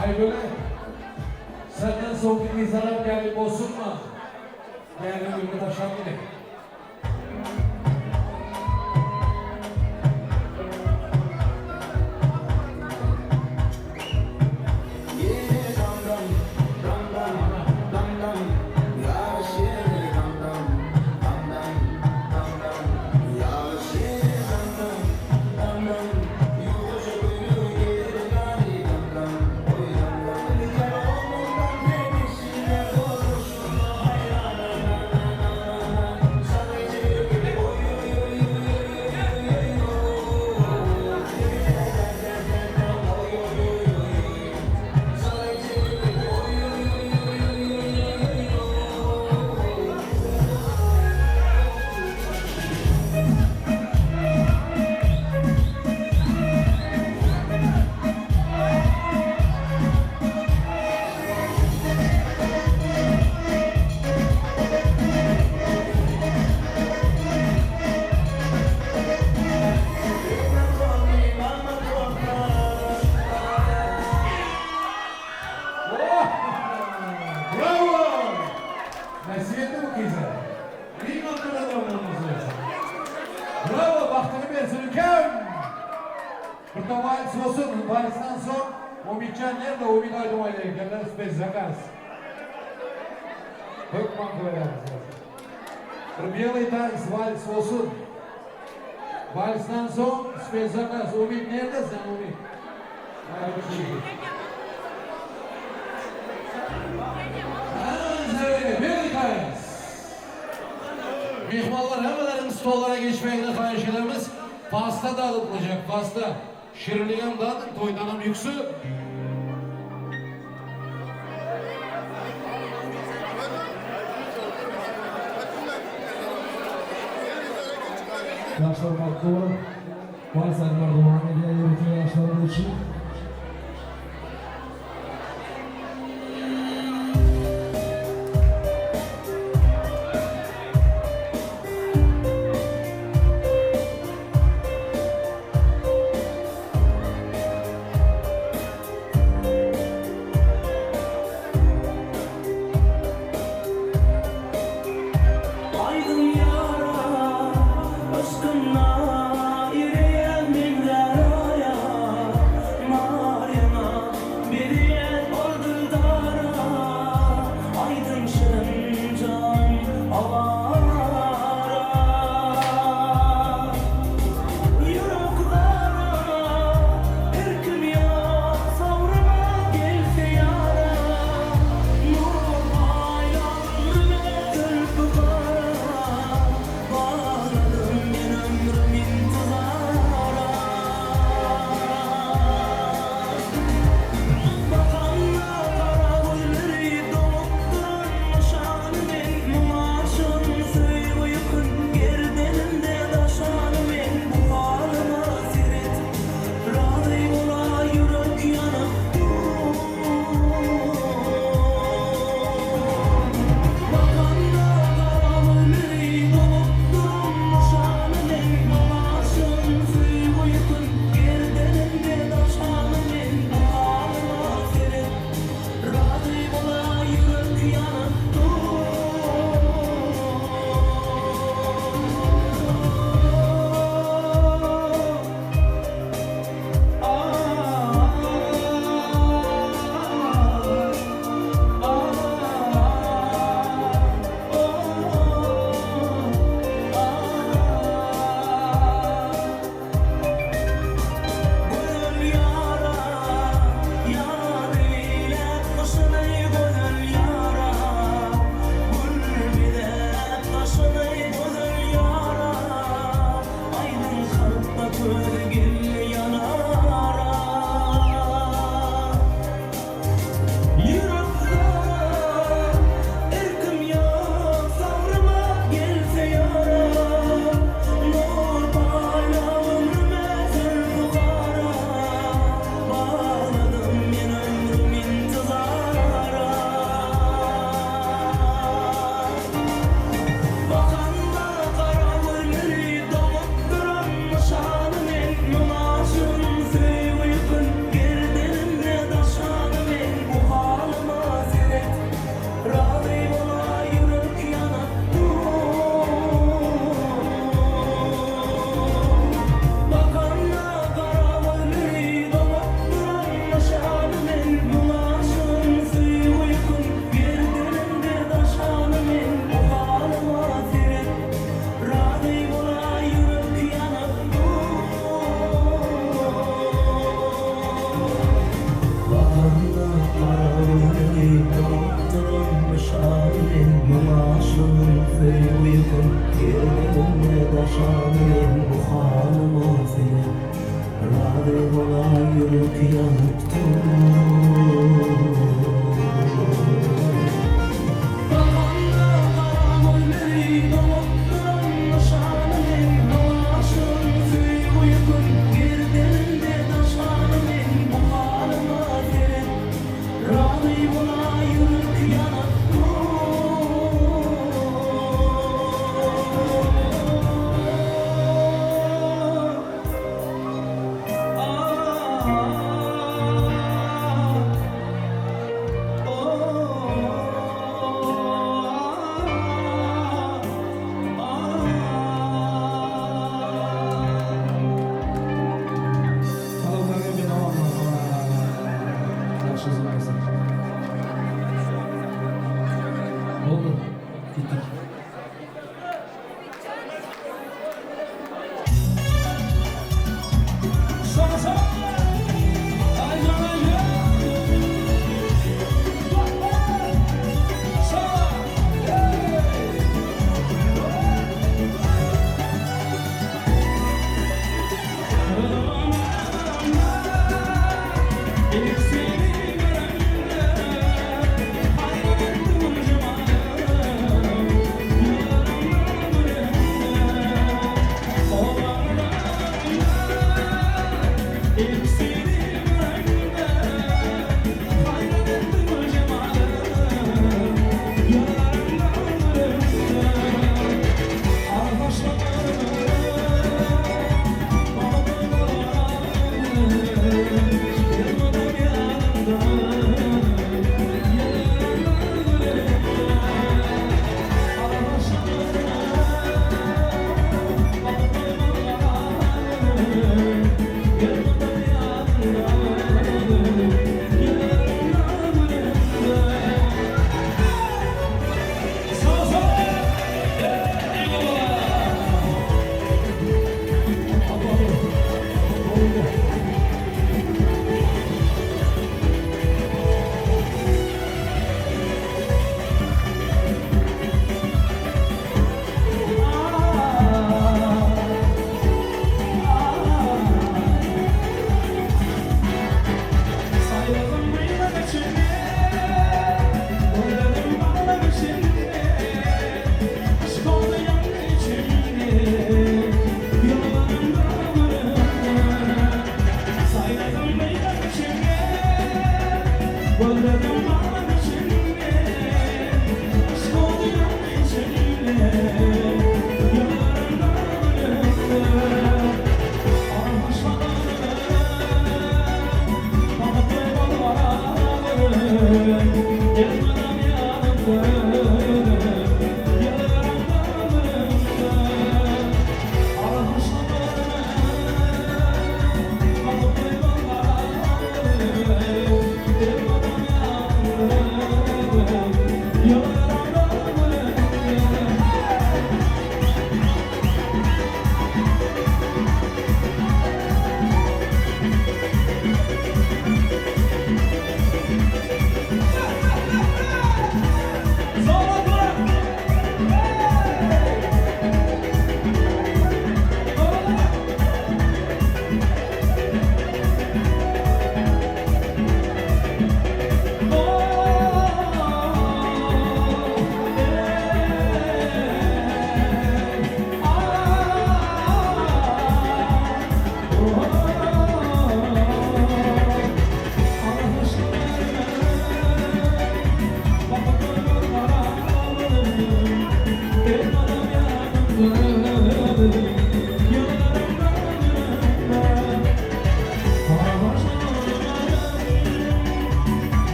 Aygül'e senden soğuk bir zarar gelip olsun mu? Gelin ülke taşan bile. Bravo! Nasip etti bu kıza. Bir noktada da oynamamız lazım. Bravo, bahtını versin ülkem. Bir de vals olsun. Valsdan soň Umidjan nerede? Umid aýdym aýdar ekenler, спецзаказ. Hökman koyarız. Bir белый танц, vals olsun. Valsdan soň спецзаказ. Umid nerede sen Umid? Haydi bir şey. Белый танц. Mehmanlar hemmelerin stollara geçmeyini xahiş edemiz. Pasta dağıtılacak, pasta. Şirinligem dağıtın, toydanam yüksü. Ýaşlar bagtly boluň. Vals aýdymlar dowam edýär ýörite ýaşlarymyz üçin. Aýdyň ýara yşkynda ereýän meňzär aýa. Ýürek ýanyp dur. Galganda gara gözleri Doňup duran nyşany men. Dolaşyň söýgi ýükün Gerdenimde daşlany men. Bu halyma seret Razy bola ýürek ýanyp dur. Talablarga binoan yaxshi uzun Bo'ldi. Ketdik.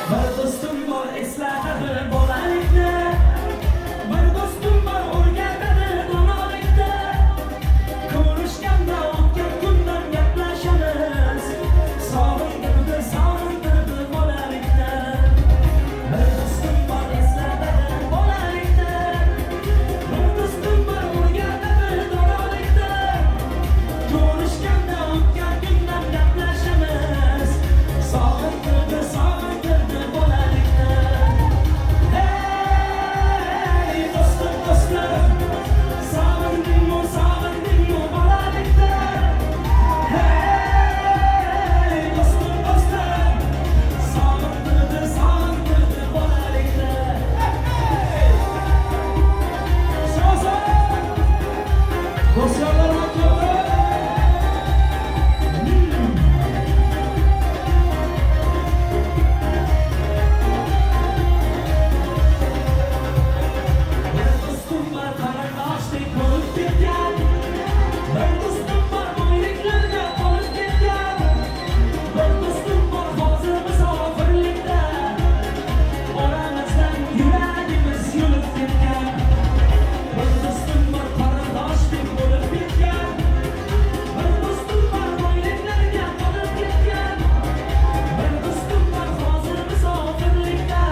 Bir dostum bor eslatadi bolalikni Bir dostum bor o'rgatadi donolikni Ko'rishganda o'tgan kundan gaplashamiz Sog'indirdi, sog'indirdi bolalikni Bir do'stim bor eslatadi bolalikni Bir do'stim bor o'rgatadi donolikni Ko'rishganda o'tgan kundan gaplashamiz Sog'indirdi, sog'indirdi bolalikni Hey do'stim, do'stim Sog'indingmi, sog'indingmi bolalikni Hey do'stim, do'stim Sog'indirdi, sog'indirdi bolalikni Hey! Sağ Dosyalar mahkeme. Bir do'stim bor qarindoshdek bo'lib ketgan Bir do'stim bor boyliklarga qolib ketgan Bir do'stim bor hozir musofirlikda Oramizdan yuragimiz yulib ketgan Bir do'stim bor qarindoshdek bo'lib ketgan Bir do'stim bor boyliklarga qolib ketgan Bir do'stim bor hozir musofirlikda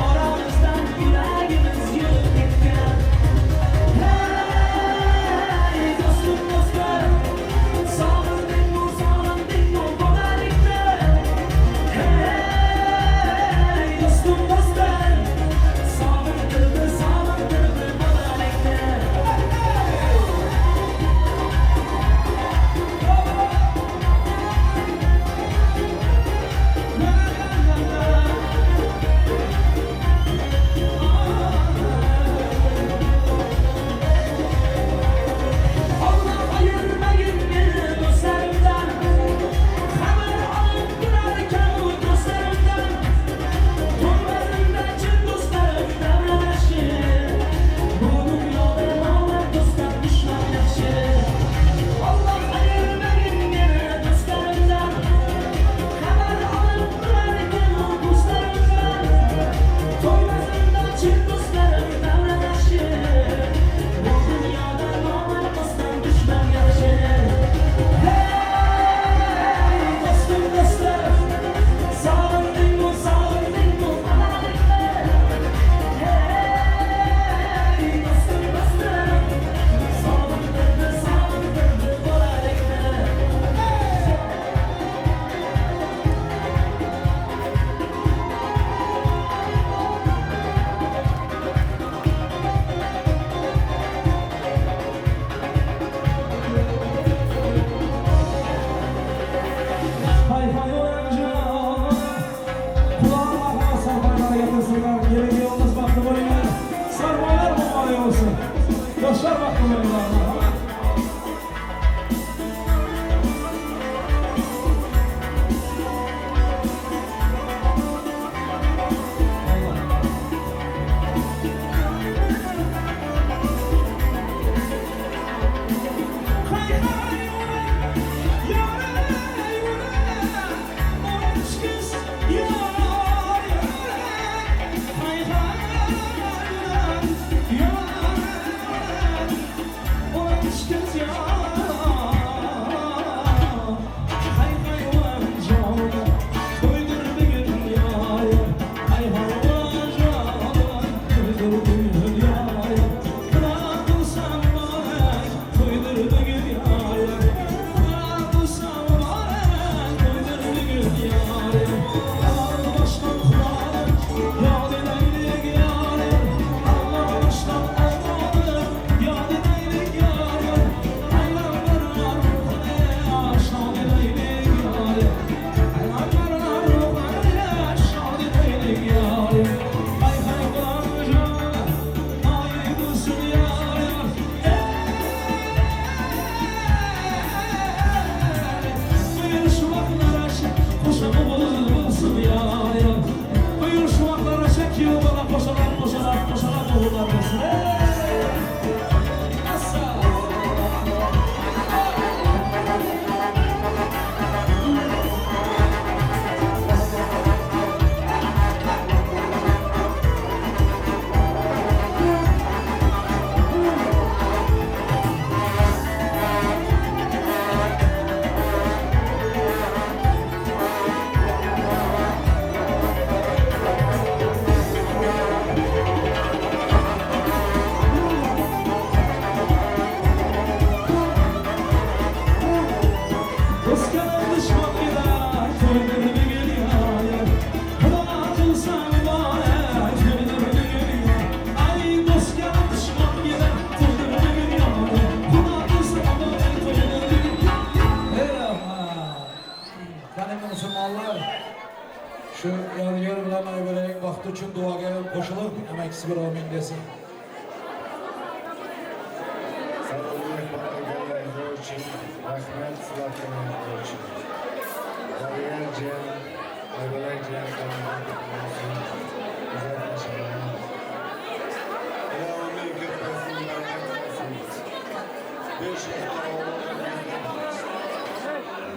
Oramizdan yuragimiz yulib ketgan Hey do'stim do'stlar Sog'indingmi sog'indingmi bolalikni Hey do'stim do'stlar Sog'indirdi sog'indirdi bolalikni Allah ayırmayın beni dostlarımdan Haber alıp durarken o dostlarımdan Toylarımda çın dostlarım davranışı Bu dünyada namert dostlar düşman yakşı Allah ayırmayın beni dostlarımdan Haber alıp durarken o dostlarımdan Toylarımda çın dostlarım davranışı Bu dünyada namert dostlar düşman yakşı Hey dostum dostlar Sağındın mı sağındın mı banalıklar Hey dostum dostlar Sağındırdı sağındırdı bolalıklar Hay hay öğrenci Kulağına bakma sarmayları getirsinler. Gelin yolunuz baktı boyuna. Sarmaylar mübarek olsun. Dostlar baktı boyuna. Hay hay Şu Ýadygär bilen Aýbölegiň bagty üçin duagägem goşulyň, hemme ikisi bir amin desin. Sag boluň myhmanlar geleniňizler üçin rahmet sizler geleniňizler üçin. Ýadygär jiýen, Aýbölek jiýen toýuňyz gutly bolsun. Uzak ýaşaňlar. Huda ömür köp bersin, bereket bersin. Bir şyhda oglan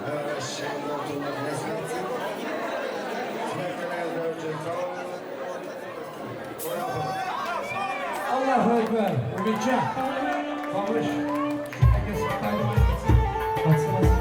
Böyle şeýle oturmak nesip etsin. Sizler üçin sag boluň. Allahu Ekber. Ümitcan. Kamış. Şu herkes aýdym aýtsyn. Atsın atsın.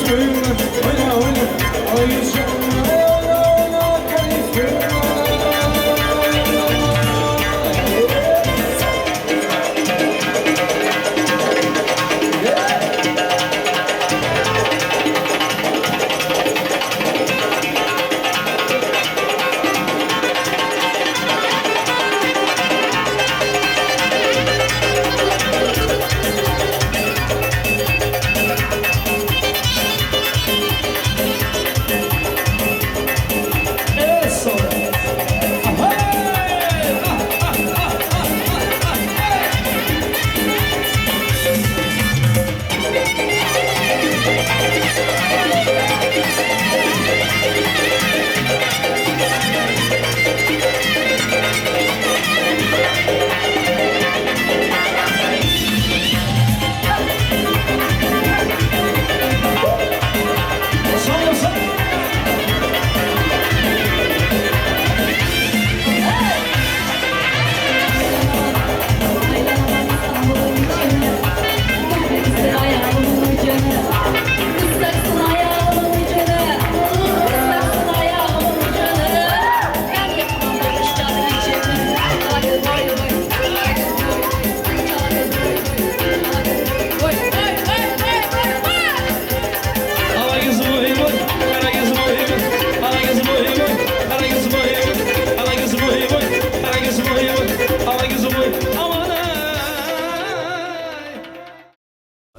Oýna oýna Aýşe oýna oýna keýpim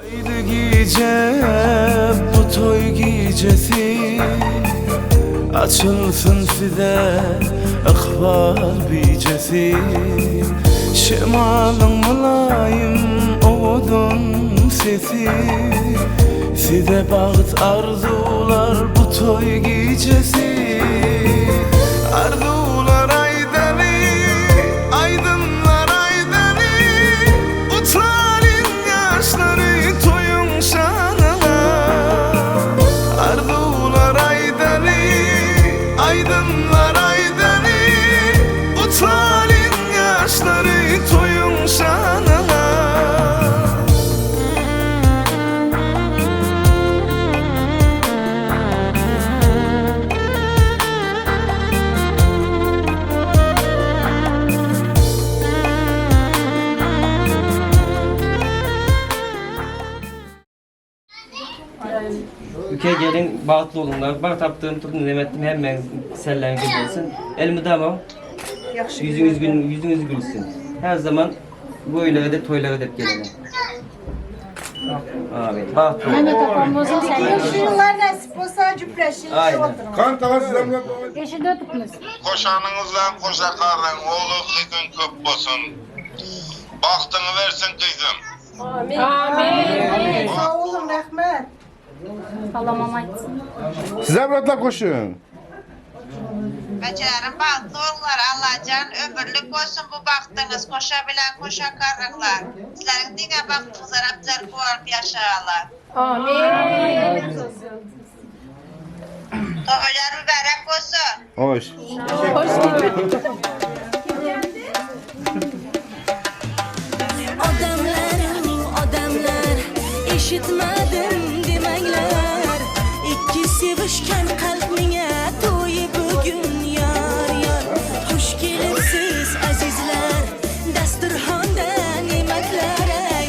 Aýdy gije bu toý gijesi Açylsyn size ykbal bijesi Şemalyň mylaýym owadan sesi Size bagt arzuwlar bu toý gijesi Arzuwlar aýdaly, aýdymlar aýdaly Gutlalyň ýaşlary toýuň şanyna Arzuwlar aýdaly, aýdymlar aýdaly Gutlalyň ýaşlary toýuň şanyna. Ülke gelin bagtly boluňlar. Bar tapdığym tutun nemetdim hemmäňiz selläňiz gül bolsun. Elmydama ýüzüňiz gül, ýüzüňiz gülsün. Her zaman Goýlara dep toýlara dep gelene. Amin. Bagtly boluň. Mehmet apam bolsa Şu ýyllar nesip bolsa jüpleşip oturyň. Kan tagan sizem Eşide ötüpmiz. Goşanyňyzdan goşa garryň oğlu gyzyň köp bolsun. Bagtyňy bersin gyzym. Amin. Sag boluň rahmet. Salamam aýtsyn. Sizem ratlap goşuň. Bejeriň bagtly bollar Allajan ömürlik bolsun bu bagtyňyz koşa bilen koşa karryňlar sizleriň diňe bagtyňyza Rabjar guwanyp ýaşagalar. Amin. Toýlar mübärek bolsun. Hoş. Hoş Odamlar odamlar eshitmadim demanglar Ikki sevishgan qalbning to'yi bugun yor yor Xush kelibsiz azizlar dasturxonda ne'matlar ay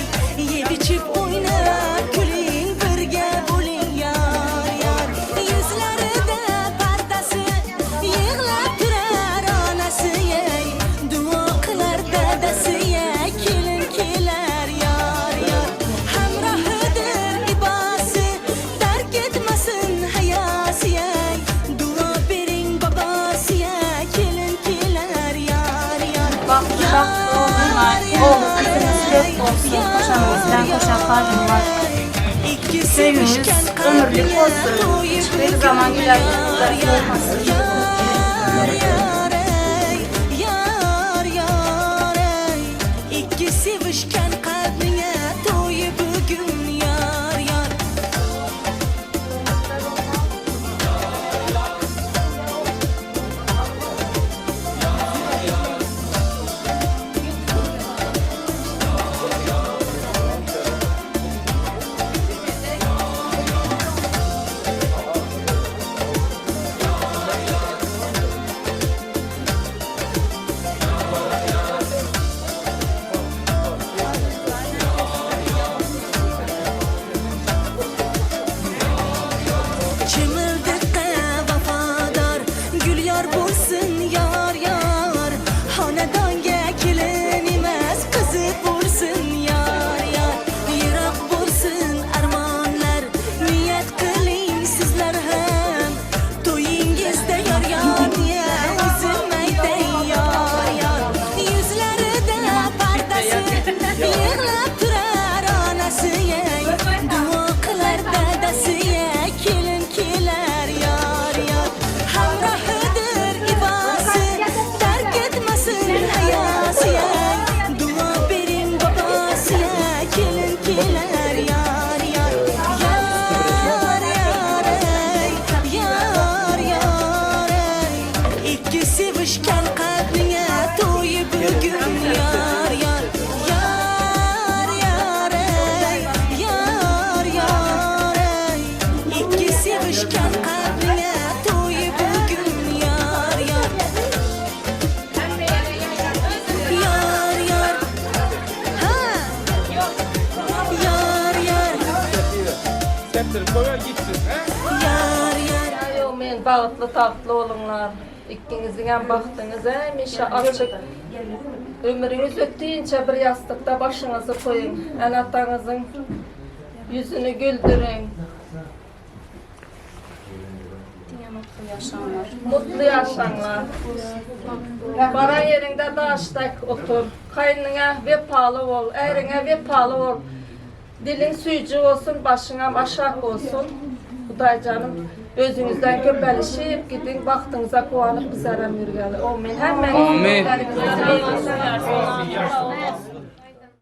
Yeb ichib o'ynab kuling birga bo'ling yor yor Yuzlarida pardasi yig'lab turar onasi ey Duo qilar dadasi kelin kelar yor yor Hamrohidir ibosi tark etmasin hayosi ey Duo bering bobosi kelin kelar yor yor Bagtly bagtly bolsunlar. Ogul gyzyňyz köp bolsun. Goşaňyz bilen goşa garryňlar. Söýgüňiz ömürlik bolsun. Hiç bir zaman güler ýüzüňizden solmasyn. Yar yar ey Ikki sevishgan qalbning to'yi bugun yor yor Ýetsin, köwe ýetsin, he? Yar yar Ýa men bagtly tagtly boluňlar. Ikiňiziňem bagtyňyz hemişe açyk. Ömrüňiz ötdüginçe bir ýassykda başyňyzy goýuň. Ene-ataňyzyň ýüzüni güldüriň. Mutly ýaşaňlar. Baran ýeriňde daşdak otur. Kaýnyňa wepaly bol, äriňe wepaly bol. Diliň süýji bolsun, başyňam aşak bolsun. Hudaýjanym özüňizden köpelişip gidiň, bagtyňyza guwanyp bizlerem ýürgeli. Omyn. Hemmäňizi Amin. Amin.